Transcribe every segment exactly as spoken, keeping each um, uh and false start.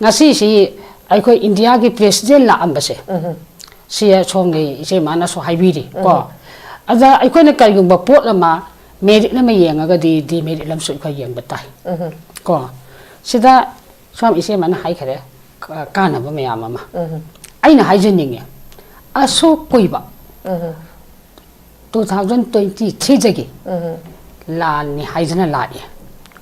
ꯉꯁꯤꯁꯤ ꯑꯩꯈꯣꯏ ꯏꯟꯗꯤꯌꯥꯒꯤ ꯄ꯭ꯔꯦꯁꯤꯗꯦꯟ ꯂꯥꯛꯑꯝꯕꯁꯦ, ꯎꯝ꯫ ꯁꯤ ꯁꯣꯝꯒꯤ ꯏꯆꯦ ꯃꯥꯅꯁꯨ ꯍꯥꯏꯕꯤꯔꯤ ꯀꯣ꯫ ꯎꯝ꯫ ꯑꯗ ꯑꯩꯈꯣꯏꯅ ꯀꯔꯤꯒꯨꯝꯕ ꯄꯣꯠ ꯑꯃ, ꯃꯦꯔꯤꯠ ꯑꯃ ꯌꯦꯡꯉꯒꯗꯤ ꯗꯤꯃꯦꯔꯤꯠ ꯑꯃꯁꯨ ꯑꯩꯈꯣꯏ ꯌꯦꯡꯕ ꯇꯥꯏ꯫ ꯎꯝ꯫ ꯀꯣ꯫ ꯁꯤꯗ ꯁꯣꯝ ꯏꯆꯦ ꯃꯥꯅ ꯍꯥꯏꯈꯔꯦ, ꯀ-, ꯀꯥꯟꯅꯕ ꯃꯌꯥꯝ ꯑꯃ꯫ ꯎꯝ꯫ ꯑꯩꯅ ꯍꯥꯏꯖꯅꯤꯡꯉꯦ, ꯑꯁꯨꯛ ꯀꯨꯏꯕ, ꯎꯝ꯫ Two thousand twenty threeꯗꯒꯤ ꯎꯝ꯫ ꯂꯥꯟꯅꯤ ꯍꯥꯏꯗꯅ ꯂꯥꯛꯑꯦ,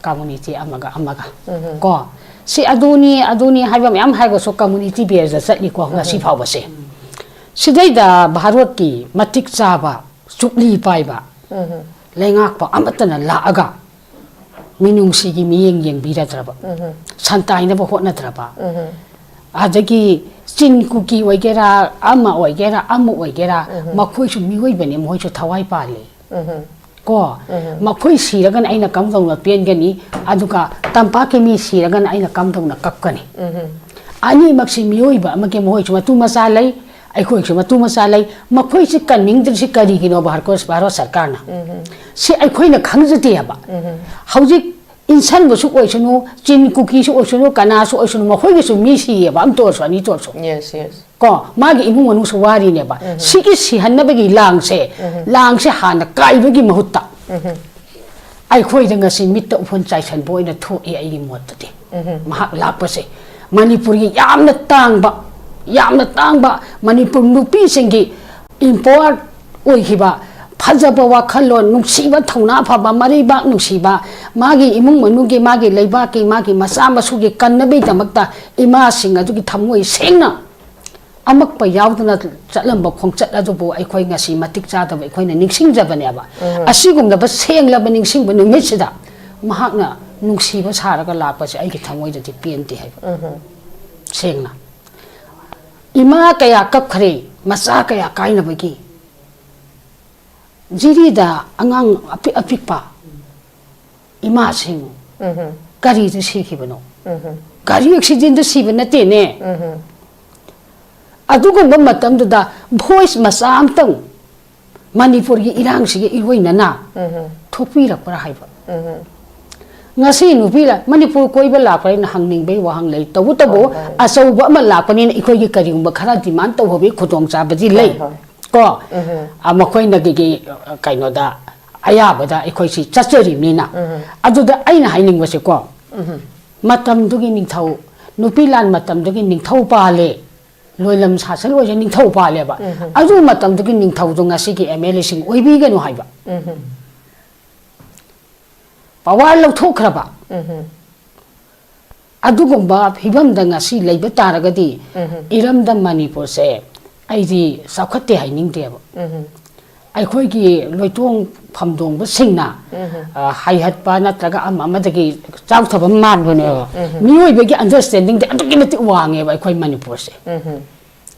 ꯀꯝꯃꯨꯅꯤꯇꯤ ꯑꯃꯒ ꯑꯃꯒ꯫ ꯎꯝ꯫ ꯀꯣ, ꯁꯤ ꯑꯗꯨꯅꯤ, ꯑꯗꯨꯅꯤ ꯍꯥꯏꯕ ꯃꯌꯥꯝ ꯍꯥꯏꯔꯒꯁꯨ ꯀꯝꯃꯨꯅꯤꯇꯤ ꯕꯦꯁꯇ ꯆꯠꯂꯤꯀꯣ ꯉꯁꯤ ꯎꯝ꯫ ꯐꯥꯎꯕꯁꯦ꯫ ꯁꯤꯗꯩꯗ ꯚꯥꯔꯠꯀꯤ ꯃꯇꯤꯛ ꯆꯥꯕ, ꯆꯨꯞꯂꯤ ꯄꯥꯏꯕ, ꯎꯝ꯫ ꯂꯩꯉꯥꯛꯄ ꯑꯃꯠꯇꯅ ꯂꯥꯛꯑꯒ ꯃꯤꯅꯨꯡꯁꯤꯒꯤ ꯃꯤꯠꯌꯦꯡ ꯌꯦꯡꯕꯤꯔꯗ꯭ꯔꯕ, ꯎꯝ꯫ ꯁꯟꯇꯥꯏꯅꯕ ꯍꯣꯠꯅꯗ꯭ꯔꯕ, ꯎꯝ꯫ ꯑꯗꯒꯤ ꯆꯤꯟ ꯀꯨꯀꯤ ꯑꯣꯏꯒꯦꯔꯥ, ꯑꯃ ꯑꯣꯏꯒꯦꯔꯥ, ꯑꯃ ꯑꯣꯏꯒꯦꯔꯥ, ꯎꯝ꯫ ꯃꯈꯣꯏꯁꯨ ꯃꯤꯑꯣꯏꯕꯅꯤ, ꯃꯈꯣꯏꯁꯨ ꯊꯋꯥꯏ ꯄꯥꯜꯂꯤ꯫ ꯎꯝ꯫ ꯀꯣ, ꯎꯝ꯫ ꯃꯈꯣꯏ ꯁꯤꯔꯒꯅ ꯑꯩꯅ ꯀꯝꯗꯧꯅ ꯄꯦꯟꯒꯅꯤ, ꯑꯗꯨꯒ ꯇꯝꯄꯥꯛꯀꯤ ꯃꯤ ꯁꯤꯔꯒꯅ ꯑꯩꯅ ꯀꯝꯗꯧꯅ ꯀꯞꯀꯅꯤ? ꯎꯝ꯫ ꯑꯅꯤꯃꯛꯁꯤ ꯃꯤꯑꯣꯏꯕ ꯑꯃꯒꯤ, ꯃꯈꯣꯏꯁꯨ ꯃꯇꯨ ꯃꯆꯥ ꯂꯩ, ꯑꯩꯈꯣꯏꯁꯨ ꯃꯇꯨ ꯃꯆꯥ ꯂꯩ, ꯃꯈꯣꯏꯁꯤ ꯀꯟꯅꯤꯡꯗ꯭ꯔꯤꯁꯤ ꯀꯔꯤꯒꯤꯅꯣ? ꯚꯥꯔꯠ, ꯚꯥꯔꯠ ꯁꯔꯀꯥꯔꯅ꯫ ꯎꯝ꯫ ꯁꯤ ꯑꯩꯈꯣꯏꯅ ꯈꯪꯖꯗꯦ ꯍꯥꯏꯕ꯫ ꯎꯝ꯫ ꯍꯧꯖꯤꯛ ꯏꯟꯁꯟꯕꯁꯨ ꯑꯣꯏꯁꯅꯨ, ꯆꯤꯟ ꯀꯨꯀꯤꯁꯨ ꯑꯣꯏꯁꯅꯨ, ꯀꯅꯥꯁꯨ ꯑꯣꯏꯁꯅꯨ, ꯃꯈꯣꯏꯒꯤꯁꯨ ꯃꯤ ꯁꯤꯌꯦꯕ, ꯑꯃꯇ ꯑꯣꯏꯔꯁꯨ, ꯑꯅꯤꯇ ꯑꯣꯏꯔꯁꯨ꯫ Yes, yes. ꯀꯣ, ꯃꯥꯒꯤ ꯏꯃꯨꯡ ꯃꯅꯨꯡꯁꯨ ꯋꯥꯔꯤꯅꯦꯕ꯫ ꯎꯝ꯫ ꯁꯤꯒꯤ ꯁꯤꯍꯟꯅꯕꯒꯤ ꯂꯥꯡꯁꯦ, ꯎꯝ꯫ ꯂꯥꯡꯁꯦ ꯍꯥꯟꯅ ꯀꯥꯏꯕꯒꯤ ꯃꯍꯨꯠꯇ ꯎꯝ꯫ ꯑꯩꯈꯣꯏꯗ ꯉꯁꯤ ꯃꯤꯠꯇ ꯎꯐꯨꯟ ꯆꯥꯏꯁꯟꯕ ꯑꯣꯏꯅ ꯊꯣꯛꯑꯦ ꯑꯩꯒꯤ ꯃꯣꯠꯇꯗꯤ꯫ ꯎꯝ꯫ ꯃꯍꯥꯛ ꯂꯥꯛꯄꯁꯦ ꯃꯅꯤꯄꯨꯔꯒꯤ ꯌꯥꯝꯅ ꯇꯥꯡꯕ, ꯌꯥꯝꯅ ꯇꯥꯡꯕ ꯃꯅꯤꯄꯨꯔ ꯅꯨꯄꯤꯁꯤꯡꯒꯤ empower ꯑꯣꯏꯈꯤꯕ, ꯐꯖꯕ ꯋꯥꯈꯜꯂꯣꯟ, ꯅꯨꯡꯁꯤꯕ, ꯊꯧꯅꯥ ꯐꯕ, ꯃꯔꯩꯕꯥꯛ ꯅꯨꯡꯁꯤꯕ, ꯃꯥꯒꯤ ꯏꯃꯨꯡ ꯃꯅꯨꯡꯒꯤ, ꯃꯥꯒꯤ ꯂꯩꯕꯥꯛꯀꯤ, ꯃꯥꯒꯤ ꯃꯆꯥ ꯃꯁꯨꯒꯤ ꯀꯟꯅꯕꯒꯤꯗꯃꯛꯇ ꯏꯃꯥꯁꯤꯡ ꯑꯗꯨꯒꯤ ꯊꯃꯣꯏ ꯁꯦꯡꯅ ꯑꯃꯛꯄ ꯌꯥꯎꯗꯅ ꯆꯠꯂꯝꯕ ꯈꯣꯡꯆꯠ ꯑꯗꯨꯕꯨ ꯑꯩꯈꯣꯏ ꯉꯁꯤ ꯃꯇꯤꯛ ꯆꯥꯗꯕ ꯑꯩꯈꯣꯏꯅ ꯅꯤꯡꯁꯤꯡꯖꯕꯅꯦꯕ꯫ ꯎꯝ꯫ ꯑꯁꯤꯒꯨꯝꯂꯕ ꯁꯦꯡꯂꯕ ꯅꯤꯡꯁꯤꯡꯕ ꯅꯨꯃꯤꯠꯁꯤꯗ ꯃꯍꯥꯛꯅ ꯅꯨꯡꯁꯤꯕ ꯁꯥꯔꯒ ꯂꯥꯛꯄꯁꯦ ꯑꯩꯒꯤ ꯊꯃꯣꯏꯗꯗꯤ ꯄꯦꯟꯗꯦ ꯍꯥꯏꯕ꯫ ꯎꯝ꯫ ꯁꯦꯡꯅ꯫ ꯏꯃꯥ ꯀꯌꯥ ꯀꯞꯈ꯭ꯔꯦ, ꯃꯆꯥ ꯀꯌꯥ ꯀꯥꯏꯅꯕꯒꯤ꯫ ꯖꯤꯔꯤꯗ ꯑꯉꯥꯡ ꯑꯄꯤꯛ ꯑꯄꯤꯛꯄ ꯏꯃꯥꯁꯤꯡ ꯎꯝ꯫ ꯀꯔꯤꯗ ꯁꯤꯈꯤꯕꯅꯣ? ꯎꯝ꯫ ꯒꯥꯔꯤ ꯑꯦꯛꯁꯤꯗꯦꯟꯗ ꯁꯤꯕ ꯅꯠꯇꯦꯅꯦ꯫ ꯎꯝ꯫ ꯑꯗꯨꯒꯨꯝꯕ ꯃꯇꯝꯗꯨꯗ ꯚꯣꯏꯁ ꯃꯆꯥ ꯑꯝꯇꯪ ꯃꯅꯤꯄꯨꯔꯒꯤ ꯏꯔꯥꯡꯁꯤꯒ ꯏꯔꯣꯏꯅꯅ ꯎꯝ꯫ ꯊꯣꯛꯄꯤꯔꯛꯄ꯭ꯔꯥ ꯍꯥꯏꯕ? ꯎꯝ꯫ ꯉꯁꯤ ꯅꯨꯄꯤ ꯂꯥ-, ꯃꯅꯤꯄꯨꯔ ꯀꯣꯏꯕ ꯂꯥꯛꯄ ꯑꯩꯅ ꯍꯪꯅꯤꯡꯕꯒꯤ ꯋꯥꯍꯪ ꯂꯩ꯫ ꯇꯧꯕꯇꯕꯨ ꯍꯣꯏ, ꯍꯣꯏ꯫ ꯑꯆꯧꯕ ꯑꯃ ꯂꯥꯛꯄꯅꯤꯅ ꯑꯩꯈꯣꯏꯒꯤ ꯀꯔꯤꯒꯨꯝꯕ ꯈꯔ demand ꯇꯧꯕꯒꯤ ꯈꯨꯗꯣꯡꯆꯥꯕꯗꯤ ꯂꯩ꯫ ꯍꯣꯏ, ꯍꯣꯏ꯫ ꯀꯣ? ꯎꯝ꯫ ꯑ, ꯃꯈꯣꯏꯅꯒꯤ, ꯑ, ꯀꯩꯅꯣꯗ, ꯑꯌꯥꯕꯗ ꯑꯩꯈꯣꯏꯁꯤ ꯆꯠꯆꯔꯤꯕꯅꯤꯅ꯫ ꯎꯝ꯫ ꯑꯗꯨꯗ ꯑꯩꯅ ꯍꯥꯏꯅꯤꯡꯕꯁꯦꯀꯣ, ꯎꯝ꯫ ꯃꯇꯝꯗꯨꯒꯤ ꯅꯤꯡꯊꯧ, ꯅꯨꯄꯤ ꯂꯥꯟ ꯃꯇꯝꯗꯨꯒꯤ ꯅꯤꯡꯊꯧ ꯄꯥꯜꯂꯦ, ꯂꯣꯏꯂꯝ ꯁꯥꯁꯟ ꯑꯣꯏꯁꯦ ꯅꯤꯡꯊꯧ ꯄꯥꯜꯂꯦꯕ꯫ ꯎꯝ꯫ ꯑꯗꯨ ꯃꯇꯝꯗꯨꯒꯤ ꯅꯤꯡꯊꯧꯗꯣ ꯉꯁꯤꯒꯤ M L A ꯁꯤꯡ ꯑꯣꯏꯕꯤꯒꯅꯨ ꯍꯥꯏꯕ꯫ ꯎꯝ꯫ Power ꯂꯧꯊꯣꯛꯈ꯭ꯔꯕ꯫ ꯎꯝ꯫ ꯑꯗꯨꯒꯨꯝꯕ ꯐꯤꯕꯝꯗ ꯉꯁꯤ ꯂꯩꯕ ꯇꯥꯔꯒꯗꯤ, ꯎꯝ꯫ ꯏꯔꯝꯗꯝ ꯃꯅꯤꯄꯨꯔꯁꯦ ꯑꯩꯗꯤ ꯆꯥꯎꯈꯠꯇꯦ ꯍꯥꯏꯅꯤꯡꯗꯦꯕ꯫ ꯎꯝ꯫ ꯑꯩꯈꯣꯏꯒꯤ ꯂꯣꯏꯇꯣꯡ ꯐꯝꯗꯣꯡꯕꯁꯤꯡꯅ, ꯎꯝ꯫ ꯑ, ꯍꯥꯏꯍꯠꯄ ꯅꯠꯇ꯭ꯔꯒ ꯑꯃ ꯑꯃꯗꯒꯤ ꯆꯥꯎꯊꯕ ꯃꯥꯟꯕꯅꯦꯕ꯫ ꯎꯝ꯫ ꯃꯤꯑꯣꯏꯕꯒꯤ understanding ꯗꯤ ꯑꯗꯨꯛꯀꯤ ꯃꯇꯤꯛ ꯋꯥꯡꯉꯦꯕ ꯑꯩꯈꯣꯏ ꯃꯅꯤꯄꯨꯔꯁꯦ꯫ ꯎꯝ꯫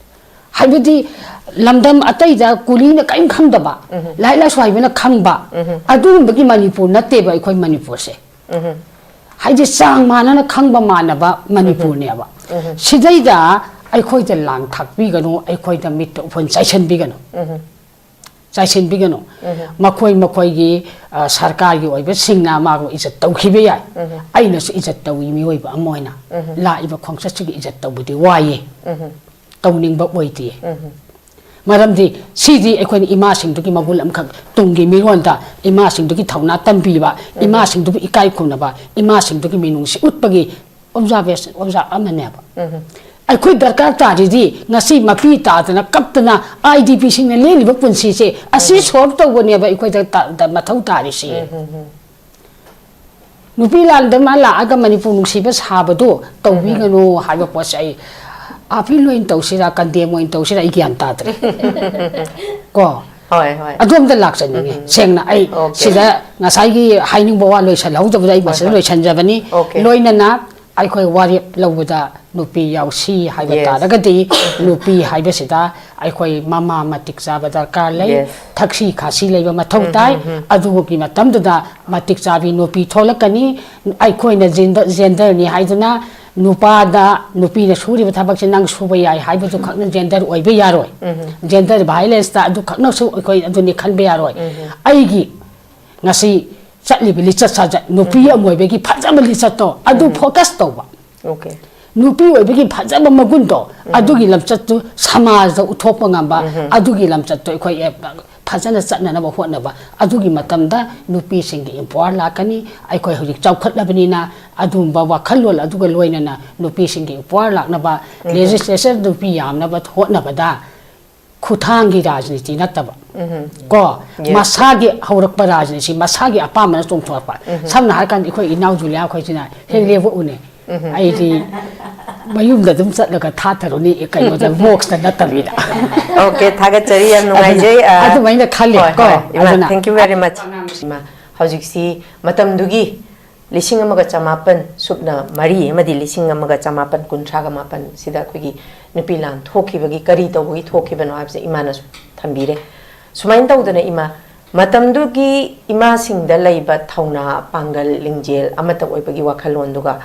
ꯍꯥꯏꯕꯗꯤ ꯂꯝꯗꯝ ꯑꯇꯩꯗ ꯀꯨꯂꯤꯅ ꯀꯔꯤꯝ ꯈꯪꯗꯕ, ꯎꯝ꯫ ꯂꯥꯏꯔꯤꯛ ꯂꯥꯏꯁꯨ ꯍꯩꯕꯅ ꯈꯪꯕ, ꯎꯝ꯫ ꯑꯗꯨꯒꯨꯝꯕꯒꯤ ꯃꯅꯤꯄꯨꯔ ꯅꯠꯇꯦꯕ ꯑꯩꯈꯣꯏ ꯃꯅꯤꯄꯨꯔꯁꯦ꯫ ꯎꯝ꯫ ꯍꯥꯏꯗꯤ ꯆꯥꯡ ꯃꯥꯟꯅꯅ ꯈꯪꯕ ꯃꯥꯟꯅꯕ ꯃꯅꯤꯄꯨꯔꯅꯦꯕ꯫ ꯎꯝ꯫ ꯁꯤꯗꯩꯗ ꯑꯩꯈꯣꯏꯗ ꯂꯥꯡ ꯊꯥꯛꯄꯤꯒꯅꯨ, ꯑꯩꯈꯣꯏꯗ ꯃꯤꯠꯇ ꯎꯐꯨꯟ ꯆꯥꯏꯁꯟꯕꯤꯒꯅꯨ꯫ ꯎꯝ꯫ ꯆꯥꯏꯁꯤꯟꯕꯤꯒꯅꯨ꯫ ꯎꯝ꯫ ꯃꯈꯣꯏ ꯃꯈꯣꯏꯒꯤ, ꯑ, ꯁꯔꯀꯥꯔꯒꯤ ꯑꯣꯏꯕꯁꯤꯡꯅ ꯃꯥꯕꯨ ꯏꯖꯠ ꯇꯧꯈꯤꯕ ꯌꯥꯏ꯫ ꯎꯝ꯫ ꯑꯩꯅꯁꯨ ꯏꯖꯠ ꯇꯧꯏ, ꯃꯤꯑꯣꯏꯕ ꯑꯃ ꯑꯣꯏꯅ꯫ ꯎꯝ꯫ ꯂꯥꯛꯏꯕ ꯈꯣꯡꯆꯠꯁꯤꯒꯤ ꯏꯖꯠ ꯇꯧꯕꯗꯤ ꯋꯥꯏꯌꯦ꯫ ꯎꯝ꯫ ꯇꯧꯅꯤꯡꯕ ꯑꯣꯏꯗꯦ꯫ ꯎꯝ꯫ ꯃꯔꯝꯗꯤ ꯁꯤꯗꯤ ꯑꯩꯈꯣꯏꯅ ꯏꯃꯥꯁꯤꯡꯗꯨꯒꯤ ꯃꯒꯨꯟ ꯑꯃꯈꯛ, ꯇꯨꯡꯒꯤ ꯃꯤꯔꯣꯟꯗ ꯏꯃꯥꯁꯤꯡꯗꯨꯒꯤ ꯊꯧꯅꯥ ꯇꯝꯕꯤꯕ, ꯎꯝ꯫ ꯏꯃꯥꯁꯤꯡꯗꯨꯕꯨ ꯏꯀꯥꯏ ꯈꯨꯝꯅꯕ, ꯏꯃꯥꯁꯤꯡꯗꯨꯒꯤ ꯃꯤꯅꯨꯡꯁꯤ ꯎꯠꯄꯒꯤ observation, observe ꯑꯃꯅꯦꯕ꯫ ꯎꯝ꯫ ꯑꯩꯈꯣꯏ ꯗꯔꯀꯥꯔ ꯇꯥꯔꯤꯗꯤ ꯉꯁꯤ ꯃꯄꯤ ꯇꯥꯗꯅ ꯀꯞꯇꯅ I D P ꯁꯤꯡꯅ ꯂꯦꯜꯂꯤꯕ ꯄꯨꯟꯁꯤꯁꯦ ꯑꯁꯤ ꯎꯝ꯫ Solve ꯇꯧꯕꯅꯦꯕ ꯑꯩꯈꯣꯏꯗ ꯇ-, ꯇ-, ꯃꯊꯧ ꯇꯥꯔꯤꯁꯤ꯫ ꯎꯝ, ꯎꯝ, ꯎꯝ꯫ ꯅꯨꯄꯤ ꯂꯥꯟꯗ ꯃꯥ ꯂꯥꯛꯑꯒ ꯃꯅꯤꯄꯨꯔ ꯅꯨꯡꯁꯤꯕ ꯁꯥꯕꯗꯣ ꯇꯧꯕꯤꯒꯅꯨ ꯎꯝ꯫ ꯍꯥꯏꯕ ꯄꯣꯠꯁꯦ ꯑꯩ, appeal ꯑꯣꯏꯅ ꯇꯧꯁꯤꯔꯥ, condemn ꯑꯣꯏꯅ ꯇꯧꯁꯤꯔꯥ, ꯑꯩ ꯒ꯭ꯌꯥꯟ ꯇꯥꯗ꯭ꯔꯦ꯫ ꯀꯣ? ꯍꯣꯏ, ꯍꯣꯏ꯫ ꯑꯗꯣꯝꯗ ꯂꯥꯛꯆꯅꯤꯡꯉꯤ꯫ ꯎꯝ꯫ ꯁꯦꯡꯅ ꯑꯩ OK꯫ ꯁꯤꯗ ꯉꯁꯥꯏꯒꯤ ꯍꯥꯏꯅꯤꯡꯕ ꯋꯥ ꯂꯣꯏꯁꯤꯜꯍꯧꯗꯕꯗ ꯑꯩ ꯍꯣꯏ, ꯃꯁꯤꯗ ꯍꯣꯏ꯫ ꯂꯣꯏꯁꯤꯟꯖꯕꯅꯤ꯫ OK꯫ ꯂꯣꯏꯅꯅ ꯑꯩꯈꯣꯏ ꯋꯥꯔꯦꯞ ꯂꯧꯕꯗ ꯅꯨꯄꯤ ꯌꯥꯎꯁꯤ ꯍꯥꯏꯕ Yes꯫ ꯇꯥꯔꯒꯗꯤ, ꯅꯨꯄꯤ ꯍꯥꯏꯕꯁꯤꯗ ꯑꯩꯈꯣꯏ ꯃꯃꯥ ꯃꯇꯤꯛ ꯆꯥꯕ ꯗꯔꯀꯥꯔ ꯂꯩ, Yes꯫ ꯊꯛꯁꯤ ꯈꯥꯁꯤ ꯂꯩꯕ ꯃꯊꯧ ꯎꯝ, ꯇꯥꯏ꯫ ꯎꯝ, ꯎꯝ꯫ ꯑꯗꯨꯒꯤ ꯃꯇꯝꯗꯨꯗ ꯃꯇꯤꯛ ꯆꯥꯕꯤ ꯅꯨꯄꯤ ꯊꯣꯛꯂꯛꯀꯅꯤ꯫ ꯑꯩꯈꯣꯏꯅ gender-, genderꯅꯤ ꯍꯥꯏꯗꯨꯅ ꯅꯨꯄꯥꯗ, ꯅꯨꯄꯤꯅ ꯁꯨꯔꯤꯕ ꯊꯕꯛꯁꯦ ꯅꯪ ꯁꯨꯕ ꯌꯥꯏ ꯍꯥꯏꯕꯗꯨ ꯈꯛꯅ gender ꯑꯣꯏꯕ ꯌꯥꯔꯣꯏ꯫ ꯎꯝ꯫ Gender violenceꯇ ꯑꯗꯨ ꯈꯛꯅꯁꯨ ꯑꯩꯈꯣꯏ ꯑꯗꯨꯅꯤ ꯈꯟꯕ ꯌꯥꯔꯣꯏ꯫ ꯎꯝ꯫ ꯑꯩꯒꯤ ꯉꯁꯤ ꯆꯠꯂꯤꯕ ꯂꯤꯆꯠ ꯁꯥꯖꯠ, ꯅꯨꯄꯤ ꯑꯃ ꯑꯣꯏꯕꯒꯤ ꯐꯖꯕ ꯂꯤꯆꯠꯇꯣ ꯑꯗꯨ ꯐꯣꯀꯁ ꯇꯧꯕ꯫ ꯑꯣꯀꯦ꯫ ꯅꯨꯄꯤ ꯑꯣꯏꯕꯒꯤ ꯐꯖꯕ ꯃꯒꯨꯟꯗꯣ ꯑꯗꯨꯒꯤ ꯂꯝꯆꯠꯇꯨ ꯁꯃꯥꯖꯗ ꯎꯠꯊꯣꯛꯄ ꯉꯝꯕ, ꯑꯗꯨꯒꯤ ꯂꯝꯆꯠꯇꯣ ꯑꯩꯈꯣꯏ ꯑꯦ, ꯐꯖꯅ ꯆꯠꯅꯅꯕ ꯍꯣꯠꯅꯕ꯫ ꯑꯗꯨꯒꯤ ꯃꯇꯝꯗ ꯅꯨꯄꯤꯁꯤꯡꯒꯤ empower ꯂꯥꯛꯀꯅꯤ꯫ ꯑꯩꯈꯣꯏ ꯍꯧꯖꯤꯛ ꯆꯥꯎꯈꯠꯂꯕꯅꯤꯅ ꯑꯗꯨꯒꯨꯝꯕ ꯋꯥꯈꯜꯂꯣꯟ ꯑꯗꯨꯒ ꯂꯣꯏꯅꯅ ꯅꯨꯄꯤꯁꯤꯡꯒꯤ empower ꯂꯥꯛꯅꯕ, ꯂꯦꯖꯤꯁꯂꯦꯆꯔ ꯅꯨꯄꯤ ꯌꯥꯝꯅꯕ ꯍꯣꯠꯅꯕꯗ ꯈꯨꯊꯥꯡꯒꯤ ꯔꯥꯖꯅꯤꯇꯤ ꯅꯠꯇꯕ, ꯀꯣ, Yes. ꯃꯁꯥꯒꯤ ꯍꯧꯔꯛꯄ ꯔꯥꯖꯅꯤꯇꯤ, ꯃꯁꯥꯒꯤ ꯑꯄꯥꯝꯕꯅ ꯆꯣꯡꯊꯣꯔꯛꯄ꯫ ꯁꯝꯅ ꯍꯥꯏꯔꯀꯥꯟꯗ ꯑꯩꯈꯣꯏ ꯏꯅꯥꯎ ꯖꯨꯂꯤꯌꯥ ꯑꯩꯈꯣꯏꯁꯤꯅ ꯍꯦꯛ ꯂꯦꯞꯄꯛꯎꯅꯦ꯫ ꯑꯩꯗꯤ ꯃꯌꯨꯝꯗ ꯑꯗꯨꯝ ꯆꯠꯂꯒ ꯊꯥꯊꯔꯨꯅꯤ, ꯀꯩꯅꯣꯗ, ꯕꯣꯛꯁꯇ ꯅꯠꯇꯕꯤꯗ꯫ ꯑꯣꯀꯦ, ꯊꯥꯒꯠꯆꯔꯤ, ꯌꯥꯝ ꯅꯨꯡꯉꯥꯏꯖꯩ꯫ ꯑ, ꯑꯗꯨꯃꯥꯏꯅ ꯈꯜꯂꯦ, ꯍꯣꯏ, ꯀꯣ, ꯍꯣꯏ, ꯏꯃꯥ, ꯑꯗꯨꯅ thank you very much꯫ ꯏꯃꯥ, ꯍꯧꯖꯤꯛꯁꯤ ꯃꯇꯝꯗꯨꯒꯤ ꯂꯤꯁꯤꯡ ꯑꯃꯒ ꯆꯃꯥꯄꯟ ꯁꯨꯞꯅ ꯃꯔꯤ ꯑꯃꯗꯤ ꯂꯤꯁꯤꯡ ꯑꯃꯒ ꯆꯃꯥꯄꯟ ꯀꯨꯟꯊ꯭ꯔꯥꯒ ꯃꯥꯄꯟ ꯁꯤꯗ ꯑꯩꯈꯣꯏꯒꯤ ꯅꯨꯄꯤ ꯂꯥꯟ ꯊꯣꯛꯈꯤꯕꯒꯤ, ꯀꯔꯤ ꯇꯧꯕꯒꯤ ꯊꯣꯛꯈꯤꯕꯅꯣ ꯍꯥꯏꯕꯁꯦ ꯏꯃꯥꯅꯁꯨ ꯊꯝꯕꯤꯔꯦ꯫ ꯁꯨꯃꯥꯏꯅ ꯇꯧꯗꯅ ꯏꯃꯥ, ꯃꯇꯝꯗꯨꯒꯤ ꯏꯃꯥꯁꯤꯡꯗ ꯂꯩꯕ ꯊꯧꯅꯥ, ꯄꯥꯡꯒꯜ, ꯂꯤꯡꯖꯦꯜ ꯑꯃꯠꯇ ꯑꯣꯏꯕꯒꯤ ꯋꯥꯈꯜꯂꯣꯟꯗꯨꯒ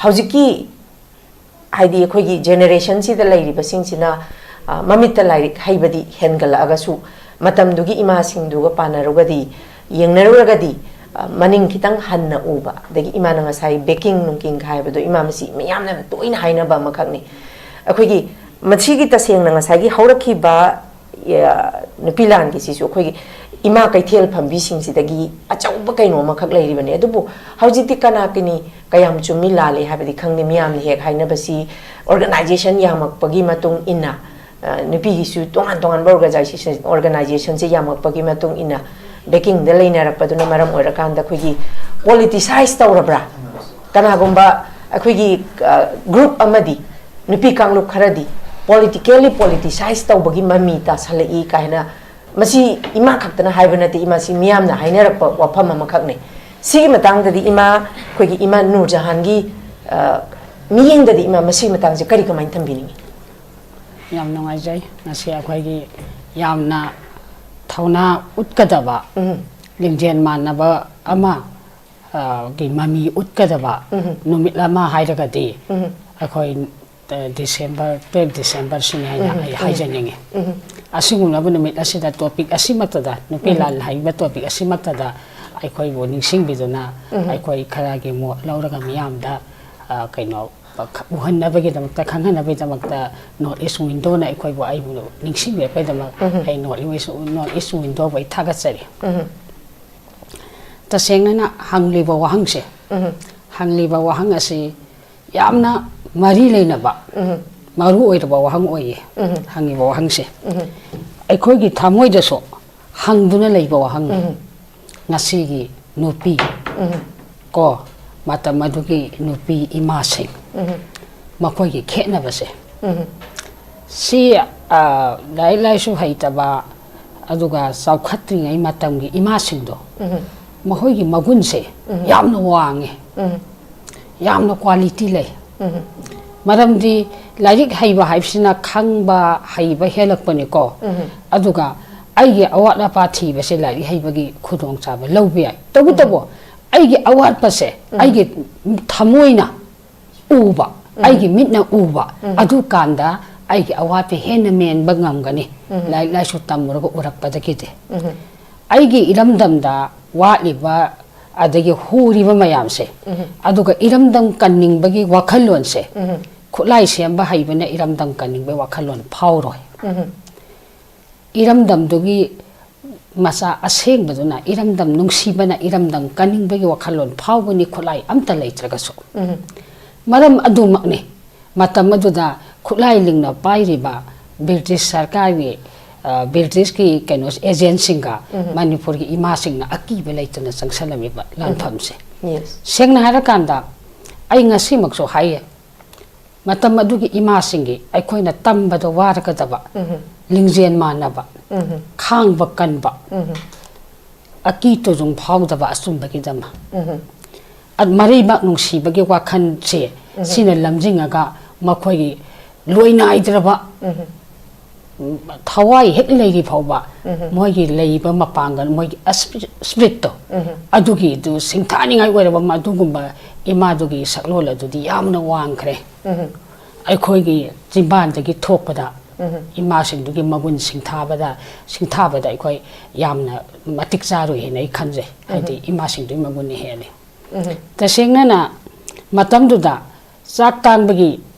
ꯍꯧꯖꯤꯛꯀꯤ, ꯍꯥꯏꯗꯤ ꯑꯩꯈꯣꯏꯒꯤ ꯖꯦꯅꯦꯔꯦꯁꯟꯁꯤꯗ ꯂꯩꯔꯤꯕꯁꯤꯡꯁꯤꯅ, ꯑ, ꯃꯃꯤꯠꯇ ꯂꯥꯏꯔꯤꯛ ꯍꯩꯕꯗꯤ ꯍꯦꯟꯒꯠꯂꯛꯑꯒꯁꯨ, ꯃꯇꯝꯗꯨꯒꯤ ꯏꯃꯥꯁꯤꯡꯗꯨꯒ ꯄꯥꯟꯅꯔꯨꯒꯗꯤ, ꯌꯦꯡꯅꯔꯨꯔꯒꯗꯤ, ꯑ, ꯃꯅꯤꯡ ꯈꯤꯇꯪ ꯍꯟꯅ ꯎꯕ꯫ ꯑꯗꯒꯤ ꯏꯃꯥꯅ ꯉꯁꯥꯏ ꯕꯦꯀꯤꯡ ꯅꯨꯡꯀꯤꯡ ꯍꯥꯏꯕꯗꯣ, ꯏꯃꯥ, ꯃꯁꯤ ꯃꯤꯌꯥꯝꯅ ꯇꯣꯏꯅ ꯍꯥꯏꯅꯕ ꯑꯃꯈꯛꯅꯤ꯫ ꯑꯩꯈꯣꯏꯒꯤ ꯃꯁꯤꯒꯤ ꯇꯁꯦꯡꯅ ꯉꯁꯥꯏꯒꯤ ꯍꯧꯔꯛꯈꯤꯕ, ꯑ, ꯅꯨꯄꯤ ꯂꯥꯟꯒꯤꯁꯤꯁꯨ ꯑꯩꯈꯣꯏꯒꯤ ꯏꯃꯥ ꯀꯩꯊꯦꯜ ꯐꯝꯕꯤꯁꯤꯡꯁꯤꯗꯒꯤ ꯑꯆꯧꯕ ꯀꯩꯅꯣ ꯑꯃꯈꯛ ꯂꯩꯔꯤꯕꯅꯤ꯫ ꯑꯗꯨꯕꯨ ꯍꯧꯖꯤꯛꯇꯤ ꯀꯅꯥ ꯀꯅꯤ ꯀꯌꯥꯝ ꯆꯨꯝꯃꯤ ꯂꯥꯜꯂꯤ ꯍꯥꯏꯕꯗꯤ ꯈꯪꯗꯦ꯫ ꯃꯤꯌꯥꯝꯅ ꯍꯦꯛ ꯍꯥꯏꯅꯕꯁꯤ ꯑꯣꯔꯒꯅꯥꯏꯖꯦꯁꯟ ꯌꯥꯝꯃꯛꯄꯒꯤ ꯃꯇꯨꯡ ꯏꯟꯅ, ꯑ, ꯅꯨꯄꯤꯒꯤꯁꯨ ꯇꯣꯉꯥꯟ ꯇꯣꯉꯥꯟꯕ ꯑꯣꯔꯒꯅꯥꯏꯖꯦꯁꯟ, ꯑꯣꯔꯒꯅꯥꯏꯖꯦꯁꯟꯁꯦ ꯌꯥꯝꯃꯛꯄꯒꯤ ꯃꯇꯨꯡ ꯏꯟꯅ ꯕꯦꯀꯤꯡꯗ ꯂꯩꯅꯔꯛꯄꯗꯨꯅ ꯃꯔꯝ ꯑꯣꯏꯔꯀꯥꯟꯗ ꯑꯩꯈꯣꯏꯒꯤ ꯄꯣꯂꯤꯇꯤꯁꯥꯏꯁ ꯇꯧꯔꯕ꯭ꯔꯥ? ꯀꯅꯥꯒꯨꯝꯕ ꯑꯩꯈꯣꯏꯒꯤ, ꯑ, ꯒ꯭ꯔꯨꯞ ꯑꯃꯗꯤ ꯅꯨꯄꯤ ꯀꯥꯡꯂꯨꯞ ꯈꯔꯗꯤ ꯄꯣꯂꯤꯇꯤꯀꯦꯜꯂꯤ ꯄꯣꯂꯤꯇꯤꯁꯥꯏꯁ ꯇꯧꯕꯒꯤ ꯃꯃꯤ ꯇꯥꯁꯜꯂꯛꯏ ꯀꯥꯏꯅ, ꯃꯁꯤ ꯏꯃꯥ ꯈꯛꯇꯅ ꯍꯥꯏꯕ ꯅꯠꯇꯦ, ꯃꯁꯤ ꯃꯤꯌꯥꯝꯅ ꯍꯥꯏꯅꯔꯛꯄ ꯋꯥꯐꯝ ꯑꯃꯈꯛꯅꯤ꯫ ꯁꯤꯒꯤ ꯃꯇꯥꯡꯗꯗꯤ ꯏꯃꯥ, ꯑꯩꯈꯣꯏꯒꯤ ꯏꯃꯥ ꯅꯨꯔꯖꯍꯥꯟꯒꯤ, ꯑ, ꯃꯤꯠꯌꯦꯡꯗꯗꯤ ꯏꯃꯥ ꯃꯁꯤꯒꯤ ꯃꯇꯥꯡꯁꯦ ꯀꯔꯤ ꯀꯃꯥꯏꯅ ꯊꯝꯕꯤꯅꯤꯡꯉꯤ? ꯌꯥꯝ ꯅꯨꯡꯉꯥꯏꯖꯩ꯫ ꯉꯁꯤ ꯑꯩꯈꯣꯏꯒꯤ ꯌꯥꯝꯅ ꯊꯧꯅꯥ ꯎꯠꯀꯗꯕ, ꯎꯝ꯫ ꯂꯤꯡꯖꯦꯜ ꯃꯥꯟꯅꯕ ꯑꯃ, ꯑ, ꯒꯤ ꯃꯃꯤ ꯎꯠꯀꯗꯕ ꯎꯝ꯫ ꯅꯨꯃꯤꯠ ꯑꯃ ꯍꯥꯏꯔꯒꯗꯤ ꯎꯝ꯫ ꯑꯩꯈꯣꯏ, ꯑ, ꯗꯤꯁꯦꯝꯕꯔ, ꯇꯨꯌꯦꯜꯐ ꯗꯤꯁꯦꯝꯕꯔꯁꯤꯅꯤ ꯍꯥꯏꯅ ꯎꯝ, ꯑꯩ ꯎꯝ꯫ ꯍꯥꯏꯖꯅꯤꯡꯉꯤ꯫ ꯎꯝ꯫ ꯑꯁꯤꯒꯨꯝꯂꯕ ꯅꯨꯃꯤꯠ ꯑꯁꯤꯗ ꯇꯣꯄꯤꯛ ꯑꯁꯤꯃꯛꯇꯗ, ꯅꯨꯄꯤ ꯎꯝ꯫ ꯂꯥꯟ ꯍꯥꯏꯔꯤꯕ ꯇꯣꯄꯤꯛ ꯑꯁꯤꯃꯛꯇꯗ ꯑꯩꯈꯣꯏꯕꯨ ꯅꯤꯡꯁꯤꯡꯕꯤꯗꯨꯅ, ꯑꯩꯈꯣꯏ ꯈꯔꯒꯤ ꯃꯣꯠ ꯂꯧꯔꯒ ꯃꯤꯌꯥꯝꯗ, ꯑ, ꯀꯩꯅꯣ, ꯎꯍꯟꯅꯕꯒꯤꯗꯃꯛꯇ, ꯈꯪꯍꯟꯅꯕꯒꯤꯗꯃꯛꯇ North East Windowꯅ ꯑꯩꯈꯣꯏꯕꯨ, ꯑꯩꯕꯨ ꯅꯤꯡꯁꯤꯡꯕꯤꯔꯛꯄꯒꯤꯗꯃꯛ ꯑꯩ North East, North East Windowꯕꯨ ꯑꯩ ꯊꯥꯒꯠꯆꯔꯤ꯫ ꯇꯁꯦꯡꯅꯅ ꯍꯪꯂꯤꯕ ꯋꯥꯍꯪꯁꯦ, ꯍꯪꯂꯤꯕ ꯋꯥꯍꯪ ꯑꯁꯤ ꯌꯥꯝꯅ ꯃꯔꯤ ꯂꯩꯅꯕ, ꯃꯔꯨ ꯑꯣꯏꯔꯕ ꯋꯥꯍꯪ ꯑꯣꯏꯌꯦ꯫ ꯍꯪꯉꯤꯕ ꯋꯥꯍꯪꯁꯦ ꯑꯩꯈꯣꯏꯒꯤ ꯊꯃꯣꯏꯗꯁꯨ ꯍꯪꯗꯨꯅ ꯂꯩꯕ ꯋꯥꯍꯪꯅꯤ꯫ ꯉꯁꯤꯒꯤ ꯅꯨꯄꯤ ꯀꯣ, ꯃꯇꯝ ꯑꯗꯨꯒꯤ ꯅꯨꯄꯤ ꯏꯃꯥꯁꯤꯡ, ꯃꯈꯣꯏꯒꯤ ꯈꯦꯠꯅꯕꯁꯦ, ꯁꯤ, ꯑ, ꯂꯥꯏꯔꯤꯛ ꯂꯥꯏꯁꯨ ꯍꯩꯇꯕ, ꯑꯗꯨꯒ ꯆꯥꯎꯈꯠꯇ꯭ꯔꯤꯉꯩ ꯃꯇꯝꯒꯤ ꯏꯃꯥꯁꯤꯡꯗꯣ, ꯃꯈꯣꯏꯒꯤ ꯃꯒꯨꯟꯁꯦ ꯌꯥꯝꯅ ꯋꯥꯡꯉꯦ, ꯌꯥꯝꯅ quality ꯂꯩ꯫ ꯃꯔꯝꯗꯤ ꯂꯥꯏꯔꯤꯛ ꯍꯩꯕ ꯍꯥꯏꯕꯁꯤꯅ ꯈꯪꯕ, ꯍꯩꯕ ꯍꯦꯜꯂꯛꯄꯅꯤꯀꯣ꯫ ꯑꯗꯨꯒ ꯑꯩꯒꯤ ꯑꯋꯥꯠ ꯑꯄꯥ ꯊꯤꯕꯁꯦ ꯂꯥꯏꯔꯤꯛ ꯍꯩꯕꯒꯤ ꯈꯨꯗꯣꯡꯆꯥꯕ ꯂꯧꯕ ꯌꯥꯏ꯫ ꯇꯧꯕꯇꯕꯨ ꯑꯩꯒꯤ ꯑꯋꯥꯠꯄꯁꯦ ꯑꯩꯒꯤ ꯊꯃꯣꯏꯅ ꯎꯕ, ꯑꯩꯒꯤ ꯃꯤꯠꯅ ꯎꯕ, ꯑꯗꯨꯀꯥꯟꯗ ꯑꯩꯒꯤ ꯑꯋꯥꯠꯄ ꯍꯦꯟꯅ ꯃꯦꯟꯕ ꯉꯝꯒꯅꯤ꯫ ꯂꯥꯏꯔꯤꯛ ꯂꯥꯏꯁꯨ ꯇꯝꯃꯨꯔꯒ ꯎꯔꯛꯄꯗꯒꯤꯗꯤ꯫ ꯑꯩꯒꯤ ꯏꯔꯝꯗꯝꯗ ꯋꯥꯠꯂꯤꯕ, ꯑꯗꯒꯤ ꯍꯨꯔꯤꯕ ꯃꯌꯥꯝꯁꯦ, ꯑꯗꯨꯒ ꯏꯔꯝꯗꯝ ꯀꯟꯅꯤꯡꯕꯒꯤ ꯋꯥꯈꯜꯂꯣꯟꯁꯦ, ꯈꯨꯠꯂꯥꯏ ꯁꯦꯝꯕ ꯍꯩꯕꯅ ꯏꯔꯝꯗꯝ ꯀꯟꯅꯤꯡꯕꯒꯤ ꯋꯥꯈꯜꯂꯣꯟ ꯐꯥꯎꯔꯣꯏ꯫ ꯏꯔꯝꯗꯝꯗꯨꯒꯤ ꯃꯆꯥ ꯑꯁꯦꯡꯕꯗꯨꯅ, ꯏꯔꯝꯗꯝ ꯅꯨꯡꯁꯤꯕꯅ ꯏꯔꯝꯗꯝ ꯀꯟꯅꯤꯡꯕꯒꯤ ꯋꯥꯈꯜꯂꯣꯟ ꯐꯥꯎꯒꯅꯤ, ꯈꯨꯠꯂꯥꯏ ꯑꯝꯇ ꯂꯩꯇ꯭ꯔꯒꯁꯨ꯫ ꯃꯔꯝ ꯑꯗꯨꯃꯛꯅꯤ ꯃꯇꯝ ꯑꯗꯨꯗ ꯈꯨꯠꯂꯥꯏ ꯂꯤꯡꯅ ꯄꯥꯏꯔꯤꯕ ꯕ꯭ꯔꯤꯇꯤꯁ ꯁꯔꯀꯥꯔꯒꯤ, ꯑ, ꯕ꯭ꯔꯤꯇꯤꯁꯀꯤ ꯀꯩꯅꯣ ꯑꯦꯖꯦꯟꯁꯤꯡꯒ ꯃꯅꯤꯄꯨꯔꯒꯤ ꯏꯃꯥꯁꯤꯡꯅ ꯑꯀꯤꯕ ꯂꯩꯇꯅ ꯆꯪꯁꯜꯂꯝꯃꯤꯕ ꯂꯥꯟꯐꯝꯁꯦ꯫ Yes. ꯁꯦꯡꯅ ꯍꯥꯏꯔꯀꯥꯟꯗ ꯑꯩ ꯉꯁꯤꯃꯛꯁꯨ ꯍꯥꯏꯌꯦ, ꯃꯇꯝ ꯑꯗꯨꯒꯤ ꯏꯃꯥꯁꯤꯡꯒꯤ ꯑꯩꯈꯣꯏꯅ ꯇꯝꯕꯗ ꯋꯥꯔꯒꯗꯕ, ꯂꯤꯡꯖꯦꯜ ꯃꯥꯟꯅꯕ, ꯈꯥꯡꯕ ꯀꯟꯕ, ꯑꯀꯤ ꯇꯨꯖꯨꯡ ꯐꯥꯎꯗꯕ ꯑꯆꯨꯝꯕꯒꯤꯗꯃꯛ꯫ ꯑ-, ꯃꯔꯩꯕꯥꯛ ꯅꯨꯡꯁꯤꯕꯒꯤ ꯋꯥꯈꯜꯁꯦ ꯁꯤꯅ ꯂꯝꯖꯤꯡꯉꯒ ꯃꯈꯣꯏꯒꯤ ꯂꯣꯏꯅꯥꯏꯗ꯭ꯔꯕ, ꯊꯋꯥꯏ ꯍꯦꯛ ꯂꯩꯔꯤ ꯐꯥꯎꯕ ꯃꯣꯏꯒꯤ ꯂꯩꯔꯤꯕ ꯃꯄꯥꯡꯒꯜ, ꯃꯣꯏꯒꯤ ꯑꯁ-, spiritꯇꯣ, ꯑꯗꯨꯒꯤꯗꯨ ꯁꯤꯡꯊꯥꯅꯤꯡꯉꯥꯏ ꯑꯣꯏꯔꯕ ꯃꯗꯨꯒꯨꯝꯕ ꯏꯃꯥꯗꯨꯒꯤ ꯁꯛꯂꯣꯟ ꯑꯗꯨꯗꯤ ꯌꯥꯝꯅ ꯋꯥꯡꯈ꯭ꯔꯦ꯫ ꯑꯩꯈꯣꯏꯒꯤ ꯆꯤꯝꯕꯥꯟꯗꯒꯤ ꯊꯣꯛꯄꯗ ꯏꯃꯥꯁꯤꯡꯗꯨꯒꯤ ꯃꯒꯨꯟ ꯁꯤꯡꯊꯥꯕꯗ ꯁꯤꯡꯊꯥꯕꯗ ꯑꯩꯈꯣꯏ ꯌꯥꯝꯅ ꯃꯇꯤꯛ ꯆꯥꯔꯨꯏ ꯍꯥꯏꯅ ꯑꯩ ꯈꯟꯖꯩ꯫ ꯍꯥꯏꯗꯤ ꯏꯃꯥꯁꯤꯡꯗꯨꯒꯤ ꯃꯒꯨꯟꯅ ꯍꯦꯜꯂꯤ꯫ ꯇꯁꯦꯡꯅꯅ ꯃꯇꯝꯗꯨꯗ ꯆꯥꯛ ꯇꯥꯡꯕꯒꯤ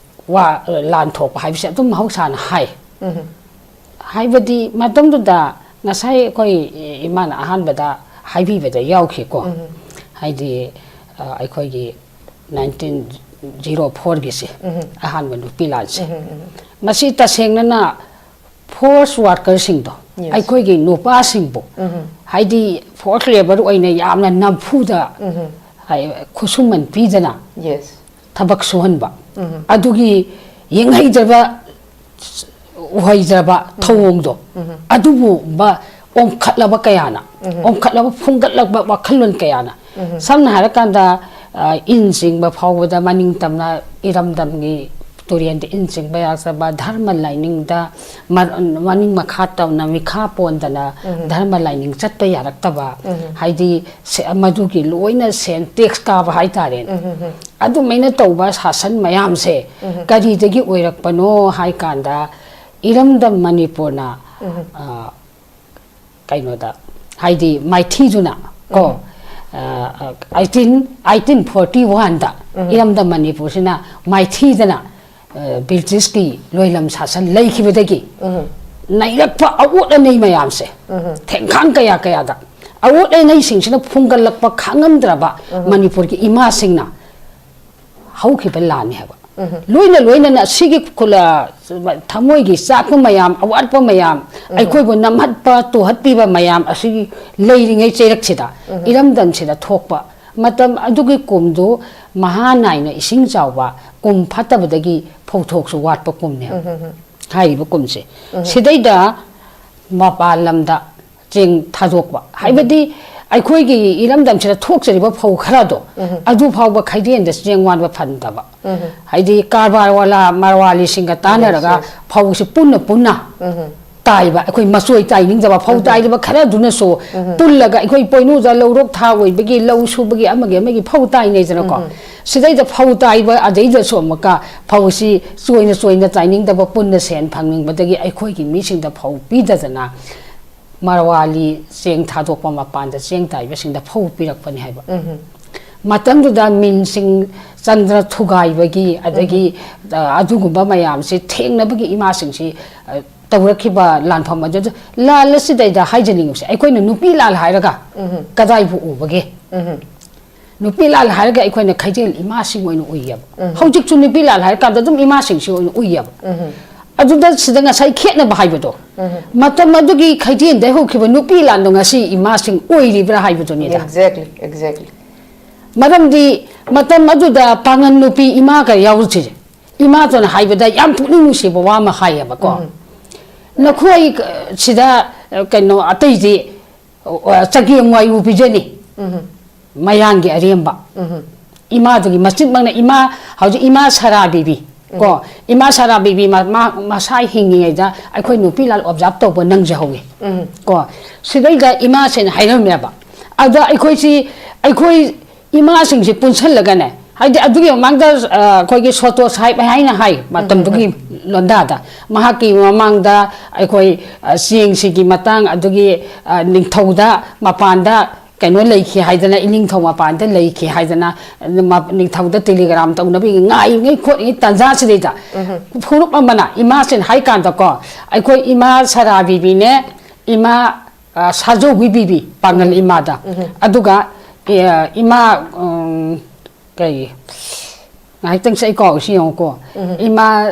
ꯋꯥ, ꯂꯥꯟ ꯊꯣꯛꯄ ꯍꯥꯏꯕꯁꯦ ꯑꯗꯨꯝ ꯃꯍꯧꯁꯥꯅ ꯍꯥꯏ꯫ ꯍꯥꯏꯕꯗꯤ ꯃꯇꯝꯗꯨꯗ ꯉꯁꯥꯏ ꯑꯩꯈꯣꯏ ꯏꯃꯥꯅ ꯑꯍꯥꯟꯕꯗ ꯍꯥꯏꯕꯤꯕꯗ ꯌꯥꯎꯈꯤꯀꯣ꯫ ꯍꯥꯏꯗꯤ ꯑ, ꯑꯩꯈꯣꯏꯒꯤ ꯅꯥꯏꯟꯇꯤꯟ ꯖꯤꯔꯣ ꯐꯣꯔꯒꯤꯁꯦ, ꯑꯍꯥꯟꯕ ꯅꯨꯄꯤ ꯂꯥꯟꯁꯦ, ꯃꯁꯤ ꯇꯁꯦꯡꯅꯅ ꯐꯣꯔꯁ ꯋꯥꯔꯀꯔꯁꯤꯡꯗꯣ, Yes. ꯑꯩꯈꯣꯏꯒꯤ ꯅꯨꯄꯥꯁꯤꯡꯕꯨ, ꯍꯥꯏꯗꯤ ꯐꯣꯔꯁ ꯂꯦꯕꯔ ꯑꯣꯏꯅ ꯌꯥꯝꯅ ꯅꯝꯐꯨꯗ, ꯍꯥꯏ, ꯈꯨꯠꯁꯨꯃꯟ ꯄꯤꯗꯅ ꯌꯦꯁ꯫ ꯊꯕꯛ ꯁꯨꯍꯟꯕ, ꯑꯗꯨꯒꯤ ꯌꯦꯡꯍꯩꯗ꯭ꯔꯕ, ꯎꯍꯩꯗ꯭ꯔꯕ ꯊꯧꯑꯣꯡꯗꯣ, ꯑꯗꯨꯒꯨꯝꯕ ꯑꯣꯝꯈꯠꯂꯕ ꯀꯌꯥꯅ, ꯑꯣꯝꯈꯠꯂꯕ ꯐꯨꯡꯒꯠꯂꯛꯄ ꯋꯥꯈꯜꯂꯣꯟ ꯀꯌꯥꯅ, ꯁꯝꯅ ꯍꯥꯏꯔꯀꯥꯟꯗ, ꯑ, ꯏꯟ ꯆꯤꯡꯕ ꯐꯥꯎꯕꯗ ꯃꯅꯤꯡ ꯇꯝꯅ ꯏꯔꯝꯗꯝꯒꯤ ꯇꯨꯔꯦꯟꯗ ꯏꯟ ꯆꯤꯡꯕ ꯌꯥꯔꯛꯇꯕ, ꯙꯔꯃ ꯂꯥꯏꯅꯤꯡꯗ ꯃ-, ꯃꯅꯤꯡ ꯃꯈꯥ ꯇꯧꯅ ꯃꯤꯈꯥ ꯄꯣꯟꯗꯅ ꯙꯔꯃ ꯂꯥꯏꯅꯤꯡ ꯆꯠꯄ ꯌꯥꯔꯛꯇꯕ, ꯍꯥꯏꯗꯤ ꯁꯦ-, ꯃꯗꯨꯒꯤ ꯂꯣꯏꯅ ꯁꯦꯟ ꯇꯦꯛꯁ ꯀꯥꯕ ꯍꯥꯏꯇꯥꯔꯦꯅꯦ꯫ ꯑꯗꯨꯃꯥꯏꯅ ꯇꯧꯕ ꯁꯥꯁꯟ ꯃꯌꯥꯝꯁꯦ ꯀꯔꯤꯗꯒꯤ ꯑꯣꯏꯔꯛꯄꯅꯣ ꯍꯥꯏ ꯀꯥꯟꯗ, ꯏꯔꯝꯗꯝ ꯃꯅꯤꯄꯨꯔꯅ, ꯑ, ꯀꯩꯅꯣꯗ, ꯍꯥꯏꯗꯤ ꯃꯥꯏꯊꯤꯗꯨꯅ ꯀꯣ, ꯑ, ꯑ, ꯑꯩꯠꯇꯤꯟ, ꯑꯩꯠꯇꯤꯟ ꯐꯣꯔꯇꯤ ꯋꯥꯟꯗ ꯏꯔꯝꯗꯝ ꯃꯅꯤꯄꯨꯔꯁꯤꯅ ꯃꯥꯏꯊꯤꯗꯅ, ꯑ, ꯕ꯭ꯔꯤꯇꯤꯁꯀꯤ ꯂꯣꯏꯂꯝ ꯁꯥꯁꯟ ꯂꯩꯈꯤꯕꯗꯒꯤ ꯅꯩꯔꯛꯄ ꯑꯋꯣꯠ ꯑꯅꯩ ꯃꯌꯥꯝꯁꯦ, ꯊꯦꯡꯈꯥꯡ ꯀꯌꯥ ꯀꯌꯥꯗ ꯑꯋꯣꯠ ꯑꯅꯩꯁꯤꯡꯁꯤꯅ ꯐꯨꯝꯒꯠꯂꯛꯄ ꯈꯥꯡꯉꯝꯗ꯭ꯔꯕ ꯃꯅꯤꯄꯨꯔꯒꯤ ꯏꯃꯥꯁꯤꯡꯅ ꯍꯧꯈꯤꯕ ꯂꯥꯟꯅꯤ ꯍꯥꯏꯕ꯫ ꯂꯣꯏꯅ ꯂꯣꯏꯅꯅ ꯁꯤꯒꯤ ꯈꯨꯂ-, ꯊꯃꯣꯏꯒꯤ ꯆꯥꯛꯄ ꯃꯌꯥꯝ, ꯑꯋꯥꯠꯄ ꯃꯌꯥꯝ, ꯑꯩꯈꯣꯏꯕꯨ ꯅꯝꯍꯠꯄ, ꯇꯨꯍꯠꯄꯤꯕ ꯃꯌꯥꯝ ꯑꯁꯤꯒꯤ ꯂꯩꯔꯤꯉꯩ ꯆꯩꯔꯛꯁꯤꯗ, ꯏꯔꯝꯗꯝꯁꯤꯗ ꯊꯣꯛꯄ ꯃꯇꯝ ꯑꯗꯨꯒꯤ ꯀꯨꯝꯗꯨ ꯃꯍꯥ ꯅꯥꯏꯅ ꯏꯁꯤꯡ ꯆꯥꯎꯕ, ꯀꯨꯝ ꯐꯠꯇꯕꯗꯒꯤ ꯐꯧꯊꯣꯛꯁꯨ ꯋꯥꯠꯄ ꯀꯨꯝꯅꯦꯕ꯫ ꯍꯥꯏꯔꯤꯕ ꯀꯨꯝꯁꯦ꯫ ꯁꯤꯗꯩꯗ ꯃꯄꯥꯟ ꯂꯝꯗ ꯆꯦꯡ ꯊꯥꯗꯣꯛꯄ꯫ ꯍꯥꯏꯕꯗꯤ ꯑꯩꯈꯣꯏꯒꯤ ꯏꯔꯝꯗꯝꯁꯤꯗ ꯊꯣꯛꯆꯔꯤꯕ ꯐꯧ ꯈꯔꯗꯣ, ꯑꯗꯨ ꯐꯥꯎꯕ ꯈꯩꯗꯦꯟꯗ ꯆꯦꯡ ꯋꯥꯟꯕ ꯐꯪꯗꯕ꯫ ꯍꯥꯏꯗꯤ ꯀꯔꯕꯥꯔ ꯋꯥꯂꯥ, ꯃꯔꯋꯥꯂꯤꯁꯤꯡꯒ ꯇꯥꯟꯅꯔꯒ ꯌꯦꯁ, ꯌꯦꯁ꯫ ꯐꯧꯁꯤ ꯄꯨꯟꯅ ꯄꯨꯟꯅ ꯇꯥꯏꯕ, ꯑꯩꯈꯣꯏ ꯃꯆꯣꯏ ꯇꯥꯏꯅꯤꯡꯗꯕ ꯐꯧ ꯇꯥꯏꯗꯕ ꯈꯔꯗꯨꯅꯁꯨ ꯄꯨꯜꯂꯒ, ꯑꯩꯈꯣꯏ ꯄꯣꯏꯅꯨꯗ ꯂꯧꯔꯣꯛ ꯊꯥ ꯑꯣꯏꯕꯒꯤ, ꯂꯧ ꯁꯨꯕꯒꯤ, ꯑꯃꯒꯤ ꯑꯃꯒꯤ ꯐꯧ ꯇꯥꯏꯅꯩꯗꯅꯀꯣ꯫ ꯁꯤꯗꯩꯗ ꯐꯧ ꯇꯥꯏꯕ, ꯑꯗꯩꯗꯁꯨ ꯑꯃꯨꯛꯀ ꯐꯧꯁꯤ ꯆꯣꯏꯅ ꯆꯣꯏꯅ ꯇꯥꯏꯅꯤꯡꯗꯕ, ꯄꯨꯟꯅ ꯁꯦꯟ ꯐꯪꯅꯤꯡꯕꯗꯒꯤ ꯑꯩꯈꯣꯏꯒꯤ ꯃꯤꯁꯤꯡꯗ ꯐꯧ ꯄꯤꯗꯗꯅ, ꯃꯔꯋꯥꯂꯤ ꯆꯦꯡ ꯊꯥꯗꯣꯛꯄ ꯃꯄꯥꯟꯗ ꯆꯦꯡ ꯇꯥꯏꯕꯁꯤꯡꯗ ꯐꯧ ꯄꯤꯔꯛꯄꯅꯤ ꯍꯥꯏꯕ꯫ ꯃꯇꯝꯗꯨꯗ ꯃꯤꯟꯁꯤꯡ ꯆꯪꯗꯅ ꯊꯨꯒꯥꯏꯕꯒꯤ, ꯑꯗꯒꯤ, ꯑ, ꯑꯗꯨꯒꯨꯝꯕ ꯃꯌꯥꯝꯁꯤ ꯊꯦꯡꯅꯕꯒꯤ ꯏꯃꯥꯁꯤꯡꯁꯤ, ꯑ, ꯇꯧꯔꯛꯈꯤꯕ ꯂꯥꯟꯐꯝ ꯑꯗꯨꯗ, ꯂꯥꯜ ꯑꯁꯤꯗꯩꯗ ꯍꯥꯏꯖꯅꯤꯡꯕꯁꯦ, ꯑꯩꯈꯣꯏꯅ ꯅꯨꯄꯤ ꯂꯥꯜ ꯍꯥꯏꯔꯒ ꯀꯗꯥꯏꯕꯨ ꯎꯕꯒꯦ? ꯅꯨꯄꯤ ꯂꯥꯜ ꯍꯥꯏꯔꯒ ꯑꯩꯈꯣꯏꯅ ꯈꯩꯗꯦꯜ ꯏꯃꯥꯁꯤꯡ ꯑꯣꯏꯅ ꯎꯏꯌꯦꯕ꯫ ꯍꯧꯖꯤꯛꯁꯨ ꯅꯨꯄꯤ ꯂꯥꯜ ꯍꯥꯏꯔꯀꯥꯟꯗ ꯑꯗꯨꯝ ꯏꯃꯥꯁꯤꯡꯁꯤ ꯑꯣꯏꯅ ꯎꯏꯌꯦꯕ꯫ ꯑꯗꯨꯗ ꯁꯤꯗ ꯉꯁꯥꯏ ꯈꯦꯠꯅꯕ ꯍꯥꯏꯕꯗꯣ, ꯃꯇꯝ ꯑꯗꯨꯒꯤ ꯈꯩꯗꯦꯜꯗ ꯍꯧꯈꯤꯕ ꯅꯨꯄꯤ ꯂꯥꯟꯗꯣ ꯉꯁꯤ ꯏꯃꯥꯁꯤꯡ ꯑꯣꯏꯔꯤꯕ꯭ꯔꯥ ꯍꯥꯏꯕꯗꯨꯅꯤꯗ꯫ Exactly, exactly. ꯃꯔꯝꯗꯤ ꯃꯇꯝ ꯑꯗꯨꯗ ꯄꯥꯉꯟ ꯅꯨꯄꯤ ꯏꯃꯥꯒ ꯌꯥꯎꯔꯨꯁꯤꯁꯦ, ꯏꯃꯥꯇꯣꯟ ꯍꯥꯏꯕꯗ ꯌꯥꯝ ꯄꯨꯛꯅꯤꯡ ꯅꯨꯡꯁꯤꯕ ꯋꯥ ꯑꯃ ꯍꯥꯏꯌꯦꯕꯀꯣ꯫ ꯅꯈꯣꯏ, ꯑ, ꯁꯤꯗ, ꯑ, ꯀꯩꯅꯣ ꯑꯇꯩꯗꯤ, ꯑ, ꯆꯒꯦꯝ ꯋꯥꯏꯎ ꯄꯤꯖꯅꯤ꯫ ꯃꯌꯥꯡꯒꯤ ꯑꯔꯦꯝꯕ꯫ ꯏꯃꯥꯗꯨꯒꯤ ꯃꯆꯤꯟꯃꯛꯅ ꯏꯃꯥ, ꯍꯧꯖꯤꯛ ꯏꯃꯥ ꯁꯔꯥ ꯕꯤꯕꯤ ꯀꯣ, ꯏꯃꯥ ꯁꯔꯥ ꯕꯤꯕꯤ ꯃ-, ꯃꯥ-, ꯃꯁꯥ ꯍꯤꯡꯉꯤꯉꯩꯗ ꯑꯩꯈꯣꯏ ꯅꯨꯄꯤ ꯂꯥꯜ observe ꯇꯧꯕ ꯅꯪꯖꯍꯧꯋꯤ꯫ ꯀꯣ, ꯁꯤꯗꯩꯗ ꯏꯃꯥꯁꯤꯅ ꯍꯥꯏꯔꯝꯃꯦꯕ꯫ ꯑꯗ ꯑꯩꯈꯣꯏꯁꯤ, ꯑꯩꯈꯣꯏ ꯏꯃꯥꯁꯤꯡꯁꯤ ꯄꯨꯟꯁꯜꯂꯒꯅꯦ, ꯍꯥꯏꯗꯤ ꯑꯗꯨꯒꯤ ꯃꯃꯥꯡꯗ, ꯑ, ꯑꯩꯈꯣꯏꯒꯤ ꯁꯣꯇꯣ ꯁꯥꯍꯦꯕ ꯍꯥꯏꯅ ꯍꯥꯏ ꯃꯇꯝꯗꯨꯒꯤ ꯂꯣꯟꯗꯥꯗ, ꯃꯍꯥꯛꯀꯤ ꯃꯃꯥꯡꯗ ꯑꯩꯈꯣꯏ, ꯑ, ꯆꯦꯡꯁꯤꯒꯤ ꯃꯇꯥꯡ, ꯑꯗꯨꯒꯤ, ꯑ, ꯅꯤꯡꯊꯧꯗ ꯃꯄꯥꯟꯗ ꯀꯩꯅꯣ ꯂꯩꯈꯤ ꯍꯥꯏꯗꯅ, ꯏꯅꯤꯡꯊꯧ ꯃꯄꯥꯟꯗ ꯂꯩꯈꯤ ꯍꯥꯏꯗꯅ, ꯃ-, ꯅꯤꯡꯊꯧꯗ telegram ꯇꯧꯅꯕꯒꯤ ꯉꯥꯏꯔꯤꯉꯩ ꯈꯣꯠꯂꯤꯉꯩ ꯇꯥꯟꯖꯥꯁꯤꯗꯩꯗ ꯐꯨꯔꯨꯞ ꯑꯃꯅ ꯏꯃꯥꯁꯤꯅ ꯍꯥꯏ ꯀꯥꯟꯗꯀꯣ, ꯑꯩꯈꯣꯏ ꯏꯃꯥ ꯁꯔꯥ ꯕꯤꯕꯤꯅꯦ, ꯏꯃꯥ, ꯑ, ꯁꯥꯖꯧꯕꯤ ꯕꯤꯕꯤ, ꯄꯥꯡꯒꯜ ꯏꯃꯥꯗ, ꯑꯗꯨꯒ, ꯑ, ꯏꯃꯥ, ꯎꯝ, ꯀꯩ, ꯉꯥꯏꯍꯥꯛꯇꯪꯁꯦ ꯑꯩ ꯀꯥꯎꯏꯁꯤ ꯌꯦꯡꯉꯨꯀꯣ, ꯏꯃꯥ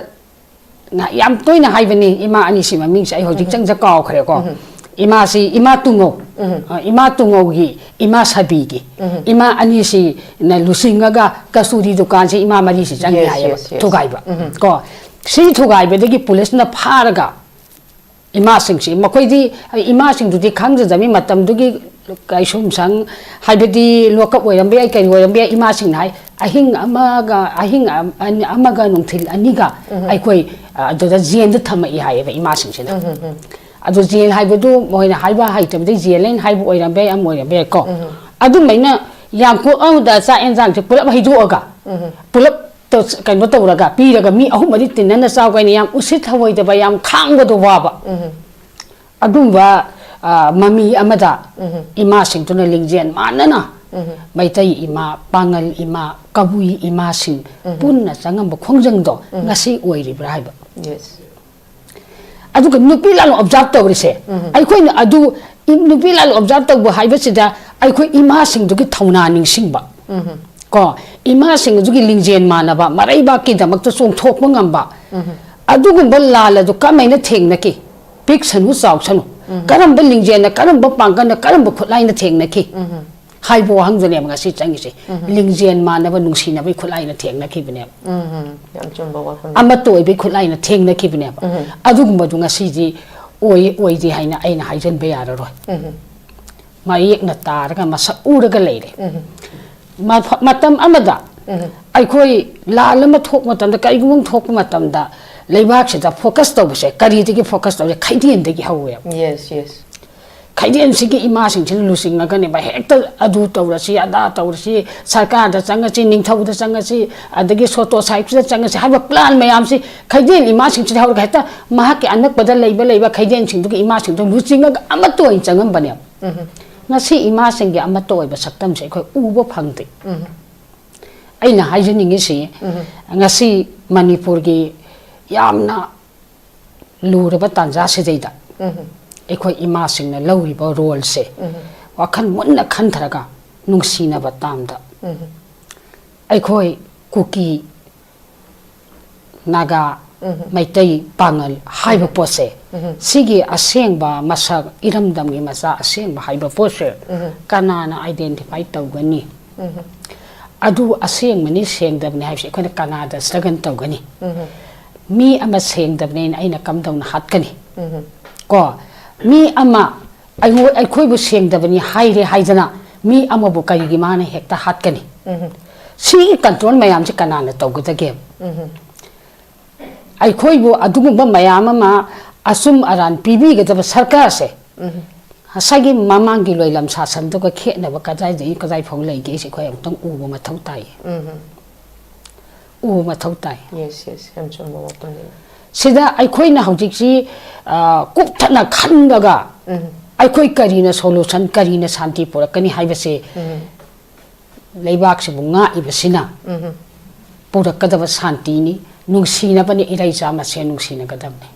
ꯅ-, ꯌꯥꯝ ꯇꯣꯏꯅ ꯍꯥꯏꯕꯅꯤ, ꯏꯃꯥ ꯑꯅꯤꯁꯤ ꯃꯃꯤꯡꯁꯦ ꯑꯩ ꯍꯧꯖꯤꯛ ꯆꯪꯖ ꯀꯥꯎꯈ꯭ꯔꯦꯀꯣ꯫ ꯏꯃꯥꯁꯤ ꯏꯃꯥ ꯇꯨꯡꯉꯧ, ꯑ, ꯏꯃꯥ ꯇꯨꯡꯉꯧꯒꯤ, ꯏꯃꯥ ꯁꯥꯕꯤꯒꯤ, ꯏꯃꯥ ꯑꯅꯤꯁꯤꯅ ꯂꯨꯆꯤꯡꯉꯒ ꯀꯁꯇꯨꯔꯤ ꯗꯨꯀꯥꯟꯁꯤ ꯏꯃꯥ ꯃꯔꯤꯁꯤ ꯆꯪꯉꯦ Yes, ꯍꯥꯏꯌꯦꯕ, yes, yes. ꯊꯨꯒꯥꯏꯕ꯫ ꯀꯣ, ꯁꯤ ꯊꯨꯒꯥꯏꯕꯗꯒꯤ ꯄꯨꯂꯤꯁꯅ ꯐꯥꯔꯒ ꯏꯃꯥꯁꯤꯡꯁꯤ, ꯃꯈꯣꯏꯗꯤ, ꯏꯃꯥꯁꯤꯡꯗꯨꯗꯤ ꯈꯪꯖꯗꯕꯅꯤ, ꯃꯇꯝꯗꯨꯒꯤ ꯀꯩꯁꯨꯝꯁꯪ, ꯍꯥꯏꯕꯗꯤ ꯂꯣꯀꯞ ꯑꯣꯏꯔꯝꯕ ꯌꯥꯏ, ꯀꯔꯤ ꯑꯣꯏꯔꯝꯕ ꯌꯥꯏ, ꯏꯃꯥꯁꯤꯡꯅ ꯍꯥꯏ, ꯑꯍꯤꯡ ꯑꯃꯒ, ꯑꯍꯤꯡ ꯑꯝ-, ꯑꯃꯒ ꯅꯨꯡꯊꯤꯜ ꯑꯅꯤꯒ ꯑꯩꯈꯣꯏ, ꯑꯗꯨꯗ ꯖꯦꯜꯗ ꯊꯝꯃꯛꯏ ꯍꯥꯏꯌꯦꯕ ꯏꯃꯥꯁꯤꯡꯁꯤꯅ꯫ ꯑꯗꯨ ꯖꯦꯜ ꯍꯥꯏꯕꯗꯨ ꯃꯣꯏꯅ ꯍꯥꯏꯕ ꯍꯩꯇꯕꯗꯩ ꯖꯦꯜ ꯍꯥꯏꯅ ꯍꯥꯏꯕ ꯑꯣꯏꯔꯝꯕ ꯌꯥꯏ, ꯑꯃ ꯑꯣꯏꯔꯝꯕ ꯌꯥꯏꯀꯣ꯫ ꯑꯗꯨꯃꯥꯏꯅ ꯌꯥꯡꯀꯣꯛ ꯑꯃꯗ ꯆꯥꯛ ꯌꯦꯟꯁꯥꯡꯁꯦ ꯄꯨꯂꯞ ꯍꯩꯗꯣꯛꯑꯒ, ꯄꯨꯂꯞ ꯇꯧ-, ꯀꯩꯅꯣ ꯇꯧꯔꯒ ꯄꯤꯔꯒ ꯃꯤ ꯑꯍꯨꯝ ꯃꯔꯤ ꯇꯤꯟꯅꯅ ꯆꯥꯎ ꯀꯥꯏꯅ ꯌꯥꯝ ꯎꯁꯤꯠ ꯊꯑꯣꯏꯗꯕ, ꯌꯥꯝ ꯈꯥꯡꯕꯗꯣ ꯋꯥꯕ꯫ ꯑꯗꯨꯝꯕ, ꯑ, ꯃꯃꯤ ꯑꯃꯗ ꯏꯃꯥꯁꯤꯡꯗꯨꯅ ꯂꯤꯡꯖꯦꯜ ꯃꯥꯟꯅꯅ ꯃꯩꯇꯩ ꯏꯃꯥ, ꯄꯥꯉꯜ ꯏꯃꯥ, ꯀꯕꯨꯏ ꯏꯃꯥꯁꯤꯡ ꯄꯨꯟꯅ ꯆꯪꯉꯝꯕ ꯈꯣꯡꯖꯪꯗꯣ ꯉꯁꯤ ꯑꯣꯏꯔꯤꯕ꯭ꯔꯥ ꯍꯥꯏꯕ꯫ Yes. ꯑꯗꯨꯒ ꯅꯨꯄꯤ ꯂꯥꯜꯂꯣ observe ꯇꯧꯔꯤꯁꯦ, ꯑꯩꯈꯣꯏꯅ ꯑꯗꯨ ꯏ-, ꯅꯨꯄꯤ ꯂꯥꯜꯂꯣ observe ꯇꯧꯕ ꯍꯥꯏꯕꯁꯤꯗ ꯑꯩꯈꯣꯏ ꯏꯃꯥꯁꯤꯡꯗꯨꯒꯤ ꯊꯧꯅꯥ ꯅꯤꯡꯁꯤꯡꯕ꯫ ꯀꯣ, ꯏꯃꯥꯁꯤꯡ ꯑꯗꯨꯒꯤ ꯂꯤꯡꯖꯦꯜ ꯃꯥꯟꯅꯕ, ꯃꯔꯩꯕꯥꯛꯀꯤꯗꯃꯛꯇ ꯆꯣꯡꯊꯣꯛꯄ ꯉꯝꯕ, ꯑꯗꯨꯒꯨꯝꯕ ꯂꯥꯜ ꯑꯗꯨ ꯀꯃꯥꯏꯅ ꯊꯦꯡꯅꯈꯤ? ꯄꯤꯛꯁꯅꯨ ꯆꯥꯎꯁꯅꯨ, ꯀꯔꯝꯕ ꯂꯤꯡꯖꯦꯜꯅ, ꯀꯔꯝꯕ ꯄꯥꯡꯒꯜꯅ, ꯀꯔꯝꯕ ꯈꯨꯠꯂꯥꯏꯅ ꯊꯦꯡꯅꯈꯤ ꯍꯥꯏꯕ ꯋꯥꯍꯪꯗꯨꯅꯦꯕ ꯉꯁꯤ ꯆꯪꯉꯤꯁꯦ꯫ ꯂꯤꯡꯖꯦꯜ ꯃꯥꯟꯅꯕ ꯅꯨꯡꯁꯤꯅꯕꯒꯤ ꯈꯨꯠꯂꯥꯏꯅ ꯊꯦꯡꯅꯈꯤꯕꯅꯦꯕ꯫ ꯎꯝ, ꯌꯥꯝ ꯆꯨꯝꯕ ꯋꯥꯐꯝ꯫ ꯑꯃꯠꯇ ꯑꯣꯏꯕꯒꯤ ꯈꯨꯠꯂꯥꯏꯅ ꯊꯦꯡꯅꯈꯤꯕꯅꯦꯕ꯫ ꯑꯗꯨꯒꯨꯝꯕꯗꯨ ꯉꯁꯤꯗꯤ ꯑꯣꯏ ꯑꯣꯏꯗꯦ ꯍꯥꯏꯅ ꯑꯩꯅ ꯍꯥꯏꯖꯟꯕ ꯌꯥꯔꯔꯣꯏ꯫ ꯃꯌꯦꯛꯅ ꯇꯥꯔꯒ ꯃꯁꯛ ꯎꯔꯒ ꯂꯩꯔꯦ꯫ ꯃꯐ-, ꯃꯇꯝ ꯑꯃꯗ ꯑꯩꯈꯣꯏ ꯂꯥꯜ ꯑꯃ ꯊꯣꯛꯄ ꯃꯇꯝꯗ, ꯀꯔꯤꯒꯨꯝꯕ ꯑꯃ ꯊꯣꯛꯄ ꯃꯇꯝꯗ ꯂꯩꯕꯥꯛꯁꯤꯗ focus ꯇꯧꯕꯁꯦ ꯀꯔꯤꯗꯒꯤ focus ꯇꯧꯁꯦ? ꯈꯩꯗꯦꯟꯗꯒꯤ ꯍꯧꯋꯦꯕ꯫ Yes, yes. ꯈꯩꯗꯦꯟꯁꯤꯒꯤ ꯏꯃꯥꯁꯤꯡꯁꯤꯅ ꯂꯨꯆꯤꯡꯉꯒꯅꯦꯕ, ꯍꯦꯛꯇ ꯑꯗꯨ ꯇꯧꯔꯁꯤ, ꯑꯗꯥ ꯇꯧꯔꯁꯤ, ꯁꯔꯀꯥꯔꯗ ꯆꯪꯉꯁꯤ, ꯅꯤꯡꯊꯧꯗ ꯆꯪꯉꯁꯤ, ꯑꯗꯒꯤ ꯁꯣꯇꯣ ꯁꯥꯍꯤꯕꯁꯤꯗ ꯆꯪꯉꯁꯤ ꯍꯥꯏꯕ plan ꯃꯌꯥꯝꯁꯤ ꯈꯩꯗꯦꯟ ꯏꯃꯥꯁꯤꯡꯁꯤꯗ ꯍꯧꯔꯒ ꯍꯦꯛꯇ ꯃꯍꯥꯛꯀꯤ ꯑꯅꯛꯄꯗ ꯂꯩꯕ, ꯂꯩꯕ ꯈꯩꯗꯦꯟꯁꯤꯡꯗꯨꯒꯤ ꯏꯃꯥꯁꯤꯡꯗꯨ ꯂꯨꯆꯤꯡꯉꯒ ꯑꯃꯠꯇ ꯑꯣꯏꯅ ꯆꯪꯉꯝꯕꯅꯦꯕ꯫ ꯉꯁꯤ ꯏꯃꯥꯁꯤꯡꯒꯤ ꯑꯃꯠꯇ ꯑꯣꯏꯕ ꯁꯛꯇꯝꯁꯦ ꯑꯩꯈꯣꯏ ꯎꯕ ꯐꯪꯗꯦ꯫ ꯑꯩꯅ ꯍꯥꯏꯖꯅꯤꯡꯉꯤꯁꯤ, ꯉꯁꯤ ꯃꯅꯤꯄꯨꯔꯒꯤ ꯌꯥꯝꯅ ꯂꯨꯔꯕ ꯇꯥꯟꯖꯥꯁꯤꯗꯩꯗ ꯑꯩꯈꯣꯏ ꯏꯃꯥꯁꯤꯡꯅ ꯂꯧꯔꯤꯕ roleꯁꯦ ꯋꯥꯈꯜ ꯃꯨꯟꯅ ꯈꯟꯊꯔꯒ ꯅꯨꯡꯁꯤꯅꯕ ꯇꯥꯝꯗ ꯑꯩꯈꯣꯏ ꯀꯨꯀꯤ, ꯅꯥꯒꯥ, ꯃꯩꯇꯩ, ꯄꯥꯉꯜ ꯍꯥꯏꯕ ꯄꯣꯠꯁꯦ, ꯁꯤꯒꯤ ꯑꯁꯦꯡꯕ ꯃꯁꯛ, ꯏꯔꯝꯗꯝꯒꯤ ꯃꯆꯥ ꯑꯁꯦꯡꯕ ꯍꯥꯏꯕ ꯄꯣꯠꯁꯦ ꯀꯅꯥꯅ identify ꯇꯧꯒꯅꯤ? ꯑꯗꯨ ꯑꯁꯦꯡꯕꯅꯤ ꯁꯦꯡꯗꯕꯅꯤ ꯍꯥꯏꯕꯁꯦ ꯑꯩꯈꯣꯏꯅ ꯀꯅꯥꯗ struggle ꯇꯧꯒꯅꯤ? ꯃꯤ ꯑꯃ ꯁꯦꯡꯗꯕꯅꯦꯅ ꯑꯩꯅ ꯀꯝꯗꯧꯅ ꯍꯥꯠꯀꯅꯤ? ꯀꯣ, ꯃꯤ ꯑꯃ ꯑꯩꯉꯣ-, ꯑꯩꯈꯣꯏꯕꯨ ꯁꯦꯡꯗꯕꯅꯤ ꯍꯥꯏꯔꯦ ꯍꯥꯏꯗꯅ ꯃꯤ ꯑꯃꯕꯨ ꯀꯔꯤꯒꯤ ꯃꯥꯅ ꯍꯦꯛꯇ ꯍꯥꯠꯀꯅꯤ? ꯁꯤꯒꯤ control ꯃꯌꯥꯝꯁꯦ ꯀꯅꯥꯅ ꯇꯧꯒꯗꯒꯦ? ꯑꯩꯈꯣꯏꯕꯨ ꯑꯗꯨꯒꯨꯝꯕ ꯃꯌꯥꯝ ꯑꯃ ꯑꯆꯨꯝ ꯑꯔꯥꯟ ꯄꯤꯕꯤꯒꯗꯕ ꯁꯔꯀꯥꯔꯁꯦ, ꯉꯁꯥꯏꯒꯤ ꯃꯃꯥꯡꯒꯤ ꯂꯣꯏꯂꯝ ꯁꯥꯁꯟꯗꯨꯒ ꯈꯦꯠꯅꯕ ꯀꯗꯥꯏꯗꯒꯤ ꯀꯗꯥꯏ ꯐꯥꯎ ꯂꯩꯒꯦꯁꯦ ꯑꯩꯈꯣꯏ ꯑꯃꯨꯛꯇꯪ ꯎꯕ ꯃꯊꯧ ꯇꯥꯏ꯫ ꯎꯕ ꯃꯊꯧ ꯇꯥꯏ꯫ Yes, yes, ꯌꯥꯝ ꯆꯨꯝꯕ ꯋꯥꯐꯝꯅꯤ꯫ ꯁꯤꯗ ꯑꯩꯈꯣꯏꯅ ꯍꯧꯖꯤꯛꯁꯤ, ꯑ, ꯀꯨꯞꯊꯅ ꯈꯟꯂꯒ ꯑꯩꯈꯣꯏ ꯀꯔꯤꯅ solution, ꯀꯔꯤꯅ ꯁꯥꯟꯇꯤ ꯄꯨꯔꯛꯀꯅꯤ ꯍꯥꯏꯕꯁꯦ ꯂꯩꯕꯥꯛꯁꯤꯕꯨ ꯉꯥꯛꯏꯕꯁꯤꯅ ꯄꯨꯔꯛꯀꯗꯕ ꯁꯥꯟꯇꯤꯅꯤ, ꯅꯨꯡꯁꯤꯅꯕꯅꯤ, ꯏꯔꯩꯆꯥ ꯃꯁꯦꯟ ꯅꯨꯡꯁꯤꯅꯒꯗꯕꯅꯤ꯫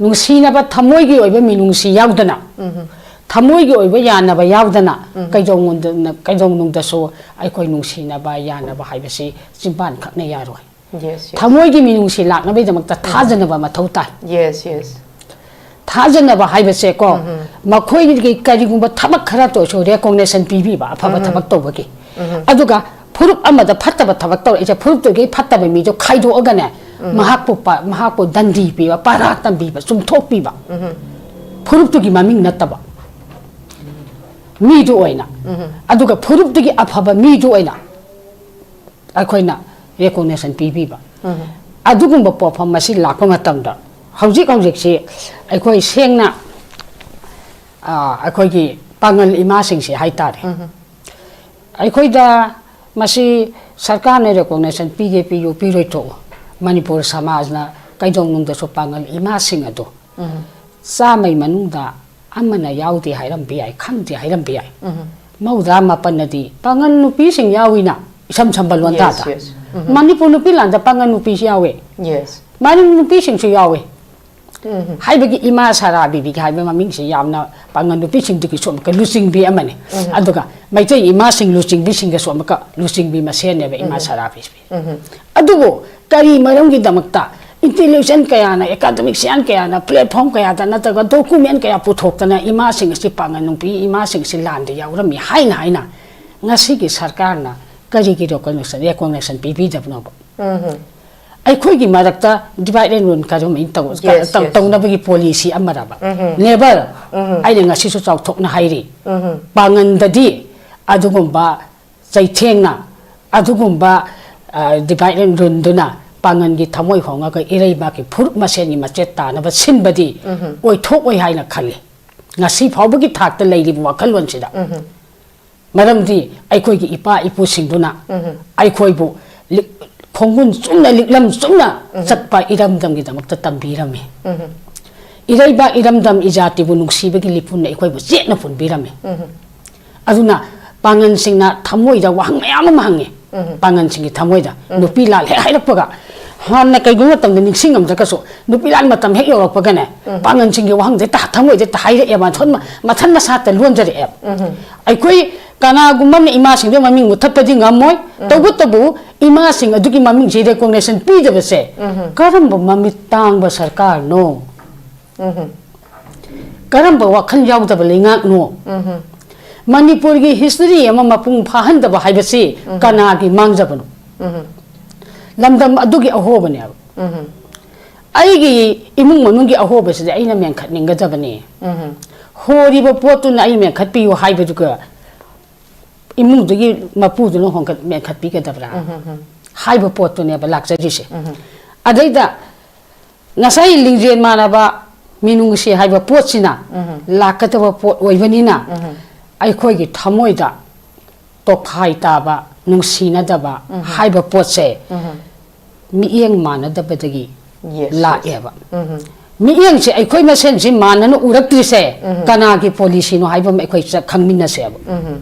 ꯅꯨꯡꯁꯤꯅꯕ ꯊꯃꯣꯏꯒꯤ ꯑꯣꯏꯕ ꯃꯤꯅꯨꯡꯁꯤ ꯌꯥꯎꯗꯅ, ꯊꯃꯣꯏꯒꯤ ꯑꯣꯏꯕ ꯌꯥꯅꯕ ꯌꯥꯎꯗꯅ, ꯀꯩꯗꯧꯅꯨꯡꯗ-, ꯀꯩꯗꯧꯅꯨꯡꯗꯁꯨ ꯑꯩꯈꯣꯏ ꯅꯨꯡꯁꯤꯅꯕ, ꯌꯥꯅꯕ ꯍꯥꯏꯕꯁꯤ ꯆꯤꯟꯕꯥꯟ ꯈꯛꯅ ꯌꯥꯔꯣꯏ꯫ Yes, yes. ꯊꯃꯣꯏꯒꯤ ꯃꯤꯅꯨꯡꯁꯤ ꯂꯥꯛꯅꯕꯒꯤꯗꯃꯛꯇ ꯊꯥꯖꯅꯕ ꯃꯊꯧ ꯇꯥꯏ꯫ Yes, yes. ꯊꯥꯖꯅꯕ ꯍꯥꯏꯕꯁꯦꯀꯣ, ꯃꯈꯣꯏꯒꯤ ꯀꯔꯤꯒꯨꯝꯕ ꯊꯕꯛ ꯈꯔꯇ ꯑꯣꯏꯔꯁꯨ recognition ꯄꯤꯕꯤꯕ, ꯑꯐꯕ ꯊꯕꯛ ꯇꯧꯕꯒꯤ꯫ ꯑꯗꯨꯒ ꯐꯨꯔꯨꯞ ꯑꯃꯗ ꯐꯠꯇꯕ ꯊꯕꯛ ꯇꯧꯔꯛꯏꯁꯦ, ꯐꯨꯔꯨꯞꯇꯨꯒꯤ ꯐꯠꯇꯕ ꯃꯤꯗꯣ ꯈꯥꯏꯗꯣꯛꯑꯒꯅꯦ, ꯃꯍꯥꯛꯄꯨ ꯄ-, ꯃꯍꯥꯛꯄꯨ ꯗꯟꯗꯤ ꯄꯤꯕ, ꯄꯔꯥ ꯇꯝꯕꯤꯕ, ꯆꯨꯝꯊꯣꯛꯄꯤꯕ꯫ ꯐꯨꯔꯨꯞꯇꯨꯒꯤ ꯃꯃꯤꯡ ꯅꯠꯇꯕ, ꯃꯤꯗꯨ ꯑꯣꯏꯅ꯫ ꯑꯗꯨꯒ ꯐꯨꯔꯨꯞꯇꯨꯒꯤ ꯑꯐꯕ ꯃꯤꯗꯨ ꯑꯣꯏꯅ ꯑꯩꯈꯣꯏꯅ recognition ꯄꯤꯕꯤꯕ꯫ ꯑꯗꯨꯒꯨꯝꯕ ꯄꯣꯠꯐꯝ ꯑꯁꯤ ꯂꯥꯛꯄ ꯃꯇꯝꯗ, ꯍꯧꯖꯤꯛ ꯍꯧꯖꯤꯛꯁꯤ ꯑꯩꯈꯣꯏ ꯁꯦꯡꯅ, ꯑ, ꯑꯩꯈꯣꯏꯒꯤ ꯄꯥꯉꯜ ꯏꯃꯥꯁꯤꯡꯁꯤ ꯍꯥꯏꯇꯥꯔꯦ, ꯑꯩꯈꯣꯏꯗ ꯃꯁꯤ ꯁꯔꯀꯥꯔꯅ recognition ꯄꯤꯒꯦ ꯄꯤꯌꯨ, ꯄꯤꯔꯣꯏ ꯇꯣꯛꯎ, ꯃꯅꯤꯄꯨꯔ ꯁꯃꯥꯖꯅ ꯀꯩꯗꯧꯅꯨꯡꯗꯁꯨ ꯄꯥꯉꯜ ꯏꯃꯥꯁꯤꯡ ꯑꯗꯨ ꯆꯥꯝꯃꯩ ꯃꯅꯨꯡꯗ ꯑꯃꯅ ꯌꯥꯎꯗꯦ ꯍꯥꯏꯔꯝꯕ ꯌꯥꯏ, ꯈꯪꯗꯦ ꯍꯥꯏꯔꯝꯕ ꯌꯥꯏ꯫ ꯃꯧꯗ꯭ꯔꯥ ꯃꯥꯄꯟꯅꯗꯤ ꯄꯥꯉꯜ ꯅꯨꯄꯤꯁꯤꯡ ꯌꯥꯎꯏꯅ, ꯏꯁꯝ ꯁꯝꯕ ꯂꯣꯟꯗꯥꯗ꯫ Yes, yes. ꯃꯅꯤꯄꯨꯔ ꯅꯨꯄꯤ ꯂꯥꯟꯗ ꯄꯥꯉꯜ ꯅꯨꯄꯤꯁꯨ ꯌꯥꯎꯋꯦ꯫ Yes. ꯃꯅꯤꯄꯨꯔ ꯅꯨꯄꯤꯁꯤꯡꯁꯨ ꯌꯥꯎꯋꯦ꯫ ꯍꯥꯏꯕꯒꯤ ꯏꯃꯥ ꯁꯥꯔꯥ ꯕꯤꯕꯤꯒꯤ ꯍꯥꯏꯕ ꯃꯃꯤꯡꯁꯤ ꯌꯥꯝꯅ ꯄꯥꯉꯜ ꯅꯨꯄꯤꯁꯤꯡꯗꯨꯒꯤꯁꯨ ꯑꯃꯨꯛꯀ ꯂꯨꯆꯤꯡꯕꯤ ꯑꯃꯅꯤ꯫ ꯑꯗꯨꯒ ꯃꯩꯇꯩ ꯏꯃꯥꯁꯤꯡ ꯂꯨꯆꯤꯡꯕꯤꯁꯤꯡꯒꯁꯨ ꯑꯃꯨꯛꯀ ꯂꯨꯆꯤꯡꯕꯤ ꯃꯁꯦꯟꯅꯦꯕ ꯏꯃꯥ ꯁꯥꯔꯥ ꯕꯤꯕꯤ꯫ ꯑꯗꯨꯕꯨ ꯀꯔꯤ ꯃꯔꯝꯒꯤꯗꯃꯛꯇ intellectual ꯀꯌꯥꯅ, academician ꯀꯌꯥꯅ platform ꯀꯌꯥꯗ ꯅꯠꯇ꯭ꯔꯒ document ꯀꯌꯥ ꯄꯨꯊꯣꯛꯇꯅ ꯏꯃꯥꯁꯤꯡ ꯑꯁꯤ ꯄꯥꯉꯜ ꯅꯨꯄꯤ ꯏꯃꯥꯁꯤꯡ ꯑꯁꯤ ꯂꯥꯟꯗ ꯌꯥꯎꯔꯝꯃꯤ ꯍꯥꯏꯅ ꯍꯥꯏꯅ ꯉꯁꯤꯒꯤ ꯁꯔꯀꯥꯔꯅ ꯀꯔꯤꯒꯤ recognition, recognition ꯄꯤꯕꯤꯗꯕꯅꯣꯕ? ꯑꯩꯈꯣꯏꯒꯤ ꯃꯔꯛꯇ divide and rule ꯀꯔꯝꯍꯥꯏꯅ ꯇꯧ-, Yes, ꯇꯧ-, yes. ꯇꯧꯅꯕꯒꯤ policy ꯑꯃꯔꯕ? Never. ꯑꯩꯅ ꯉꯁꯤꯁꯨ ꯆꯥꯎꯊꯣꯛꯅ ꯍꯥꯏꯔꯤ꯫ ꯄꯥꯉꯟꯗꯗꯤ ꯑꯗꯨꯒꯨꯝꯕ ꯆꯩꯊꯦꯡꯅ, ꯑꯗꯨꯒꯨꯝꯕ, ꯑ, divide and ruleꯗꯨꯅ ꯄꯥꯡꯒꯜꯒꯤ ꯊꯃꯣꯏ ꯍꯣꯡꯉꯒ ꯏꯔꯩꯕꯥꯛꯀꯤ ꯐꯨꯔꯨꯞ ꯃꯁꯦꯟꯒꯤ ꯃꯆꯦꯠ ꯇꯥꯅꯕ ꯁꯤꯟꯕꯗꯤ ꯎꯝꯍꯨꯝ꯫ ꯑꯣꯏꯊꯣꯛꯑꯣꯏ ꯍꯥꯏꯅ ꯈꯜꯂꯤ꯫ ꯉꯁꯤ ꯐꯥꯎꯕꯒꯤ ꯊꯥꯛꯇ ꯂꯩꯔꯤꯕ ꯋꯥꯈꯜꯂꯣꯟꯁꯤꯗ꯫ ꯎꯝꯍꯨꯝ꯫ ꯃꯔꯝꯗꯤ ꯑꯩꯈꯣꯏꯒꯤ ꯏꯄꯥ ꯏꯄꯨꯁꯤꯡꯗꯨꯅ ꯎꯝꯍꯨꯝ꯫ ꯑꯩꯈꯣꯏꯕꯨ ꯂꯤꯛ-, ꯈꯣꯡꯒꯨꯟ ꯆꯨꯝꯅ ꯂꯤꯛꯂꯝ ꯆꯨꯝꯅ ꯎꯝꯍꯨꯝ꯫ ꯆꯠꯄ ꯏꯔꯝꯗꯝꯒꯤꯗꯃꯛꯇ ꯇꯝꯕꯤꯔꯝꯃꯤ꯫ ꯎꯝꯍꯨꯝ꯫ ꯏꯔꯩꯕꯥꯛ ꯏꯔꯝꯗꯝ ꯏꯖꯥꯇꯤꯕꯨ ꯅꯨꯡꯁꯤꯕꯒꯤ ꯂꯤꯄꯨꯟꯅ ꯑꯩꯈꯣꯏꯕꯨ ꯆꯦꯠꯅ ꯄꯨꯟꯕꯤꯔꯝꯃꯤ꯫ ꯎꯝꯍꯨꯝ꯫ ꯑꯗꯨꯅ ꯄꯥꯡꯒꯜꯁꯤꯡꯅ ꯊꯃꯣꯏꯗ ꯋꯥꯍꯪ ꯃꯌꯥꯝ ꯑꯃ ꯍꯪꯉꯤ꯫ ꯎꯝꯍꯨꯝ꯫ ꯄꯥꯡꯒꯜꯁꯤꯡꯒꯤ ꯊꯃꯣꯏꯗ ꯎꯝ꯫ ꯅꯨꯄꯤ ꯂꯥꯜ ꯍꯦꯛ ꯍꯥꯏꯔꯛꯄꯒ, ꯍꯥꯟꯅ ꯀꯩꯒꯨꯝꯕ ꯃꯇꯝꯗ ꯅꯤꯡꯁꯤꯡꯉꯝꯗ꯭ꯔꯒꯁꯨ ꯅꯨꯄꯤ ꯂꯥꯜ ꯃꯇꯝ ꯍꯦꯛ ꯌꯧꯔꯛꯄꯒꯅꯦ, ꯎꯝ꯫ ꯄꯥꯡꯒꯜꯁꯤꯡꯒꯤ ꯋꯥꯍꯪꯁꯦ ꯇ-, ꯊꯃꯣꯏꯗ ꯍꯦꯛꯇ ꯍꯥꯏꯔꯛꯑꯦꯕ, ꯃꯊꯟ-, ꯃꯊꯟ ꯃꯁꯥꯇ ꯂꯣꯟꯖꯔꯛꯑꯦꯕ꯫ ꯎꯝꯍꯨꯝ꯫ ꯑꯩꯈꯣꯏ ꯀꯅꯥꯒꯨꯝꯕ ꯑꯃꯅ ꯏꯃꯥꯁꯤꯡꯗꯨ ꯃꯃꯤꯡ ꯃꯨꯊꯠꯄꯗꯤ ꯉꯝꯃꯣꯏ꯫ ꯎꯝ꯫ ꯇꯧꯕꯇꯕꯨ ꯏꯃꯥꯁꯤꯡ ꯑꯗꯨꯒꯤ ꯃꯃꯤꯡꯁꯦ recognition ꯄꯤꯗꯕꯁꯦ ꯎꯝꯍꯨꯝ꯫ ꯀꯔꯝꯕ ꯃꯃꯤꯠ ꯇꯥꯡꯕ ꯁꯔꯀꯥꯔꯅꯣ? ꯎꯝꯍꯨꯝ꯫ ꯀꯔꯝꯕ ꯋꯥꯈꯜ ꯌꯥꯎꯗꯕ ꯂꯩꯉꯥꯛꯅꯣ? ꯎꯝꯍꯨꯝ꯫ ꯃꯅꯤꯄꯨꯔꯒꯤ history ꯑꯃ ꯃꯄꯨꯡ ꯐꯥꯍꯟꯗꯕ ꯍꯥꯏꯕꯁꯤ ꯎꯝ꯫ ꯀꯅꯥꯒꯤ ꯃꯥꯡꯖꯕꯅꯣ? ꯎꯝꯍꯨꯝ꯫ ꯂꯝꯗꯝ ꯑꯗꯨꯒꯤ ꯑꯍꯣꯕꯅꯦꯕ꯫ ꯎꯝꯍꯨꯝ꯫ ꯑꯩꯒꯤ ꯏꯃꯨꯡ ꯃꯅꯨꯡꯒꯤ ꯑꯍꯣꯕꯁꯤꯗꯤ ꯑꯩꯅ ꯃꯦꯟꯈꯠꯅꯤꯡꯒꯗꯕꯅꯤ꯫ ꯎꯝꯍꯨꯝ꯫ ꯍꯣꯔꯤꯕ ꯄꯣꯠꯇꯨꯅ ꯑꯩ ꯃꯦꯟꯈꯠꯄꯤꯌꯨ ꯍꯥꯏꯕꯗꯨꯒ ꯏꯃꯨꯡꯗꯨꯒꯤ ꯃꯄꯨꯗꯨꯅ ꯍꯣꯡꯒꯠ-, ꯃꯦꯟꯈꯠꯄꯤꯒꯗꯕ꯭ꯔꯥ ꯎꯝꯍꯨꯝ꯫ ꯍꯥꯏꯕ ꯄꯣꯠꯇꯨꯅꯦꯕ ꯂꯥꯛꯆꯔꯤꯁꯦ꯫ ꯎꯝꯍꯨꯝ꯫ ꯑꯗꯩꯗ ꯉꯁꯥꯏ ꯂꯤꯡꯖꯦꯜ ꯃꯥꯟꯅꯕ ꯃꯤꯅꯨꯡꯁꯤ ꯍꯥꯏꯕ ꯄꯣꯠꯁꯤꯅ ꯎꯝꯍꯨꯝ꯫ ꯂꯥꯛꯀꯗꯕ ꯄꯣꯠ ꯑꯣꯏꯕꯅꯤꯅ ꯎꯝꯍꯨꯝ꯫ ꯑꯩꯈꯣꯏꯒꯤ ꯊꯃꯣꯏꯗ ꯇꯣꯈꯥꯏ ꯇꯥꯕ, ꯅꯨꯡꯁꯤꯅꯗꯕ ꯎꯝꯍꯨꯝ꯫ ꯍꯥꯏꯕ ꯄꯣꯠꯁꯦ ꯎꯝꯍꯨꯝ꯫ ꯃꯤꯠꯌꯦꯡ ꯃꯥꯟꯅꯗꯕꯗꯒꯤ Yes, yes. ꯂꯥꯛꯑꯦꯕ꯫ ꯎꯝꯍꯨꯝ꯫ ꯃꯤꯠꯌꯦꯡꯁꯦ ꯑꯩꯈꯣꯏ ꯃꯁꯦꯟꯁꯤ ꯃꯥꯟꯅꯅ ꯎꯔꯛꯇ꯭ꯔꯤꯁꯦ ꯎꯝꯍꯨꯝ꯫ ꯀꯅꯥꯒꯤ policyꯅꯣ ꯍꯥꯏꯕ ꯑꯃ ꯑꯩꯈꯣꯏ ꯆ-, ꯈꯪꯃꯤꯟꯅꯁꯦꯕ꯫ ꯎꯝꯍꯨꯝ꯫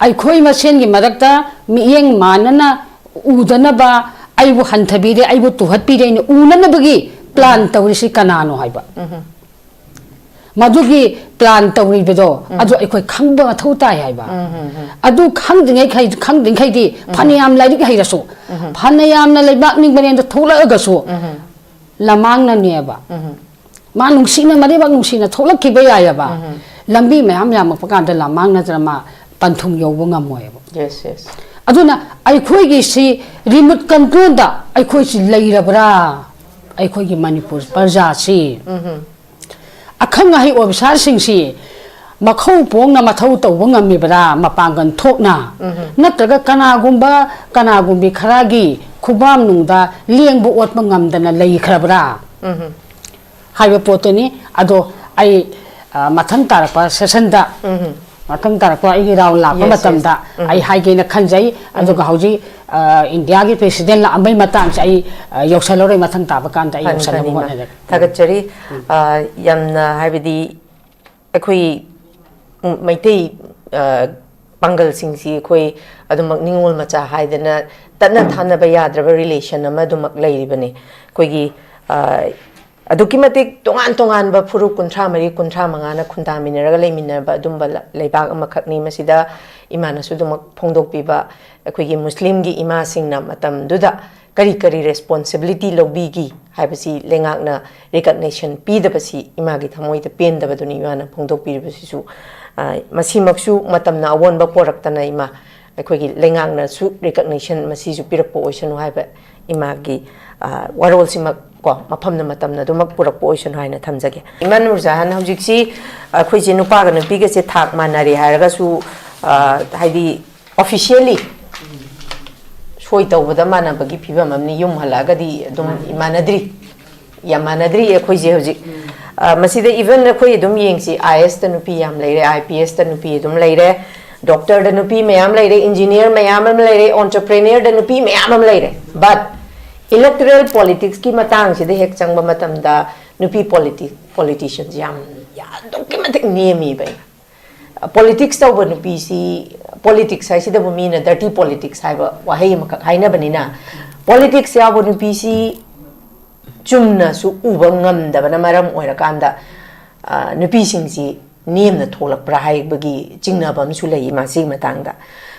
ꯑꯩꯈꯣꯏ ꯃꯁꯦꯟꯒꯤ ꯃꯔꯛꯇ ꯃꯤꯠꯌꯦꯡ ꯃꯥꯟꯅꯅ ꯎꯗꯅꯕ, ꯑꯩꯕꯨ ꯍꯟꯊꯕꯤꯔꯦ, ꯑꯩꯕꯨ ꯇꯨꯍꯠꯄꯤꯔꯦꯅ ꯎꯅꯅꯕꯒꯤ plan ꯇꯧꯔꯤꯁꯤ ꯀꯅꯥꯅꯣ ꯍꯥꯏꯕ꯫ ꯎꯝꯍꯨꯝ꯫ ꯃꯗꯨꯒꯤ plan ꯇꯧꯔꯤꯕꯗꯣ ꯑꯗꯨ ꯑꯩꯈꯣꯏ ꯈꯪꯕ ꯃꯊꯧ ꯇꯥꯏ ꯍꯥꯏꯕ꯫ ꯎꯝ, ꯎꯝ, ꯎꯝ꯫ ꯑꯗꯨ ꯈꯪꯗ꯭ꯔꯤꯉꯩ, ꯈꯪꯗ꯭ꯔꯤꯉꯩꯗꯤ ꯐꯅꯌꯥꯝ ꯂꯥꯏꯔꯤꯛ ꯍꯩꯔꯁꯨ, ꯐꯅꯌꯥꯝꯅ ꯂꯩꯕꯥꯛ ꯅꯤꯡꯕꯅꯦꯅ ꯊꯣꯛꯂꯛꯑꯒꯁꯨ ꯂꯃꯥꯡꯅꯅꯦꯕ꯫ ꯃꯥ ꯅꯨꯡꯁꯤꯅ, ꯃꯔꯤꯕꯥꯛ ꯅꯨꯡꯁꯤꯅ ꯊꯣꯛꯂꯛꯈꯤꯕ ꯌꯥꯏꯑꯕ꯫ ꯂꯝꯕꯤ ꯃꯌꯥꯝ ꯌꯥꯝꯃꯛꯄ ꯀꯥꯟꯗ ꯂꯃꯥꯡꯅꯗꯅ ꯃꯥ ꯄꯟꯊꯨꯡ ꯌꯧꯕ ꯉꯝꯃꯣꯏꯕ꯫ Yes, yes. ꯑꯗꯨꯅ ꯑꯩꯈꯣꯏꯒꯤ ꯁꯤ remote controlꯗ ꯑꯩꯈꯣꯏꯁꯤ ꯂꯩꯔꯕ꯭ꯔꯥ? ꯑꯩꯈꯣꯏꯒꯤ ꯃꯅꯤꯄꯨꯔ ꯄ꯭ꯔꯖꯥꯁꯤ꯫ ꯑꯈꯪ ꯑꯍꯩ officerꯁꯤꯡꯁꯤ ꯃꯈꯧ ꯄꯣꯡꯅ ꯃꯊꯧ ꯇꯧꯕ ꯉꯝꯃꯤꯕ꯭ꯔꯥ, ꯃꯄꯥꯡꯒꯜ ꯊꯣꯛꯅ? ꯅꯠꯇ꯭ꯔꯒ ꯀꯅꯥꯒꯨꯝꯕ, ꯀꯅꯥꯒꯨꯝꯕꯤ ꯈꯔꯒꯤ ꯈꯨꯕꯥꯝꯅꯨꯡꯗ ꯂꯦꯡꯕ ꯑꯣꯠꯄ ꯉꯝꯗꯅ ꯂꯩꯈ꯭ꯔꯕ꯭ꯔꯥ ꯍꯥꯏꯕ ꯄꯣꯠꯇꯨꯅꯤ꯫ ꯑꯗꯣ ꯑꯩ, ꯑ, ꯃꯊꯪ ꯇꯥꯔꯛꯄ ꯁꯦꯁꯟꯗ, ꯃꯊꯪ ꯇꯥꯔꯛꯄ ꯑꯩꯒꯤ ꯔꯥꯎꯟ ꯂꯥꯛꯄ ꯃꯇꯝꯗ ꯑꯩ ꯍꯥꯏꯒꯦꯅ ꯈꯟꯖꯩ꯫ ꯑꯗꯨꯒ ꯍꯧꯖꯤꯛ, ꯑ, ꯏꯟꯗꯤꯌꯥꯒꯤ ꯄ꯭ꯔꯦꯁꯤꯗꯦꯟ ꯂꯥꯛꯑꯝꯕꯩ ꯃꯇꯥꯡꯁꯦ ꯑꯩ, ꯑ, ꯌꯧꯁꯜꯂꯔꯣꯏ, ꯃꯊꯪ ꯇꯥꯕ ꯀꯥꯟꯗ ꯑꯩ ꯐꯅꯤ, ꯌꯧꯁꯜꯂꯕ ꯐꯅꯤ, ꯏꯃꯥ꯫ ꯍꯣꯠꯅꯖꯒꯦ꯫ ꯊꯥꯒꯠꯆꯔꯤ꯫ ꯑ, ꯌꯥꯝꯅ, ꯍꯥꯏꯕꯗꯤ, ꯑꯩꯈꯣꯏ ꯃꯩꯇꯩ, ꯑ, ꯄꯥꯡꯒꯜꯁꯤꯡꯁꯤ ꯑꯩꯈꯣꯏ ꯑꯗꯨꯃꯛ ꯅꯤꯡꯉꯣꯜ ꯃꯆꯥ ꯍꯥꯏꯗꯅ ꯇꯠꯅ ꯊꯥꯅꯕ ꯌꯥꯗ꯭ꯔꯕ ꯔꯤꯂꯦꯁꯟ ꯑꯃ ꯑꯗꯨꯃꯛ ꯂꯩꯔꯤꯕꯅꯤ꯫ ꯑꯩꯈꯣꯏꯒꯤ, ꯑ, ꯑꯗꯨꯛꯀꯤ ꯃꯇꯤꯛ ꯇꯣꯉꯥꯟ ꯇꯣꯉꯥꯟꯕ ꯐꯨꯔꯨꯞ ꯀꯨꯟꯊ꯭ꯔꯥ ꯃꯔꯤ, ꯀꯨꯟꯊ꯭ꯔꯥ ꯃꯉꯥꯅ ꯈꯨꯟꯗꯥꯃꯤꯟꯅꯔꯒ ꯂꯩꯃꯤꯟꯅꯕ ꯑꯗꯨꯝꯕ ꯂ-, ꯂꯩꯕꯥꯛ ꯑꯃꯈꯛꯅꯤ꯫ ꯃꯁꯤꯗ ꯏꯃꯥꯅꯁꯨ ꯑꯗꯨꯃꯛ ꯐꯣꯡꯗꯣꯛꯄꯤꯕ, ꯑꯩꯈꯣꯏꯒꯤ ꯃꯨꯁꯂꯤꯝꯒꯤ ꯏꯃꯥꯁꯤꯡꯅ ꯃꯇꯝꯗꯨꯗ ꯀꯔꯤ ꯀꯔꯤ ꯔꯦꯁꯄꯣꯟꯁꯤꯕꯤꯂꯤꯇꯤ ꯂꯧꯕꯤꯈꯤ ꯍꯥꯏꯕꯁꯤ ꯂꯩꯉꯥꯛꯅ ꯔꯤꯀꯛꯅꯦꯁꯟ ꯄꯤꯗꯕꯁꯤ ꯏꯃꯥꯒꯤ ꯊꯃꯣꯏꯗ ꯄꯦꯟꯗꯕꯗꯨꯅꯤ ꯏꯃꯥꯅ ꯐꯣꯡꯗꯣꯛꯄꯤꯔꯤꯕꯁꯤꯁꯨ꯫ ꯑ, ꯃꯁꯤꯃꯛꯁꯨ ꯃꯇꯝꯅ ꯑꯑꯣꯟꯕ ꯄꯣꯔꯛꯇꯅ ꯏꯃꯥ, ꯑꯩꯈꯣꯏꯒꯤ ꯂꯩꯉꯥꯛꯅꯁꯨ ꯔꯤꯀꯛꯅꯦꯁꯟ ꯃꯁꯤꯁꯨ ꯄꯤꯔꯛꯄ ꯑꯣꯏꯁꯅꯨ ꯍꯥꯏꯕ ꯏꯃꯥꯒꯤ, ꯑ, ꯋꯥꯔꯣꯜꯁꯤꯃꯛ ꯀꯣ, ꯃꯐꯝꯅ ꯃꯇꯝꯅ ꯑꯗꯨꯃꯛ ꯄꯨꯔꯛꯄ ꯑꯣꯏꯁꯅꯨ ꯍꯥꯏꯅ ꯊꯝꯖꯒꯦ꯫ ꯏꯃꯥ ꯅꯨꯔꯖꯍꯥꯟ, ꯍꯧꯖꯤꯛꯁꯤ ꯑꯩꯈꯣꯏꯁꯦ ꯅꯨꯄꯥꯒ ꯅꯨꯄꯤꯒꯁꯦ ꯊꯥꯛ ꯃꯥꯟꯅꯔꯦ ꯍꯥꯏꯔꯒꯁꯨ, ꯑ, ꯍꯥꯏꯗꯤ, ꯑꯣꯐꯤꯁꯤꯌꯦꯜꯂꯤ ꯁꯣꯏ ꯇꯧꯕꯗ ꯃꯥꯟꯅꯕꯒꯤ ꯐꯤꯕꯝ ꯑꯃꯅꯤ꯫ ꯌꯨꯝ ꯍꯜꯂꯛꯑꯒꯗꯤ ꯑꯗꯨꯝ ꯃꯥꯟꯅꯗ꯭ꯔꯤ, ꯌꯥꯝ ꯃꯥꯟꯅꯗ꯭ꯔꯤ ꯑꯩꯈꯣꯏꯁꯦ ꯍꯧꯖꯤꯛ꯫ ꯑ, ꯃꯁꯤꯗ ꯏꯚꯟ ꯑꯩꯈꯣꯏ ꯑꯗꯨꯝ ꯌꯦꯡꯁꯤ, ꯑꯥꯏ ꯑꯦꯁꯇ ꯅꯨꯄꯤ ꯌꯥꯝ ꯂꯩꯔꯦ, ꯑꯥꯏ ꯄꯤ ꯑꯦꯁꯇ ꯅꯨꯄꯤ ꯑꯗꯨꯝ ꯂꯩꯔꯦ, ꯗꯣꯛꯇꯔꯗ ꯅꯨꯄꯤ ꯃꯌꯥꯝ ꯂꯩꯔꯦ, ꯏꯟꯖꯤꯅꯤꯌꯔ ꯃꯌꯥꯝ ꯑꯃ ꯂꯩꯔꯦ, ꯑꯣꯟꯇꯔꯄ꯭ꯔꯦꯅꯔꯗ ꯅꯨꯄꯤ ꯃꯌꯥꯝ ꯑꯃ ꯂꯩꯔꯦ꯫ ꯕꯠ ꯏꯂꯦꯛꯇꯣꯔꯦꯜ ꯄꯣꯂꯤꯇꯤꯛꯁꯀꯤ ꯃꯇꯥꯡꯁꯤꯗ ꯍꯦꯛ ꯆꯪꯕ ꯃꯇꯝꯗ ꯅꯨꯄꯤ ꯄꯣꯂꯤꯇꯤ-, ꯄꯣꯂꯤꯇꯤꯁꯤꯌꯟꯁ ꯌꯥꯝ, ꯌꯥꯝ ꯑꯗꯨꯛꯀꯤ ꯃꯇꯤꯛ ꯅꯦꯝꯃꯤꯕ꯫ ꯄꯣꯂꯤꯇꯤꯛꯁ ꯇꯧꯕ ꯅꯨꯄꯤꯁꯤ, ꯄꯣꯂꯤꯇꯤꯛꯁ ꯍꯥꯏꯁꯤꯗꯕꯨ ꯃꯤꯅ ꯗꯔꯇꯤ ꯄꯣꯂꯤꯇꯤꯛꯁ ꯍꯥꯏꯕ ꯋꯥꯍꯩ ꯑꯃꯈꯛ ꯍꯥꯏꯅꯕꯅꯤꯅ, ꯄꯣꯂꯤꯇꯤꯛꯁ ꯌꯥꯎꯕ ꯅꯨꯄꯤꯁꯤ ꯆꯨꯝꯅꯁꯨ ꯎꯕ ꯉꯝꯗꯕꯅ ꯃꯔꯝ ꯑꯣꯏꯔꯀꯥꯟꯗ, ꯑ, ꯅꯨꯄꯤꯁꯤꯡꯁꯤ ꯅꯦꯝꯅ ꯊꯣꯛꯂꯛꯄ꯭ꯔꯥ ꯍꯥꯏꯕꯒꯤ ꯆꯤꯡꯅꯕ ꯑꯃꯁꯨ ꯂꯩ ꯃꯁꯤꯒꯤ ꯃꯇꯥꯡꯗ꯫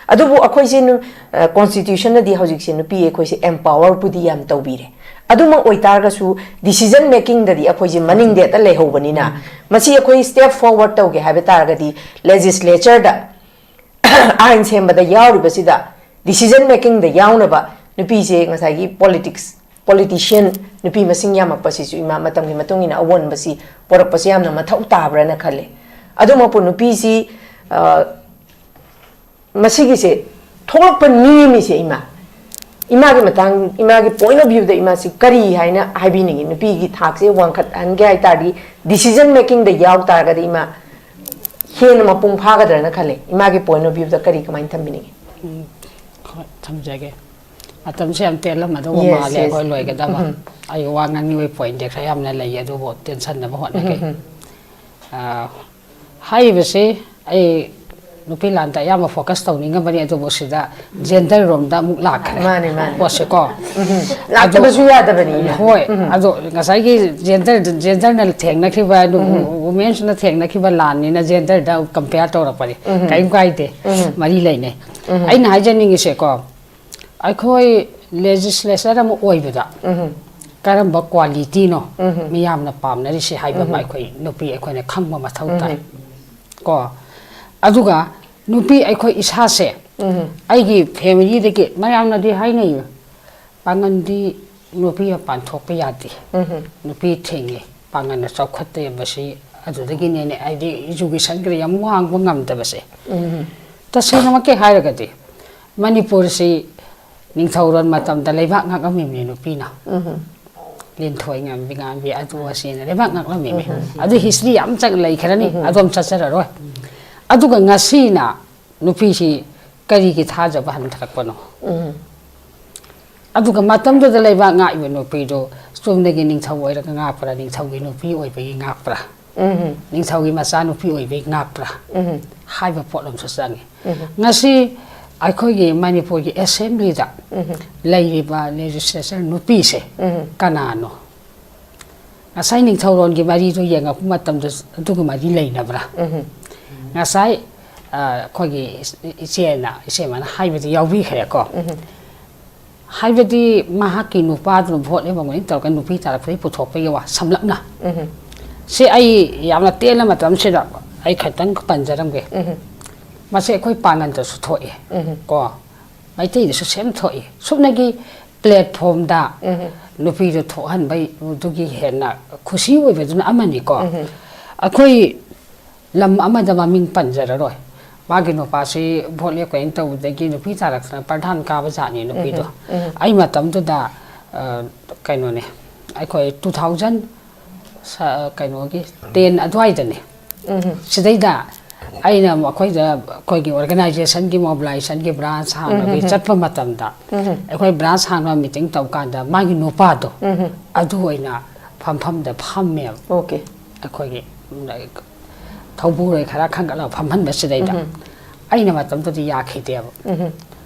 ꯑꯗꯨꯕꯨ ꯑꯩꯈꯣꯏꯁꯦ ꯅꯨ-, ꯑ, ꯀꯣꯟꯁꯇꯤꯇ꯭ꯌꯨꯁꯟꯅꯗꯤ ꯍꯧꯖꯤꯛꯁꯦ ꯅꯨꯄꯤ ꯑꯩꯈꯣꯏꯁꯦ ꯑꯦꯝꯄꯥꯋꯔꯕꯨꯗꯤ ꯌꯥꯝ ꯇꯧꯕꯤꯔꯦ꯫ ꯑꯗꯨꯃꯛ ꯑꯣꯏꯇꯥꯔꯒꯁꯨ ꯗꯤꯁꯤꯖꯟ ꯃꯦꯀꯤꯡꯗꯗꯤ ꯑꯩꯈꯣꯏꯁꯦ ꯃꯅꯤꯡꯗ ꯍꯦꯛꯇ ꯂꯩꯍꯧꯕꯅꯤꯅ, ꯃꯁꯤ ꯑꯩꯈꯣꯏ ꯁ꯭ꯇꯦꯞ ꯐꯣꯔꯋꯥꯔꯗ ꯇꯧꯒꯦ ꯍꯥꯏꯕ ꯇꯥꯔꯒꯗꯤ ꯂꯦꯖꯤꯁꯂꯦꯆꯔꯗ ꯑꯥꯏꯟ ꯁꯦꯝꯕꯗ ꯌꯥꯎꯔꯤꯕꯁꯤꯗ ꯗꯤꯁꯤꯖꯟ ꯃꯦꯀꯤꯡꯗ ꯌꯥꯎꯅꯕ ꯅꯨꯄꯤꯁꯦ ꯉꯁꯥꯏꯒꯤ ꯄꯣꯂꯤꯇꯤꯛꯁ, ꯄꯣꯂꯤꯇꯤꯁꯤꯌꯟ ꯅꯨꯄꯤ ꯃꯁꯤꯡ ꯌꯥꯝꯃꯛꯄꯁꯤꯁꯨ ꯏꯃꯥ ꯃꯇꯝꯒꯤ ꯃꯇꯨꯡ ꯏꯟꯅ ꯑꯑꯣꯟꯕꯁꯤ ꯄꯣꯔꯛꯄꯁꯤ ꯌꯥꯝꯅ ꯃꯊꯧ ꯇꯥꯕ꯭ꯔꯅ ꯈꯜꯂꯦ꯫ ꯑꯗꯨꯃꯛꯄꯨ ꯅꯨꯄꯤꯁꯤ, ꯑ, ꯃꯁꯤꯒꯤꯁꯦ ꯊꯣꯛꯂꯛꯄ ꯅꯦꯝꯃꯤꯁꯦ ꯏꯃꯥ, ꯏꯃꯥꯒꯤ ꯃꯇꯥꯡ, ꯏꯃꯥꯒꯤ point of viewꯗ ꯏꯃꯥꯁꯤ ꯀꯔꯤ ꯍꯥꯏꯅ ꯍꯥꯏꯕꯤꯅꯤꯡꯉꯤ? ꯅꯨꯄꯤꯒꯤ ꯊꯥꯛꯁꯦ ꯋꯥꯡꯈꯠꯍꯟꯒꯦ ꯍꯥꯏ ꯇꯥꯔꯗꯤ, decision makingꯗ ꯌꯥꯎ ꯇꯥꯔꯒꯗꯤ ꯏꯃꯥ ꯍꯦꯟꯅ ꯃꯄꯨꯡ ꯐꯥꯒꯗ꯭ꯔꯅ ꯈꯜꯂꯦ꯫ ꯏꯃꯥꯒꯤ point of viewꯗ ꯀꯔꯤ, ꯀꯃꯥꯏꯅ ꯊꯝꯕꯤꯅꯤꯡꯉꯤ? ꯎꯝ, ꯍꯣꯏ, ꯊꯝꯖꯒꯦ꯫ ꯃꯇꯝꯁꯦ ꯌꯥꯝ ꯇꯦꯜꯂꯝꯃꯗꯧꯕ Yes, ꯃꯥꯜꯂꯦ yes. ꯑꯩꯈꯣꯏ ꯂꯣꯏꯒꯗꯕ꯫ ꯎꯝ. ꯑꯩ ꯋꯥ ꯉꯥꯡꯅꯤꯡꯕꯒꯤ pointꯁꯦ ꯈꯔ ꯌꯥꯝꯅ ꯂꯩ, ꯑꯗꯨꯕꯨ ꯇꯦꯟꯁꯟꯅꯕ ꯍꯣꯠꯅꯒꯦ꯫ ꯎꯝ, ꯎꯝ. ꯑꯥ, ꯍꯥꯏꯔꯤꯕꯁꯤ ꯑꯩ ꯅꯨꯄꯤ ꯂꯥꯟꯗ ꯑꯌꯥꯝꯕ focus ꯇꯧꯅꯤꯡꯉꯕꯅꯤ, ꯑꯗꯨꯕꯨ ꯁꯤꯗ genderꯔꯣꯝꯗ ꯑꯃꯨꯛ ꯂꯥꯛꯈ꯭ꯔꯦ꯫ ꯃꯥꯅꯦ, ꯃꯥꯅꯦ. ꯄꯣꯠꯁꯦꯀꯣ꯫ ꯎꯝ. ꯂꯥꯛꯇꯕꯁꯨ ꯌꯥꯗꯕꯅꯤ꯫ ꯍꯣꯏ, ꯑꯗꯣ ꯉꯁꯥꯏꯒꯤ gender, genderꯅ ꯊꯦꯡꯅꯈꯤꯕ, ꯋꯨꯃꯦꯟꯁꯅ ꯊꯦꯡꯅꯈꯤꯕ ꯂꯥꯟꯅꯤꯅ genderꯗ compare ꯇꯧꯔꯛꯄꯅꯤ꯫ ꯀꯔꯤꯝ ꯀꯥꯏꯗꯦ꯫ ꯃꯔꯤ ꯂꯩꯅꯩ꯫ ꯑꯩꯅ ꯍꯥꯏꯖꯅꯤꯡꯉꯤꯁꯦꯀꯣ, ꯑꯩꯈꯣꯏ legislator ꯑꯃ ꯑꯣꯏꯕꯗ ꯀꯔꯝꯕ qualityꯅꯣ ꯃꯤꯌꯥꯝꯅ ꯄꯥꯝꯅꯔꯤꯁꯦ ꯍꯥꯏꯕ ꯑꯃ ꯑꯩꯈꯣꯏ ꯅꯨꯄꯤ ꯑꯩꯈꯣꯏꯅ ꯈꯪꯕ ꯃꯊꯧ ꯇꯥꯏ꯫ ꯀꯣ, ꯑꯗꯨꯒ ꯅꯨꯄꯤ ꯑꯩꯈꯣꯏ ꯏꯁꯥꯁꯦ, ꯑꯩꯒꯤ familyꯗꯒꯤ ꯃꯌꯥꯝꯅꯗꯤ ꯍꯥꯏꯅꯩ, ꯄꯥꯡꯒꯟꯗꯤ ꯅꯨꯄꯤ ꯃꯄꯥꯟ ꯊꯣꯛꯄ ꯌꯥꯗꯦ, ꯅꯨꯄꯤ ꯊꯤꯡꯉꯤ, ꯄꯥꯡꯒꯟꯅ ꯆꯥꯎꯈꯠꯇꯦꯕꯁꯤ꯫ ꯑꯗꯨꯗꯒꯤꯅꯦꯅꯦ ꯍꯥꯏꯗꯤ education ꯈꯔ ꯌꯥꯝ ꯋꯥꯡꯕ ꯉꯝꯗꯕꯁꯦ꯫ ꯇꯁꯦꯡꯅꯃꯛꯀꯤ ꯍꯥꯏꯔꯒꯗꯤ ꯃꯅꯤꯄꯨꯔꯁꯤ ꯅꯤꯡꯊꯧꯔꯣꯟ ꯃꯇꯝꯗ ꯂꯩꯕꯥꯛ ꯉꯥꯛꯂꯝꯃꯤꯕꯅꯤ ꯅꯨꯄꯤꯅ꯫ ꯂꯤꯟꯊꯣꯏ ꯉꯝꯕꯤ ꯉꯥꯝꯕꯤ ꯑꯗꯨ ꯑꯁꯤꯅ ꯂꯩꯕꯥꯛ ꯉꯥꯛꯂꯝꯃꯤꯕꯅꯤ꯫ ꯑꯗꯨ history ꯌꯥꯝ ꯆꯪ ꯂꯩꯈ꯭ꯔꯅꯤ, ꯑꯗꯣꯝ ꯆꯠꯆꯔꯔꯣꯏ꯫ ꯑꯗꯨꯒ ꯉꯁꯤꯅ ꯅꯨꯄꯤꯁꯤ ꯀꯔꯤꯒꯤ ꯊꯥꯖꯕ ꯍꯟꯊꯔꯛꯄꯅꯣ? ꯑꯗꯨꯒ ꯃꯇꯝꯗꯨꯗ ꯂꯩꯕꯥꯛ ꯉꯥꯛꯏꯕ ꯅꯨꯄꯤꯗꯨ ꯆꯨꯝꯅꯒꯤ ꯅꯤꯡꯊꯧ ꯑꯣꯏꯔꯒ ꯉꯥꯛꯄ꯭ꯔꯥ, ꯅꯤꯡꯊꯧꯒꯤ ꯅꯨꯄꯤ ꯑꯣꯏꯕꯒꯤ ꯉꯥꯛꯄ꯭ꯔꯥ, ꯅꯤꯡꯊꯧꯒꯤ ꯃꯆꯥꯅꯨꯄꯤ ꯑꯣꯏꯕꯒꯤ ꯉꯥꯛꯄ꯭ꯔꯥ ꯍꯥꯏꯕ ꯄꯣꯠ ꯑꯃꯁꯨ ꯆꯪꯉꯤ꯫ ꯉꯁꯤ ꯑꯩꯈꯣꯏꯒꯤ ꯃꯅꯤꯄꯨꯔꯒꯤ assemblyꯗ ꯂꯩꯔꯤꯕ legislator ꯅꯨꯄꯤꯁꯦ ꯀꯅꯥꯅꯣ? ꯉꯁꯥꯏ ꯅꯤꯡꯊꯧꯔꯣꯟꯒꯤ ꯃꯔꯤꯗꯨ ꯌꯦꯡꯉꯛꯄ ꯃꯇꯝꯗ ꯑꯗꯨꯒ ꯃꯔꯤ ꯂꯩꯅꯕ꯭ꯔꯥ? ꯉꯁꯥꯏ, ꯑ, ꯑꯩꯈꯣꯏꯒꯤ ꯏꯆꯦꯅ, ꯏꯆꯦꯃꯅ ꯍꯥꯏꯕꯗꯤ ꯌꯥꯎꯕꯤꯈ꯭ꯔꯦꯀꯣ꯫ ꯍꯥꯏꯕꯗꯤ ꯃꯍꯥꯛꯀꯤ ꯅꯨꯄꯥꯗꯨꯅ vote ꯂꯦꯝꯕ ꯃꯅꯤꯡ ꯇꯧꯔꯒ ꯅꯨꯄꯤ ꯇꯥꯔꯛꯄꯗꯒꯤ ꯄꯨꯊꯣꯛꯄꯒꯤ ꯋꯥ ꯁꯝꯂꯞꯅ꯫ ꯁꯤ ꯑꯩ ꯌꯥꯝꯅ ꯇꯦꯟꯅ ꯃꯇꯝꯁꯤꯗ ꯑꯩ ꯈꯤꯇꯪ ꯄꯟꯖꯔꯝꯒꯦ꯫ ꯃꯁꯤ ꯑꯩꯈꯣꯏ ꯄꯥꯡꯒꯟꯗꯁꯨ ꯊꯣꯛꯑꯦ꯫ ꯀꯣ? ꯃꯩꯇꯩꯗꯁꯨ same ꯊꯣꯛꯏ꯫ ꯁꯨꯞꯅꯒꯤ platformꯗ ꯅꯨꯄꯤꯗꯨ ꯊꯣꯛꯍꯟꯕꯗꯨꯒꯤ ꯍꯦꯟꯅ ꯈꯨꯁꯤ ꯑꯣꯏꯕꯗꯨꯅ ꯑꯃꯅꯤꯀꯣ꯫ ꯑꯩꯈꯣꯏ ꯂꯝ ꯑꯃꯗ ꯃꯃꯤꯡ ꯄꯟꯖꯔꯔꯣꯏ꯫ ꯃꯥꯒꯤ ꯅꯨꯄꯥꯁꯤ ꯚꯣꯠ ꯂꯦꯞꯀꯅꯤ ꯇꯧꯕꯗꯒꯤ ꯅꯨꯄꯤ ꯇꯥꯔꯛꯇꯅ ꯄ꯭ꯔꯙꯥꯟ ꯀꯥꯕ ꯖꯥꯠꯅꯤ ꯅꯨꯄꯤꯗꯣ꯫ ꯑꯩ ꯃꯇꯝꯗꯨꯗ, ꯑ, ꯀꯩꯅꯣꯅꯦ, ꯑꯩꯈꯣꯏ two thousand, ꯁ-, ꯀꯩꯅꯣꯒꯤ ten ꯑꯗꯨꯋꯥꯏꯗꯅꯦ꯫ ꯁꯤꯗꯩꯗ ꯑꯩꯅ ꯑꯃꯨꯛ ꯑꯩꯈꯣꯏꯗ, ꯑꯩꯈꯣꯏꯒꯤ organizationꯒꯤ mobilizationꯒꯤ branch ꯍꯥꯡꯕꯒꯤ ꯆꯠꯄ ꯃꯇꯝꯗ, ꯑꯩꯈꯣꯏ branch ꯍꯥꯡꯕ meeting ꯇꯧꯀꯥꯟꯗ ꯃꯥꯒꯤ ꯅꯨꯄꯥꯗꯣ ꯑꯗꯨ ꯑꯣꯏꯅ ꯐꯝꯐꯝꯗ ꯐꯝꯃꯦꯕ꯫ ꯑꯣꯀꯦ꯫ ꯑꯩꯈꯣꯏꯒꯤ ꯊꯧꯕꯨꯔꯣꯏ ꯈꯔ ꯈꯟꯒꯠꯂꯒ ꯐꯝꯍꯟꯕꯁꯤꯗꯩꯗ ꯑꯩꯅ ꯃꯇꯝꯗꯨꯗꯤ ꯌꯥꯈꯤꯗꯦꯕ꯫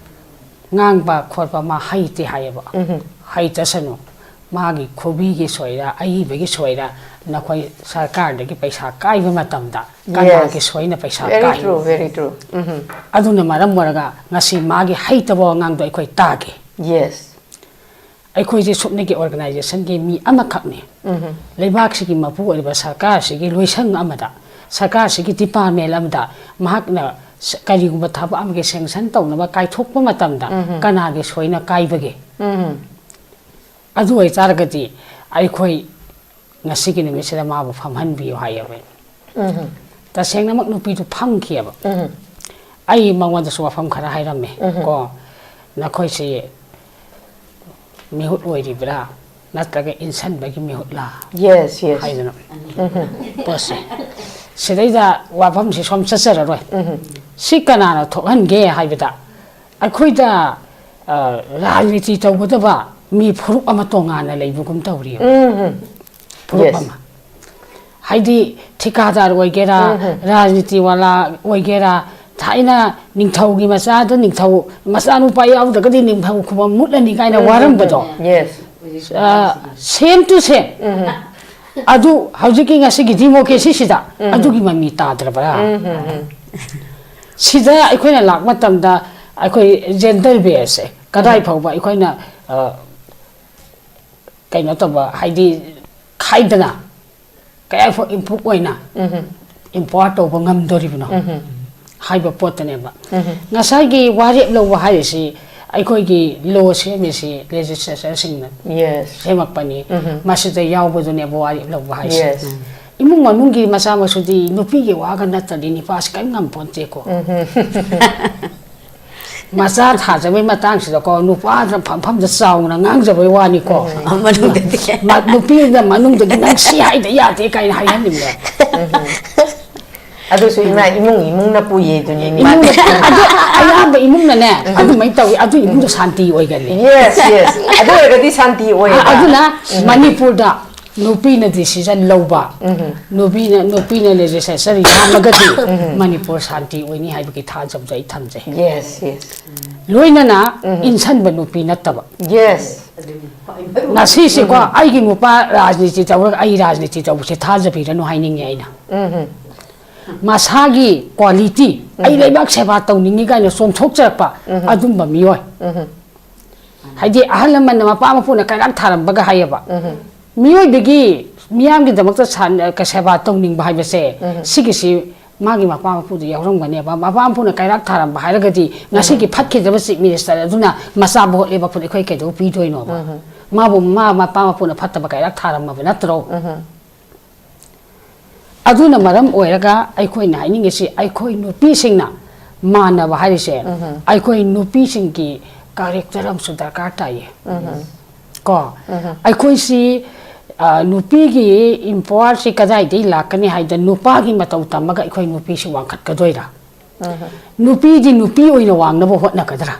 ꯉꯥꯡꯕ ꯈꯣꯠꯄ ꯃꯥ ꯍꯩꯇꯦ ꯍꯥꯏꯌꯦꯕ꯫ ꯍꯩꯇꯁꯅꯨ, ꯃꯥꯒꯤ ꯈꯨꯕꯤꯒꯤ ꯁꯣꯏꯔ, ꯑꯏꯕꯒꯤ ꯁꯣꯏꯔ, ꯅꯈꯣꯏ ꯁꯔꯀꯥꯔꯗꯒꯤ ꯄꯩꯁꯥ ꯀꯥꯏꯕ ꯃꯇꯝꯗ ꯀꯅꯥꯒꯤ Yes. ꯁꯣꯏꯅ ꯄꯩꯁꯥ Very ꯀꯥꯏ? True, very true. ꯎꯝ. ꯑꯗꯨꯅ ꯃꯔꯝ ꯑꯣꯏꯔꯒ ꯉꯁꯤ ꯃꯥꯒꯤ ꯍꯩꯇꯕ ꯋꯥꯉꯥꯡꯗꯣ ꯑꯩꯈꯣꯏ ꯇꯥꯒꯦ꯫ Yes. ꯑꯩꯈꯣꯏꯁꯦ ꯁꯨꯞꯅꯒꯤ organizationꯒꯤ ꯃꯤ ꯑꯃꯈꯛꯅꯤ꯫ ꯂꯩꯕꯥꯛꯁꯤꯒꯤ ꯃꯄꯨ ꯑꯣꯏꯔꯤꯕ ꯁꯔꯀꯥꯔꯁꯤꯒꯤ ꯂꯣꯏꯁꯪ ꯑꯃꯗ, ꯁꯔꯀꯥꯔꯁꯤꯒꯤ department ꯑꯃꯗ ꯃꯍꯥꯛꯅ ꯁ-, ꯀꯔꯤꯒꯨꯝꯕ ꯊꯕꯛ ꯑꯃꯒꯤ sanction ꯇꯧꯅꯕ ꯀꯥꯏꯊꯣꯛꯄ ꯃꯇꯝꯗ ꯀꯅꯥꯒꯤ ꯁꯣꯏꯅ ꯀꯥꯏꯕꯒꯦ? ꯑꯗꯨ ꯑꯣꯏꯇꯥꯔꯒꯗꯤ ꯑꯩꯈꯣꯏ ꯉꯁꯤꯒꯤ ꯅꯨꯃꯤꯠꯁꯤꯗ ꯃꯥꯕꯨ ꯐꯝꯍꯟꯕꯤꯌꯨ ꯍꯥꯏꯌꯦꯕ꯫ ꯇꯁꯦꯡꯅꯃꯛ ꯅꯨꯄꯤꯗꯨ ꯐꯝꯈꯤꯑꯕ꯫ ꯑꯩ ꯃꯉꯣꯟꯗꯁꯨ ꯋꯥꯐꯝ ꯈꯔ ꯍꯥꯏꯔꯝꯃꯦ꯫ ꯀꯣ, ꯅꯈꯣꯏꯁꯤ ꯃꯤꯍꯨꯠ ꯑꯣꯏꯔꯤꯕ꯭ꯔꯥ, ꯅꯠꯇ꯭ꯔꯒ ꯏꯟꯁꯟꯕꯒꯤ ꯃꯤꯍꯨꯠꯂꯥ? Yes, yes. ꯍꯥꯏꯗꯅ ꯄꯣꯠꯁꯦ꯫ ꯁꯤꯗꯩꯗ ꯋꯥꯐꯝꯁꯤ ꯁꯣꯝ ꯆꯠꯆꯔꯔꯣꯏ꯫ ꯁꯤ ꯀꯅꯥꯅ ꯊꯣꯛꯍꯟꯒꯦ ꯍꯥꯏꯕꯗ, ꯑꯩꯈꯣꯏꯗ, ꯑ, ꯔꯥꯖꯅꯤꯇꯤ ꯇꯧꯒꯗꯕ ꯃꯤ ꯐꯨꯔꯨꯞ ꯑꯃ ꯇꯣꯉꯥꯟꯅ ꯂꯩꯕꯒꯨꯝ ꯇꯧꯔꯤꯕ꯫ ꯐꯨꯔꯨꯞ Yes. ꯑꯃ, ꯍꯥꯏꯗꯤ ꯊꯤꯀꯥꯗꯥꯔ ꯑꯣꯏꯒꯦꯔꯥ, ꯔꯥꯖꯅꯤꯇꯤ ꯋꯥꯂꯥ ꯑꯣꯏꯒꯦꯔꯥ, ꯊꯥꯏꯅ ꯅꯤꯡꯊꯧꯒꯤ ꯃꯆꯥꯗ ꯅꯤꯡꯊꯧ ꯃꯆꯥꯅꯨꯄꯥ ꯌꯥꯎꯗ꯭ꯔꯒꯗꯤ ꯅꯤꯡꯊꯧ ꯈꯨꯕꯝ ꯃꯨꯠꯂꯅꯤ ꯀꯥꯏꯅ ꯋꯥꯔꯝꯕꯗꯣ꯫ Yes. ꯑ, same to same꯫ ꯑꯗꯨ ꯍꯧꯖꯤꯛꯀꯤ ꯉꯁꯤꯒꯤ democracyꯁꯤꯗ ꯑꯗꯨꯒꯤ ꯃꯃꯤ ꯇꯥꯗ꯭ꯔꯕ꯭ꯔꯥ? ꯁꯤꯗ ꯑꯩꯈꯣꯏꯅ ꯂꯥꯛꯄ ꯃꯇꯝꯗ ꯑꯩꯈꯣꯏ gender baseꯁꯦ ꯀꯗꯥꯏ ꯐꯥꯎꯕ ꯑꯩꯈꯣꯏꯅ, ꯑ, ꯀꯩꯅꯣ ꯇꯧꯕ, ꯍꯥꯏꯗꯤ ꯈꯥꯏꯗꯅ ꯀꯌꯥꯐꯥꯎ improve ꯑꯣꯏꯅ empower ꯇꯧꯕ ꯉꯝꯗꯣꯔꯤꯕꯅꯣ ꯍꯥꯏꯕ ꯄꯣꯠꯇꯅꯦꯕ꯫ ꯉꯁꯥꯏꯒꯤ ꯋꯥꯔꯦꯞ ꯂꯧꯕ ꯍꯥꯏꯔꯤꯁꯤ ꯑꯩꯈꯣꯏꯒꯤ law ꯁꯦꯝꯃꯤꯁꯤ legislatorꯁꯤꯡꯅ Yes. ꯁꯦꯝꯃꯛꯄꯅꯤ꯫ ꯃꯁꯤꯗ ꯌꯥꯎꯕꯗꯨꯅꯦꯕ ꯋꯥꯔꯦꯞ ꯂꯧꯕ ꯍꯥꯏꯁꯦ꯫ Yes. ꯏꯃꯨꯡ ꯃꯅꯨꯡꯒꯤ ꯃꯆꯥ ꯃꯁꯨꯗꯤ ꯅꯨꯄꯤꯒꯤ ꯋꯥꯒ ꯅꯠꯇ꯭ꯔꯗꯤ ꯅꯨꯄꯥꯁꯤ ꯀꯔꯤꯝ ꯉꯝꯄꯣꯟꯇꯦꯀꯣ꯫ ꯃꯆꯥ ꯊꯥꯖꯕꯒꯤ ꯃꯇꯥꯡꯁꯤꯗꯀꯣ, ꯅꯨꯄꯥꯗ ꯐꯝꯐꯝꯗ ꯆꯥꯎꯅ ꯉꯥꯡꯖꯕꯩ ꯋꯥꯅꯤꯀꯣ꯫ ꯃꯅꯨꯡꯗꯗꯤ ꯃ- ꯅꯨꯄꯤꯅ ꯃꯅꯨꯡꯗꯒꯤ "ꯅꯪ ꯁꯤ ꯍꯥꯏꯗ ꯌꯥꯗꯦ" ꯀꯥꯏꯅ ꯍꯥꯏꯍꯟꯅꯤꯡꯕ꯫ ꯑꯗꯨꯁꯨ ꯏꯃꯥ, ꯏꯃꯨꯡ ꯏꯃꯨꯡꯅ ꯄꯨꯏꯌꯦ ꯑꯗꯨꯅꯤ꯫ ꯏꯃꯨꯡꯗ ꯑꯗꯨ ꯑꯌꯥꯝꯕ ꯏꯃꯨꯡꯅꯅꯦ ꯑꯗꯨꯃꯥꯏꯅ ꯇꯧꯏ꯫ ꯑꯗꯨ ꯏꯃꯨꯡꯗꯣ ꯁꯥꯟꯇꯤ ꯑꯣꯏꯒꯜꯂꯤ꯫ Yes, yes. ꯑꯗꯨ ꯑꯣꯏꯔꯒꯗꯤ ꯁꯥꯟꯇꯤ ꯑꯣꯏꯌꯦꯕ꯫ ꯑꯗꯨꯅ ꯃꯅꯤꯄꯨꯔꯗ ꯅꯨꯄꯤꯅ decision ꯂꯧꯕ, ꯅꯨꯄꯤꯅ ꯅꯨꯄꯤꯅ legislature ꯌꯥꯝꯃꯒꯗꯤ ꯃꯅꯤꯄꯨꯔ ꯁꯥꯟꯇꯤ ꯑꯣꯏꯅꯤ ꯍꯥꯏꯕꯒꯤ ꯊꯥꯖꯕꯗꯣ ꯑꯩ ꯊꯝꯖꯩ꯫ Yes, yes. ꯂꯣꯏꯅꯅ ꯏꯟꯁꯟꯕ ꯅꯨꯄꯤ ꯅꯠꯇꯕ꯫ Yes. ꯉꯁꯤꯁꯦꯀꯣ, ꯑꯩꯒꯤ ꯅꯨꯄꯥ ꯔꯥꯖꯅꯤꯇꯤ ꯇꯧꯔꯒ ꯑꯩ ꯔꯥꯖꯅꯤꯇꯤ ꯇꯧꯕꯁꯦ ꯊꯥꯖꯕꯤꯔꯅꯨ ꯍꯥꯏꯅꯤꯡꯉꯦ ꯑꯩꯅ꯫ ꯃꯁꯥꯒꯤ quality, ꯑꯩ ꯂꯩꯕꯥꯛ ꯁꯦꯕꯥ ꯇꯧꯅꯤꯡꯉꯤ ꯀꯥꯏꯅ ꯆꯣꯝꯊꯣꯛꯆꯔꯛꯄ ꯑꯗꯨꯝꯕ ꯃꯤꯑꯣꯏ꯫ ꯍꯥꯏꯗꯤ ꯑꯍꯜ ꯂꯃꯟꯅ, ꯃꯄꯥ ꯃꯄꯨꯅ ꯀꯩꯔꯥꯛ ꯊꯥꯔꯝꯕꯒ ꯍꯥꯏꯌꯦꯕ꯫ ꯃꯤꯑꯣꯏꯕꯒꯤ, ꯃꯤꯌꯥꯝꯒꯤꯗꯃꯛꯇ ꯁꯥꯟ-, ꯁꯦꯕꯥ ꯇꯧꯅꯤꯡꯕ ꯍꯥꯏꯕꯁꯦ, ꯁꯤꯒꯤꯁꯤ ꯃꯥꯒꯤ ꯃꯄꯥ ꯃꯄꯨꯗ ꯌꯥꯎꯔꯝꯒꯅꯦꯕ꯫ ꯃꯄꯥ ꯃꯄꯨꯅ ꯀꯩꯔꯥꯛ ꯊꯥꯔꯝꯕ ꯍꯥꯏꯔꯒꯗꯤ ꯉꯁꯤꯒꯤ ꯐꯠꯈꯤꯗ꯭ꯔꯕ chief minister ꯑꯗꯨꯅ ꯃꯆꯥ ꯚꯣꯠ ꯂꯦꯞꯄꯛꯄꯗ ꯑꯩꯈꯣꯏ ꯀꯩꯗꯧ ꯄꯤꯗꯣꯏꯅꯣꯕ? ꯃꯥꯕꯨ ꯃꯃꯥ ꯃꯄꯥ ꯃꯄꯨꯅ ꯐꯠꯇꯕ ꯀꯩꯔꯥꯛ ꯊꯥꯔꯝꯃꯕ ꯅꯠꯇ꯭ꯔꯣ? ꯑꯗꯨꯅ ꯃꯔꯝ ꯑꯣꯏꯔꯒ ꯑꯩꯈꯣꯏꯅ ꯍꯥꯏꯅꯤꯡꯉꯤꯁꯤ, ꯑꯩꯈꯣꯏ ꯅꯨꯄꯤꯁꯤꯡꯅ ꯃꯥꯟꯅꯕ ꯍꯥꯏꯔꯤꯁꯦ, ꯑꯩꯈꯣꯏ ꯅꯨꯄꯤꯁꯤꯡꯒꯤ character ꯑꯃꯁꯨ ꯗꯔꯀꯥꯔ ꯇꯥꯏꯌꯦ꯫ ꯀꯣ, ꯑꯩꯈꯣꯏꯁꯤ, ꯑ, ꯅꯨꯄꯤꯒꯤ empowerꯁꯤ ꯀꯗꯥꯏꯗꯒꯤ ꯂꯥꯛꯀꯅꯤ ꯍꯥꯏꯗ ꯅꯨꯄꯥꯒꯤ ꯃꯇꯧ ꯇꯝꯃꯒ ꯑꯩꯈꯣꯏ ꯅꯨꯄꯤꯁꯤ ꯋꯥꯡꯈꯠꯀꯗꯣꯏꯔꯥ? ꯅꯨꯄꯤꯗꯤ ꯅꯨꯄꯤ ꯑꯣꯏꯅ ꯋꯥꯡꯅꯕ ꯍꯣꯠꯅꯒꯗ꯭ꯔꯥ?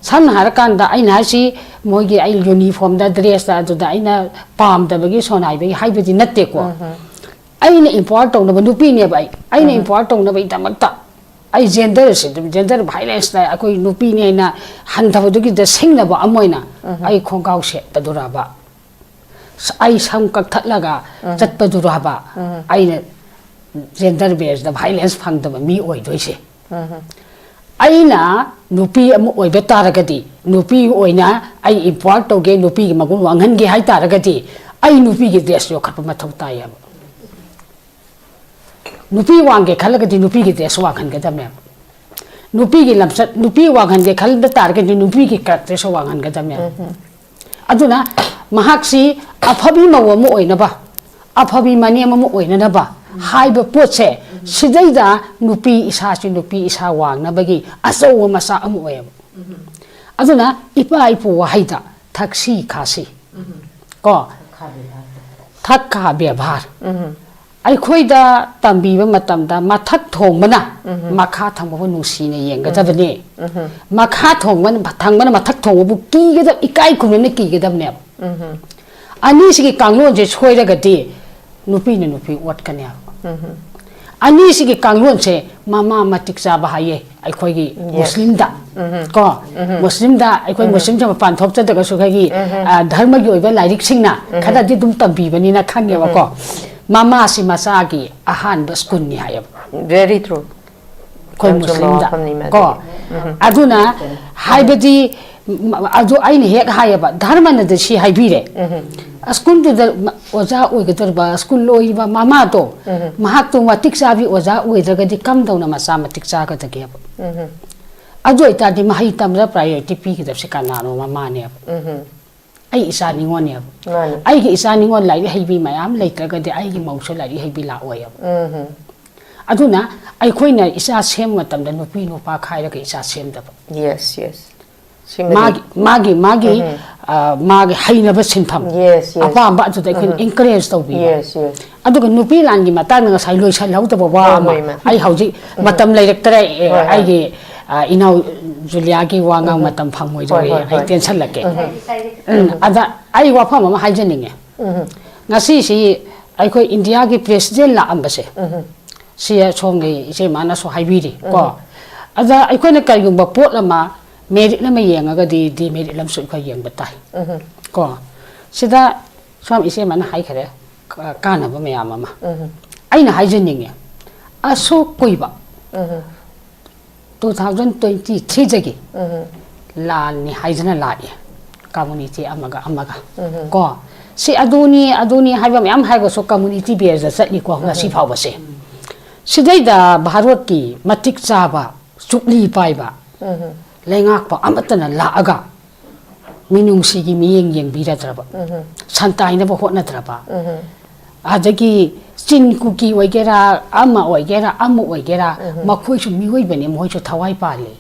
ꯁꯝꯅ ꯍꯥꯏꯔꯀꯥꯟꯗ ꯑꯩꯅ ꯍꯥꯏꯁꯤ, ꯃꯣꯏꯒꯤ ꯑꯩ uniformꯗ, dressꯇ, ꯑꯗꯨꯗ ꯑꯩꯅ ꯄꯥꯝꯗꯕꯒꯤ, ꯁꯣꯅꯥꯏꯕꯒꯤ ꯍꯥꯏꯕꯗꯤ ꯅꯠꯇꯦꯀꯣ꯫ ꯑꯩꯅ empower ꯇꯧꯅꯕ ꯅꯨꯄꯤꯅꯦꯕ ꯑꯩ꯫ ꯑꯩꯅ empower ꯇꯧꯅꯕꯒꯤꯗꯃꯛꯇ ꯑꯩ genderꯁꯦ, gender violenceꯅ ꯑꯩꯈꯣꯏ ꯅꯨꯄꯤꯅꯦꯅ ꯍꯟꯊꯕꯗꯨꯒꯤꯗ ꯁꯤꯡꯅꯕ ꯑꯃ ꯑꯣꯏꯅ ꯑꯩ ꯈꯣꯡꯒ꯭ꯔꯥꯎ ꯁꯦꯠꯄꯗꯨꯔꯕ? ꯑꯩ ꯁꯝ ꯀꯛꯊꯠꯂꯒ ꯆꯠꯄꯗꯨꯔꯕ ꯑꯩꯅ gender basedꯇ violence ꯐꯪꯗꯕ ꯃꯤ ꯑꯣꯏꯗꯣꯏꯁꯦ? ꯑꯩꯅ ꯅꯨꯄꯤ ꯑꯃ ꯑꯣꯏꯕ ꯇꯥꯔꯒꯗꯤ, ꯅꯨꯄꯤ ꯑꯣꯏꯅ ꯑꯩ empower ꯇꯧꯒꯦ, ꯅꯨꯄꯤꯒꯤ ꯃꯒꯨꯟ ꯋꯥꯡꯍꯟꯒꯦ ꯍꯥꯏ ꯇꯥꯔꯒꯗꯤ, ꯑꯩ ꯅꯨꯄꯤꯒꯤ dress ꯌꯣꯛꯈꯠꯄ ꯃꯊꯧ ꯇꯥꯏꯌꯦꯕ꯫ ꯅꯨꯄꯤ ꯋꯥꯡꯒꯦ ꯈꯜꯂꯒꯗꯤ ꯅꯨꯄꯤꯒꯤ dress ꯋꯥꯡꯍꯟꯒꯗꯕꯅꯦꯕ꯫ ꯅꯨꯄꯤꯒꯤ ꯂꯝꯆꯠ, ꯅꯨꯄꯤ ꯋꯥꯡꯍꯟꯒꯦ ꯈꯟꯕ ꯇꯥꯔꯒꯗꯤ ꯅꯨꯄꯤꯒꯤ characterꯁꯨ ꯋꯥꯡꯍꯟꯒꯗꯕꯅꯦꯕ꯫ ꯑꯗꯨꯅ ꯃꯍꯥꯛꯁꯤ ꯑꯐꯕꯤ ꯃꯧ ꯑꯃ ꯑꯣꯏꯅꯕ, ꯑꯐꯕꯤ ꯃꯅꯦꯝ ꯑꯃ ꯑꯣꯏꯅꯅꯕ ꯍꯥꯏꯕ ꯄꯣꯠꯁꯦ, ꯁꯤꯗꯩꯗ ꯅꯨꯄꯤ ꯏꯁꯥꯁꯤ ꯅꯨꯄꯤ ꯏꯁꯥ ꯋꯥꯡꯅꯕꯒꯤ ꯑꯆꯧꯕ ꯃꯆꯥꯛ ꯑꯃ ꯑꯣꯏꯌꯦꯕ꯫ ꯑꯗꯨꯅ ꯏꯄꯥ ꯏꯄꯨ ꯋꯥꯍꯩꯗ ꯊꯛꯁꯤ ꯈꯥꯁꯤ ꯀꯣ, ꯊꯛ ꯈꯥ ꯕꯦꯕꯥꯔ, ꯑꯩꯈꯣꯏꯗ ꯇꯝꯕꯤꯕ ꯃꯇꯝꯗ ꯃꯊꯛ ꯊꯣꯡꯕꯅ ꯃꯈꯥ ꯊꯪꯕꯕꯨ ꯅꯨꯡꯁꯤꯅ ꯌꯦꯡꯒꯗꯕꯅꯤ꯫ ꯃꯈꯥ ꯊꯣꯡꯕꯅ, ꯊꯪꯕꯅ ꯃꯊꯛ ꯊꯣꯡꯕꯕꯨ ꯀꯤꯒꯗꯕ, ꯏꯀꯥꯏ ꯈꯨꯝꯅꯅ ꯀꯤꯒꯗꯕꯅꯦꯕ꯫ ꯑꯅꯤꯁꯤꯒꯤ ꯀꯥꯡꯂꯣꯟꯁꯦ ꯁꯣꯏꯔꯒꯗꯤ ꯅꯨꯄꯤꯅ ꯅꯨꯄꯤ ꯑꯣꯠꯀꯅꯦꯕ꯫ ꯑꯅꯤꯁꯤꯒꯤ ꯀꯥꯡꯂꯣꯟꯁꯦ ꯃꯃꯥ ꯃꯇꯤꯛ ꯆꯥꯕ ꯍꯥꯏꯌꯦ ꯑꯩꯈꯣꯏꯒꯤ ꯃꯨꯁꯂꯤꯝꯗ꯫ ꯀꯣ, ꯃꯨꯁꯂꯤꯝꯗ ꯑꯩꯈꯣꯏ ꯃꯨꯁꯂꯤꯝꯁꯦ ꯃꯄꯥꯟ ꯊꯣꯛꯆꯗ꯭ꯔꯒꯁꯨ ꯑꯩꯈꯣꯏꯒꯤ, ꯑ, ꯙꯔꯃꯒꯤ ꯑꯣꯏꯕ ꯂꯥꯏꯔꯤꯛꯁꯤꯡꯅ ꯈꯔꯗꯤ ꯑꯗꯨꯝ ꯇꯝꯕꯤꯕꯅꯤꯅ ꯈꯪꯉꯦꯕꯀꯣ꯫ ꯃꯃꯥꯁꯤ ꯃꯆꯥꯒꯤ ꯑꯍꯥꯟꯕ ꯁ꯭ꯀꯨꯜꯅꯤ ꯍꯥꯏꯌꯦꯕ꯫ Very true. ꯑꯩꯈꯣꯏ ꯌꯥꯝ ꯆꯨꯝꯕ ꯃꯨꯁꯂꯤꯝꯗ ꯋꯥꯐꯝꯅꯤ ꯃꯗꯨꯗꯤ꯫ ꯀꯣ, ꯑꯗꯨꯅ ꯍꯥꯏꯕꯗꯤ, ꯎꯝ, ꯑꯗꯨ ꯑꯩꯅ ꯍꯦꯛ ꯍꯥꯏꯌꯦꯕ, ꯙꯔꯃꯅꯗꯤ ꯁꯤ ꯍꯥꯏꯕꯤꯔꯦ꯫ ꯁ꯭ꯀꯨꯜꯗꯨꯗ ꯑꯣꯖꯥ ꯑꯣꯏꯒꯗꯧꯔꯤꯕ, ꯁ꯭ꯀꯨꯜ ꯂꯣꯏꯔꯤꯕ ꯃꯃꯥꯗꯣ, ꯃꯍꯥꯛꯇꯣ ꯃꯇꯤꯛ ꯆꯥꯕꯤ ꯑꯣꯖꯥ ꯑꯣꯏꯗ꯭ꯔꯒꯗꯤ ꯀꯝꯗꯧꯅ ꯃꯆꯥ ꯃꯇꯤꯛ ꯆꯥꯒꯗꯒꯦꯕ? ꯑꯗꯨ ꯑꯣꯏꯇꯥꯔꯗꯤ ꯃꯍꯩ ꯇꯝꯕꯗ priority ꯄꯤꯒꯗꯕꯁꯦ ꯀꯅꯥꯅꯣ? ꯃꯃꯥꯅꯦꯕ꯫ ꯑꯩ ꯏꯆꯥ ꯅꯤꯉꯣꯜꯅꯦꯕ꯫ ꯃꯥꯅꯤ꯫ ꯑꯩꯒꯤ ꯏꯆꯥ ꯅꯤꯉꯣꯜ ꯂꯥꯏꯔꯤꯛ ꯍꯩꯕꯤ ꯃꯌꯥꯝ ꯂꯩꯇ꯭ꯔꯒꯗꯤ ꯑꯩꯒꯤ ꯃꯧꯁꯨ ꯂꯥꯏꯔꯤꯛ ꯍꯩꯕꯤ ꯂꯥꯛꯑꯣꯏꯕ꯫ ꯑꯗꯨꯅ ꯑꯩꯈꯣꯏꯅ ꯏꯆꯥ ꯁꯦꯝꯕ ꯃꯇꯝꯗ ꯅꯨꯄꯤ ꯅꯨꯄꯥ ꯈꯥꯏꯔꯒ ꯏꯆꯥ ꯁꯦꯝꯗꯕ꯫ Yes, yes. ꯁꯤꯃꯗꯤ ꯃꯥꯒꯤ, ꯃꯥꯒꯤ, ꯃꯥꯒꯤ, ꯑ, ꯃꯥꯒꯤ ꯍꯩꯅꯕ ꯁꯤꯟꯐꯝ, Yes, yes. ꯑꯄꯥꯝꯕ ꯑꯗꯨꯗ ꯑꯩꯈꯣꯏꯅ encourage ꯇꯧꯕꯤꯕ꯫ Yes, yes. ꯑꯗꯨꯒ ꯅꯨꯄꯤ ꯂꯥꯟꯒꯤ ꯃꯇꯥꯡꯗ ꯉꯁꯥꯏ ꯂꯣꯏꯁꯜꯍꯧꯗꯕ ꯋꯥ ꯍꯣꯏ, ꯑꯃ, ꯍꯣꯏ, ꯏꯃꯥ꯫ ꯑꯩ ꯍꯧꯖꯤꯛ ꯃꯇꯝ ꯂꯩꯔꯛꯇ꯭ꯔꯦ, ꯑꯦ, ꯍꯣꯏ, ꯍꯣꯏ꯫ ꯑꯩꯒꯤ, ꯑ, ꯏꯅꯥꯎ ꯖꯨꯂꯤꯌꯥꯒꯤ ꯋꯥ ꯉꯥꯡ ꯃꯇꯝ ꯐꯪꯉꯣꯏꯗꯧꯔꯦ, ꯍꯣꯏ, ꯍꯣꯏ, ꯑꯩ ꯍꯣꯏ꯫ ꯇꯦꯟꯁꯜꯂꯛꯀꯦ꯫ ꯎꯝ, ꯑꯗ ꯑꯩ ꯋꯥꯐꯝ ꯑꯃ ꯍꯥꯏꯖꯅꯤꯡꯉꯦ꯫ ꯉꯁꯤꯁꯤ ꯑꯩꯈꯣꯏ ꯏꯟꯗꯤꯌꯥꯒꯤ president ꯂꯥꯛꯑꯝꯕꯁꯦ, ꯁꯤ ꯁꯣꯝꯒꯤ ꯏꯆꯦ ꯃꯥꯅꯁꯨ ꯍꯥꯏꯕꯤꯔꯤ ꯀꯣ꯫ ꯑꯗ ꯑꯩꯈꯣꯏꯅ ꯀꯔꯤꯒꯨꯝꯕ ꯄꯣꯠ ꯑꯃ merit ꯑꯃ ꯌꯦꯡꯉꯒꯗꯤ demerit ꯑꯃꯁꯨ ꯑꯩꯈꯣꯏ ꯌꯦꯡꯕ ꯇꯥꯏ ꯀꯣ꯫ ꯁꯤꯗ ꯁꯣꯝ ꯏꯆꯦ ꯃꯥꯅ ꯍꯥꯏꯈꯔꯦ, ꯀ-, ꯀꯥꯟꯅꯕ ꯃꯌꯥꯝ ꯑꯃ꯫ ꯑꯩꯅ ꯍꯥꯏꯖꯅꯤꯡꯉꯦ, ꯑꯁꯨꯛ ꯀꯨꯏꯕ two thousand twenty threeꯗꯒꯤ ꯂꯥꯟꯅꯤ ꯍꯥꯏꯗꯅ ꯂꯥꯛꯑꯦ꯫ Community ꯑꯃꯒ ꯑꯃꯒ ꯀꯣ, ꯁꯤ ꯑꯗꯨꯅꯤ ꯑꯗꯨꯅꯤ ꯍꯥꯏꯕ ꯃꯌꯥꯝ ꯍꯥꯏꯔꯒꯁꯨ community baseꯗ ꯆꯠꯂꯤꯀꯣ ꯉꯁꯤ ꯐꯥꯎꯕꯁꯦ꯫ ꯁꯤꯗꯩꯗ ꯚꯥꯔꯠꯀꯤ ꯃꯇꯤꯛ ꯆꯥꯕ ꯆꯨꯞꯂꯤ ꯄꯥꯏꯕ ꯂꯩꯉꯥꯛꯄ ꯑꯃꯠꯇꯅ ꯂꯥꯛꯑꯒ ꯃꯤꯅꯨꯡꯁꯤꯒꯤ ꯃꯤꯠꯌꯦꯡ ꯌꯦꯡꯕꯤꯔꯗ꯭ꯔꯕ, ꯁꯟꯇꯥꯏꯅꯕ ꯍꯣꯠꯅꯗ꯭ꯔꯕ, ꯑꯗꯒꯤ ꯆꯤꯟ ꯀꯨꯀꯤ ꯑꯣꯏꯒꯦꯔꯥ, ꯑꯃ ꯑꯣꯏꯒꯦꯔꯥ, ꯑꯃ ꯑꯣꯏꯒꯦꯔꯥ, ꯃꯈꯣꯏꯁꯨ ꯃꯤꯑꯣꯏꯕꯅꯤ, ꯃꯈꯣꯏꯁꯨ ꯊꯋꯥꯏ ꯄꯥꯜꯂꯤ꯫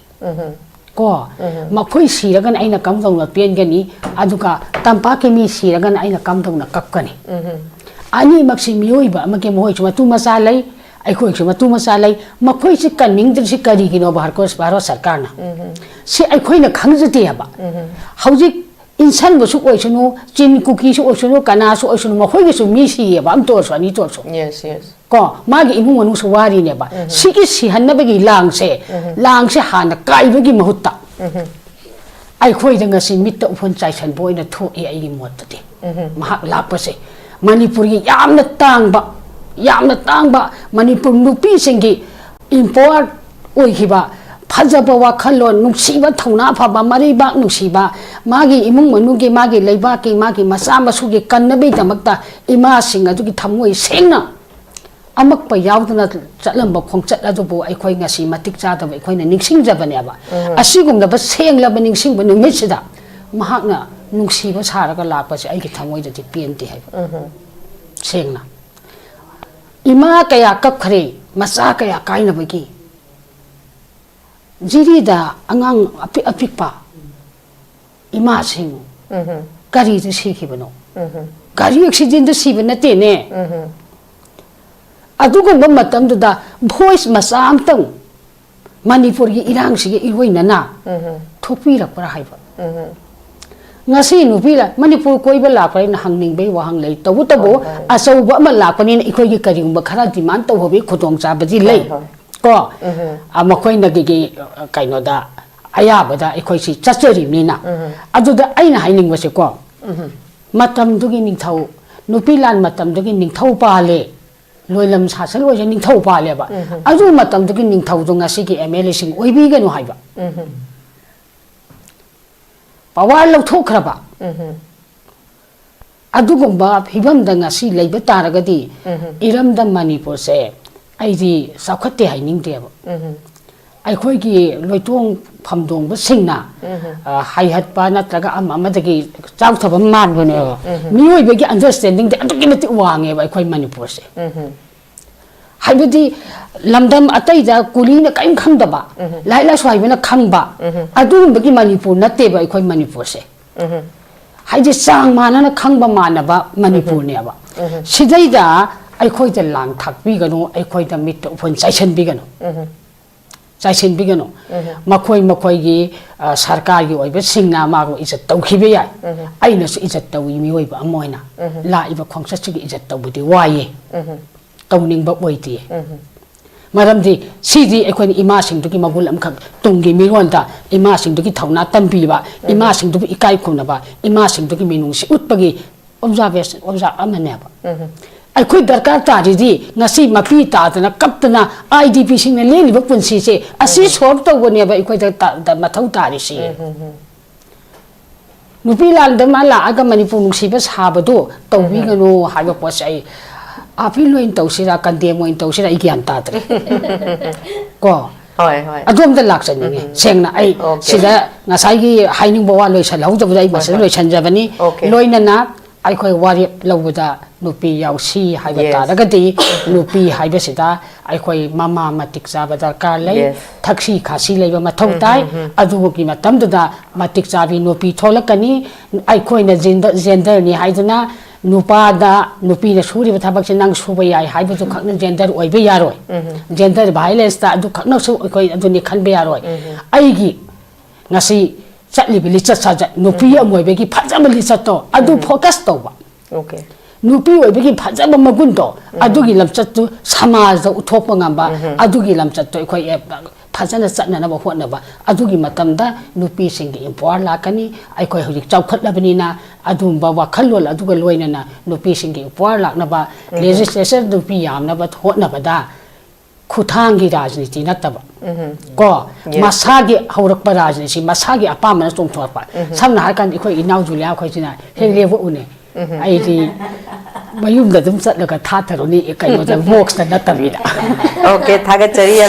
ꯀꯣ, ꯃꯈꯣꯏ ꯁꯤꯔꯒꯅ ꯑꯩꯅ ꯀꯝꯗꯧꯅ ꯄꯦꯟꯒꯅꯤ? ꯑꯗꯨꯒ ꯇꯝꯄꯥꯛꯀꯤ ꯃꯤ ꯁꯤꯔꯒꯅ ꯑꯩꯅ ꯀꯝꯗꯧꯅ ꯀꯞꯀꯅꯤ? ꯑꯅꯤꯃꯛꯁꯤ ꯃꯤꯑꯣꯏꯕ ꯑꯃꯒꯤ, ꯃꯈꯣꯏꯁꯨ ꯃꯇꯨ ꯃꯆꯥ ꯂꯩ, ꯑꯩꯈꯣꯏꯁꯨ ꯃꯇꯨ ꯃꯆꯥ ꯂꯩ꯫ ꯃꯈꯣꯏꯁꯤ ꯀꯟꯅꯤꯡꯗ꯭ꯔꯤꯁꯤ ꯀꯔꯤꯒꯤꯅꯣꯕ? ꯍꯔꯀꯣꯁ ꯚꯥꯔꯠ ꯁꯔꯀꯥꯔꯅ ꯁꯤ ꯑꯩꯈꯣꯏꯅ ꯈꯪꯖꯗꯦ ꯍꯥꯏꯕ꯫ ꯍꯧꯖꯤꯛ ꯏꯟꯁꯟꯕꯁꯨ ꯑꯣꯏꯁꯅꯨ, ꯆꯤꯟ ꯀꯨꯀꯤꯁꯨ ꯑꯣꯏꯁꯅꯨ, ꯀꯅꯥꯁꯨ ꯑꯣꯏꯁꯅꯨ, ꯃꯈꯣꯏꯒꯤꯁꯨ ꯃꯤ ꯁꯤꯌꯦꯕ, ꯑꯃꯇ ꯑꯣꯏꯔꯁꯨ, ꯑꯅꯤꯇ ꯑꯣꯏꯔꯁꯨ꯫ Yes, yes. ꯀꯣ, ꯃꯥꯒꯤ ꯏꯃꯨꯡ ꯃꯅꯨꯡꯁꯨ ꯋꯥꯔꯤꯅꯦꯕ꯫ ꯁꯤꯒꯤ ꯁꯤꯍꯟꯅꯕꯒꯤ ꯂꯥꯡꯁꯦ, ꯂꯥꯡꯁꯦ ꯍꯥꯟꯅ ꯀꯥꯏꯕꯒꯤ ꯃꯍꯨꯠꯇ ꯑꯩꯈꯣꯏꯗ ꯉꯁꯤ ꯃꯤꯠꯇ ꯎꯐꯨꯟ ꯆꯥꯏꯁꯟꯕ ꯑꯣꯏꯅ ꯊꯣꯛꯏ, ꯑꯩꯒꯤ ꯃꯣꯠꯇꯗꯤ꯫ ꯃꯍꯥꯛ ꯂꯥꯛꯄꯁꯦ ꯃꯅꯤꯄꯨꯔꯒꯤ ꯌꯥꯝꯅ ꯇꯥꯡꯕ, ꯌꯥꯝꯅ ꯇꯥꯡꯕ ꯃꯅꯤꯄꯨꯔ ꯅꯨꯄꯤꯁꯤꯡꯒꯤ empower ꯑꯣꯏꯈꯤꯕ, ꯐꯖꯕ ꯋꯥꯈꯜꯂꯣꯟ, ꯅꯨꯡꯁꯤꯕ, ꯊꯧꯅꯥ ꯐꯕ, ꯃꯔꯩꯕꯥꯛ ꯅꯨꯡꯁꯤꯕ, ꯃꯥꯒꯤ ꯏꯃꯨꯡ ꯃꯅꯨꯡꯒꯤ, ꯃꯥꯒꯤ ꯂꯩꯕꯥꯛꯀꯤ, ꯃꯥꯒꯤ ꯃꯆꯥ ꯃꯁꯨꯒꯤ ꯀꯟꯅꯕꯒꯤꯗꯃꯛꯇ ꯏꯃꯥꯁꯤꯡ ꯑꯗꯨꯒꯤ ꯊꯃꯣꯏ ꯁꯦꯡꯅ ꯑꯃꯛꯄ ꯌꯥꯎꯗꯅ ꯆꯠꯂꯝꯕ ꯈꯣꯡꯆꯠ ꯑꯗꯨꯕꯨ ꯑꯩꯈꯣꯏ ꯉꯁꯤ ꯃꯇꯤꯛ ꯆꯥꯗꯕ ꯑꯩꯈꯣꯏꯅ ꯅꯤꯡꯁꯤꯡꯖꯕꯅꯦꯕ꯫ ꯑꯁꯤꯒꯨꯝꯂꯕ ꯁꯦꯡꯂꯕ ꯅꯤꯡꯁꯤꯡꯕ ꯅꯨꯃꯤꯠꯁꯤꯗ ꯃꯍꯥꯛꯅ ꯅꯨꯡꯁꯤꯕ ꯁꯥꯔꯒ ꯂꯥꯛꯄꯁꯦ ꯑꯩꯒꯤ ꯊꯃꯣꯏꯗꯗꯤ ꯄꯦꯟꯗꯦ ꯍꯥꯏꯕ꯫ ꯁꯦꯡꯅ ꯏꯃꯥ ꯀꯌꯥ ꯀꯞꯈ꯭ꯔꯦ, ꯃꯆꯥ ꯀꯌꯥ ꯀꯥꯏꯅꯕꯒꯤ꯫ ꯖꯤꯔꯤꯗ ꯑꯉꯥꯡ ꯑꯄꯤꯛ ꯑꯄꯤꯛꯄ ꯏꯃꯥꯁꯤꯡ ꯀꯔꯤꯗ ꯁꯤꯈꯤꯕꯅꯣ? ꯒꯥꯔꯤ ꯑꯦꯛꯁꯤꯗꯦꯟꯗ ꯁꯤꯕ ꯅꯠꯇꯦꯅꯦ꯫ ꯑꯗꯨꯒꯨꯝꯕ ꯃꯇꯝꯗꯨꯗ ꯚꯣꯏꯁ ꯃꯆꯥ ꯑꯃꯇꯪ ꯃꯅꯤꯄꯨꯔꯒꯤ ꯏꯔꯥꯡꯁꯤꯒ ꯏꯔꯣꯏꯅꯅ ꯊꯣꯛꯄꯤꯔꯛꯄ꯭ꯔꯥ ꯍꯥꯏꯕ꯫ ꯉꯁꯤ ꯅꯨꯄꯤ ꯂꯥ-, ꯃꯅꯤꯄꯨꯔ ꯀꯣꯏꯕ ꯂꯥꯛꯄ ꯍꯥꯏꯅ ꯍꯪꯅꯤꯡꯕꯒꯤ ꯋꯥꯍꯪ ꯂꯩ꯫ ꯇꯧꯕꯇꯕꯨ ꯍꯣꯏ, ꯍꯣꯏ꯫ ꯑꯆꯧꯕ ꯑꯃ ꯂꯥꯛꯄꯅꯤꯅ ꯑꯩꯈꯣꯏꯒꯤ ꯀꯔꯤꯒꯨꯝꯕ ꯈꯔ ꯗꯤꯃꯥꯟ ꯇꯧꯕꯒꯤ ꯈꯨꯗꯣꯡꯆꯥꯕꯗꯤ ꯂꯩ꯫ ꯍꯣꯏ, ꯍꯣꯏ꯫ ꯀꯣ? ꯑ, ꯃꯈꯣꯏꯅ ꯀꯩꯒꯤ, ꯑ, ꯀꯩꯅꯣꯗ, ꯑꯌꯥꯕꯗ ꯑꯩꯈꯣꯏꯁꯤ ꯆꯠꯆꯔꯤꯕꯅꯤꯅ꯫ ꯑꯗꯨꯗ ꯑꯩꯅ ꯍꯥꯏꯅꯤꯡꯕꯁꯦꯀꯣ, ꯃꯇꯝꯗꯨꯒꯤ ꯅꯤꯡꯊꯧ, ꯅꯨꯄꯤ ꯂꯥꯟ ꯃꯇꯝꯗꯨꯒꯤ ꯅꯤꯡꯊꯧ ꯄꯥꯜꯂꯦ, ꯂꯣꯏꯂꯝ ꯁꯥꯁꯟ ꯑꯣꯏꯁꯦ ꯅꯤꯡꯊꯧ ꯄꯥꯜꯂꯦꯕ꯫ ꯑꯗꯨ ꯃꯇꯝꯗꯨꯒꯤ ꯅꯤꯡꯊꯧꯗꯣ ꯉꯁꯤꯒꯤ ꯑꯦꯝ ꯑꯦꯜ ꯑꯦꯁꯤꯡ ꯑꯣꯏꯕꯤꯒꯅꯨ ꯍꯥꯏꯕ꯫ ꯄꯋꯥꯔ ꯂꯧꯊꯣꯛꯈ꯭ꯔꯕ꯫ ꯑꯗꯨꯒꯨꯝꯕ ꯐꯤꯕꯝꯗ ꯉꯁꯤ ꯂꯩꯕ ꯇꯥꯔꯒꯗꯤ ꯏꯔꯝꯗꯝ ꯃꯅꯤꯄꯨꯔꯁꯦ ꯑꯩꯗꯤ ꯆꯥꯎꯈꯠꯇꯦ ꯍꯥꯏꯅꯤꯡꯗꯦꯕ꯫ ꯑꯩꯈꯣꯏꯒꯤ ꯂꯣꯏꯇꯣꯡ ꯐꯝꯗꯣꯡꯕꯁꯤꯡꯅ ꯑ, ꯍꯥꯏꯍꯠꯄ ꯅꯠꯇ꯭ꯔꯒ ꯑꯃ ꯑꯃꯗꯒꯤ ꯆꯥꯎꯊꯕ ꯃꯥꯟꯕꯅꯦꯕ꯫ ꯃꯤꯑꯣꯏꯕꯒꯤ ꯑꯟꯗꯔꯁꯇꯦꯟꯗꯤꯡꯗꯤ ꯑꯗꯨꯛꯀꯤ ꯃꯇꯤꯛ ꯋꯥꯡꯉꯦꯕ ꯑꯩꯈꯣꯏ ꯃꯅꯤꯄꯨꯔꯁꯦ꯫ ꯍꯥꯏꯕꯗꯤ ꯂꯝꯗꯝ ꯑꯇꯩꯗ ꯀꯨꯂꯤꯅ ꯀꯔꯤꯝ ꯈꯪꯗꯕ, ꯂꯥꯏꯔꯤꯛ ꯂꯥꯏꯁꯨ ꯍꯩꯕꯅ ꯈꯪꯕ, ꯑꯗꯨꯒꯨꯝꯕꯒꯤ ꯃꯅꯤꯄꯨꯔ ꯅꯠꯇꯦꯕ ꯑꯩꯈꯣꯏ ꯃꯅꯤꯄꯨꯔꯁꯦ꯫ ꯍꯥꯏꯗꯤ ꯆꯥꯡ ꯃꯥꯟꯅꯅ ꯈꯪꯕ ꯃꯥꯟꯅꯕ ꯃꯅꯤꯄꯨꯔꯅꯦꯕ꯫ ꯁꯤꯗꯩꯗ ꯑꯩꯈꯣꯏꯗ ꯂꯥꯡ ꯊꯥꯛꯄꯤꯒꯅꯨ, ꯑꯩꯈꯣꯏꯗ ꯃꯤꯠꯇ ꯎꯐꯨꯟ ꯆꯥꯏꯁꯟꯕꯤꯒꯅꯨ꯫ ꯆꯥꯏꯁꯤꯟꯕꯤꯒꯅꯨ꯫ ꯃꯈꯣꯏ ꯃꯈꯣꯏꯒꯤ ꯑ, ꯁꯔꯀꯥꯔꯒꯤ ꯑꯣꯏꯕꯁꯤꯡꯅ ꯃꯥꯕꯨ ꯏꯖꯠ ꯇꯧꯈꯤꯕ ꯌꯥꯏ꯫ ꯑꯩꯅꯁꯨ ꯏꯖꯠ ꯇꯧꯏ, ꯃꯤꯑꯣꯏꯕ ꯑꯃ ꯑꯣꯏꯅ ꯂꯥꯛꯏꯕ ꯈꯣꯡꯆꯠꯁꯤꯒꯤ ꯏꯖꯠ ꯇꯧꯕꯗꯤ ꯋꯥꯏꯌꯦ, ꯇꯧꯅꯤꯡꯕ ꯑꯣꯏꯗꯦ꯫ ꯃꯔꯝꯗꯤ ꯁꯤꯗꯤ ꯑꯩꯈꯣꯏꯅ ꯏꯃꯥꯁꯤꯡꯗꯨꯒꯤ ꯃꯒꯨꯟ ꯑꯃꯈꯛ, ꯇꯨꯡꯒꯤ ꯃꯤꯔꯣꯟꯗ ꯏꯃꯥꯁꯤꯡꯗꯨꯒꯤ ꯊꯧꯅꯥ ꯇꯝꯕꯤꯕ, ꯏꯃꯥꯁꯤꯡꯗꯨꯕꯨ ꯏꯀꯥꯏ ꯈꯨꯝꯅꯕ, ꯏꯃꯥꯁꯤꯡꯗꯨꯒꯤ ꯃꯤꯅꯨꯡꯁꯤ ꯎꯠꯄꯒꯤ ꯑꯣꯕꯖꯥꯔꯕꯦꯁꯟ, ꯑꯣꯕꯖꯥꯔꯕ ꯑꯃꯅꯦꯕ꯫ ꯑꯩꯈꯣꯏ ꯗꯔꯀꯥꯔ ꯇꯥꯔꯤꯗꯤ ꯉꯁꯤ ꯃꯄꯤ ꯇꯥꯗꯅ ꯀꯞꯇꯅ ꯑꯥꯏ ꯗꯤ ꯄꯤꯁꯤꯡꯅ ꯂꯦꯜꯂꯤꯕ ꯄꯨꯟꯁꯤꯁꯦ ꯑꯁꯤ ꯁꯣꯜꯕ ꯇꯧꯕꯅꯦꯕ ꯑꯩꯈꯣꯏꯗ ꯇ-, ꯇ-, ꯃꯊꯧ ꯇꯥꯔꯤꯁꯤ꯫ ꯅꯨꯄꯤ ꯂꯥꯟꯗ ꯃꯥ ꯂꯥꯛꯑꯒ ꯃꯅꯤꯄꯨꯔ ꯅꯨꯡꯁꯤꯕ ꯁꯥꯕꯗꯣ ꯇꯧꯕꯤꯒꯅꯨ ꯍꯥꯏꯕ ꯄꯣꯠꯁꯦ ꯑꯩ ꯑꯥꯄꯤꯜ ꯑꯣꯏꯅ ꯇꯧꯁꯤꯔꯥ, ꯀꯟꯗꯦꯝ ꯑꯣꯏꯅ ꯇꯧꯁꯤꯔꯥ, ꯑꯩ ꯒ꯭ꯌꯥꯟ ꯇꯥꯗ꯭ꯔꯦ꯫ ꯀꯣ? ꯍꯣꯏ, ꯍꯣꯏ꯫ ꯑꯗꯣꯝꯗ ꯂꯥꯛꯆꯅꯤꯡꯉꯦ꯫ ꯎꯝ꯫ ꯁꯦꯡꯅ ꯑꯩ Okay꯫ ꯁꯤꯗ ꯉꯁꯥꯏꯒꯤ ꯍꯥꯏꯅꯤꯡꯕ ꯋꯥ ꯂꯣꯏꯁꯤꯜꯍꯧꯗꯕꯗ ꯑꯩ ꯃꯁꯤꯗ ꯍꯣꯏ, ꯍꯣꯏ꯫ ꯂꯣꯏꯁꯤꯟꯖꯕꯅꯤ꯫ Okay꯫ ꯂꯣꯏꯅꯅ ꯑꯩꯈꯣꯏ ꯋꯥꯔꯦꯞ ꯂꯧꯕꯗ ꯅꯨꯄꯤ ꯌꯥꯎꯁꯤ ꯍꯥꯏꯕ Yes꯫ ꯇꯥꯔꯒꯗꯤ ꯅꯨꯄꯤ ꯍꯥꯏꯕꯁꯤꯗ ꯑꯩꯈꯣꯏ ꯃꯃꯥ ꯃꯇꯤꯛ ꯆꯥꯕ ꯗꯔꯀꯥꯔ ꯂꯩ꯫ Yes꯫ ꯊꯛꯁꯤ ꯈꯥꯁꯤ ꯂꯩꯕ ꯃꯊꯧ ꯎꯝ, ꯇꯥꯏ꯫ ꯎꯝ, ꯎꯝ꯫ ꯑꯗꯨꯒꯤ ꯃꯇꯝꯗꯨꯗ ꯃꯇꯤꯛ ꯆꯥꯕꯤ ꯅꯨꯄꯤ ꯊꯣꯛꯂꯛꯀꯅꯤ꯫ ꯑꯩꯈꯣꯏꯅ ꯖꯦꯟꯗ-, ꯖꯦꯟꯗꯔꯅꯤ ꯍꯥꯏꯗꯨꯅ ꯅꯨꯄꯥꯗ, ꯅꯨꯄꯤꯅ ꯁꯨꯔꯤꯕ ꯊꯕꯛꯁꯦ ꯅꯪ ꯁꯨꯕ ꯌꯥꯏ ꯍꯥꯏꯕꯗꯨ ꯈꯛꯅ ꯖꯦꯟꯗꯔ ꯑꯣꯏꯕ ꯌꯥꯔꯣꯏ꯫ ꯖꯦꯟꯗꯔ ꯚꯥꯏꯂꯦꯟꯁꯇ ꯑꯗꯨ ꯈꯛꯅꯁꯨ ꯑꯩꯈꯣꯏ ꯑꯗꯨꯅꯤ ꯈꯟꯕ ꯌꯥꯔꯣꯏ꯫ ꯑꯩꯒꯤ ꯉꯁꯤ ꯆꯠꯂꯤꯕ ꯂꯤꯆꯠ ꯁꯥꯖꯠ, ꯅꯨꯄꯤ ꯑꯃ ꯑꯣꯏꯕꯒꯤ ꯐꯖꯕ ꯂꯤꯆꯠꯇꯣ ꯑꯗꯨ focus ꯇꯧꯕ꯫ Okay꯫ ꯅꯨꯄꯤ ꯑꯣꯏꯕꯒꯤ ꯐꯖꯕ ꯃꯒꯨꯟꯗꯣ, ꯑꯗꯨꯒꯤ ꯂꯝꯆꯠꯇꯨ ꯁꯃꯥꯖꯗ ꯎꯠꯊꯣꯛꯄ ꯉꯝꯕ, ꯑꯗꯨꯒꯤ ꯂꯝꯆꯠꯇꯣ ꯑꯩꯈꯣꯏ, ꯑꯦ, ꯐꯖꯅ ꯆꯠꯅꯅꯕ ꯍꯣꯠꯅꯕ꯫ ꯑꯗꯨꯒꯤ ꯃꯇꯝꯗ ꯅꯨꯄꯤꯁꯤꯡꯒꯤ empower ꯂꯥꯛꯀꯅꯤ꯫ ꯑꯩꯈꯣꯏ ꯍꯧꯖꯤꯛ ꯆꯥꯎꯈꯠꯂꯕꯅꯤꯅ ꯑꯗꯨꯒꯨꯝꯕ ꯋꯥꯈꯜꯂꯣꯟ ꯑꯗꯨꯒ ꯂꯣꯏꯅꯅ ꯅꯨꯄꯤꯁꯤꯡꯒꯤ empower ꯂꯥꯛꯅꯕ legislature ꯅꯨꯄꯤ ꯌꯥꯝꯅꯕ ꯍꯣꯠꯅꯕꯗ ꯈꯨꯊꯥꯡꯒꯤ ꯔꯥꯖꯅꯤꯇꯤ ꯅꯠꯇꯕ, ꯀꯣ, Yes꯫ ꯃꯁꯥꯒꯤ ꯍꯧꯔꯛꯄ ꯔꯥꯖꯅꯤꯇꯤ, ꯃꯁꯥꯒꯤ ꯑꯄꯥꯝꯕꯅ ꯆꯣꯡꯊꯣꯔꯛꯄ꯫ ꯁꯝꯅ ꯍꯥꯏꯔꯀꯥꯟꯗ ꯑꯩꯈꯣꯏ ꯏꯅꯥꯎ ꯖꯨꯂꯤꯌꯥ ꯑꯩꯈꯣꯏꯁꯤꯅ ꯍꯦꯛ ꯂꯦꯞꯄꯛꯎꯅꯦ꯫ ꯑꯩꯗꯤ ꯃꯌꯨꯝꯗ ꯑꯗꯨꯝ ꯆꯠꯂꯒ ꯊꯥꯊꯔꯨꯅꯤ, ꯀꯩꯅꯣꯗ, ꯕꯣꯛꯁꯇ ꯅꯠꯇꯕꯤꯗ꯫ Okay, ꯊꯥꯒꯠꯆꯔꯤ ꯌꯥꯝ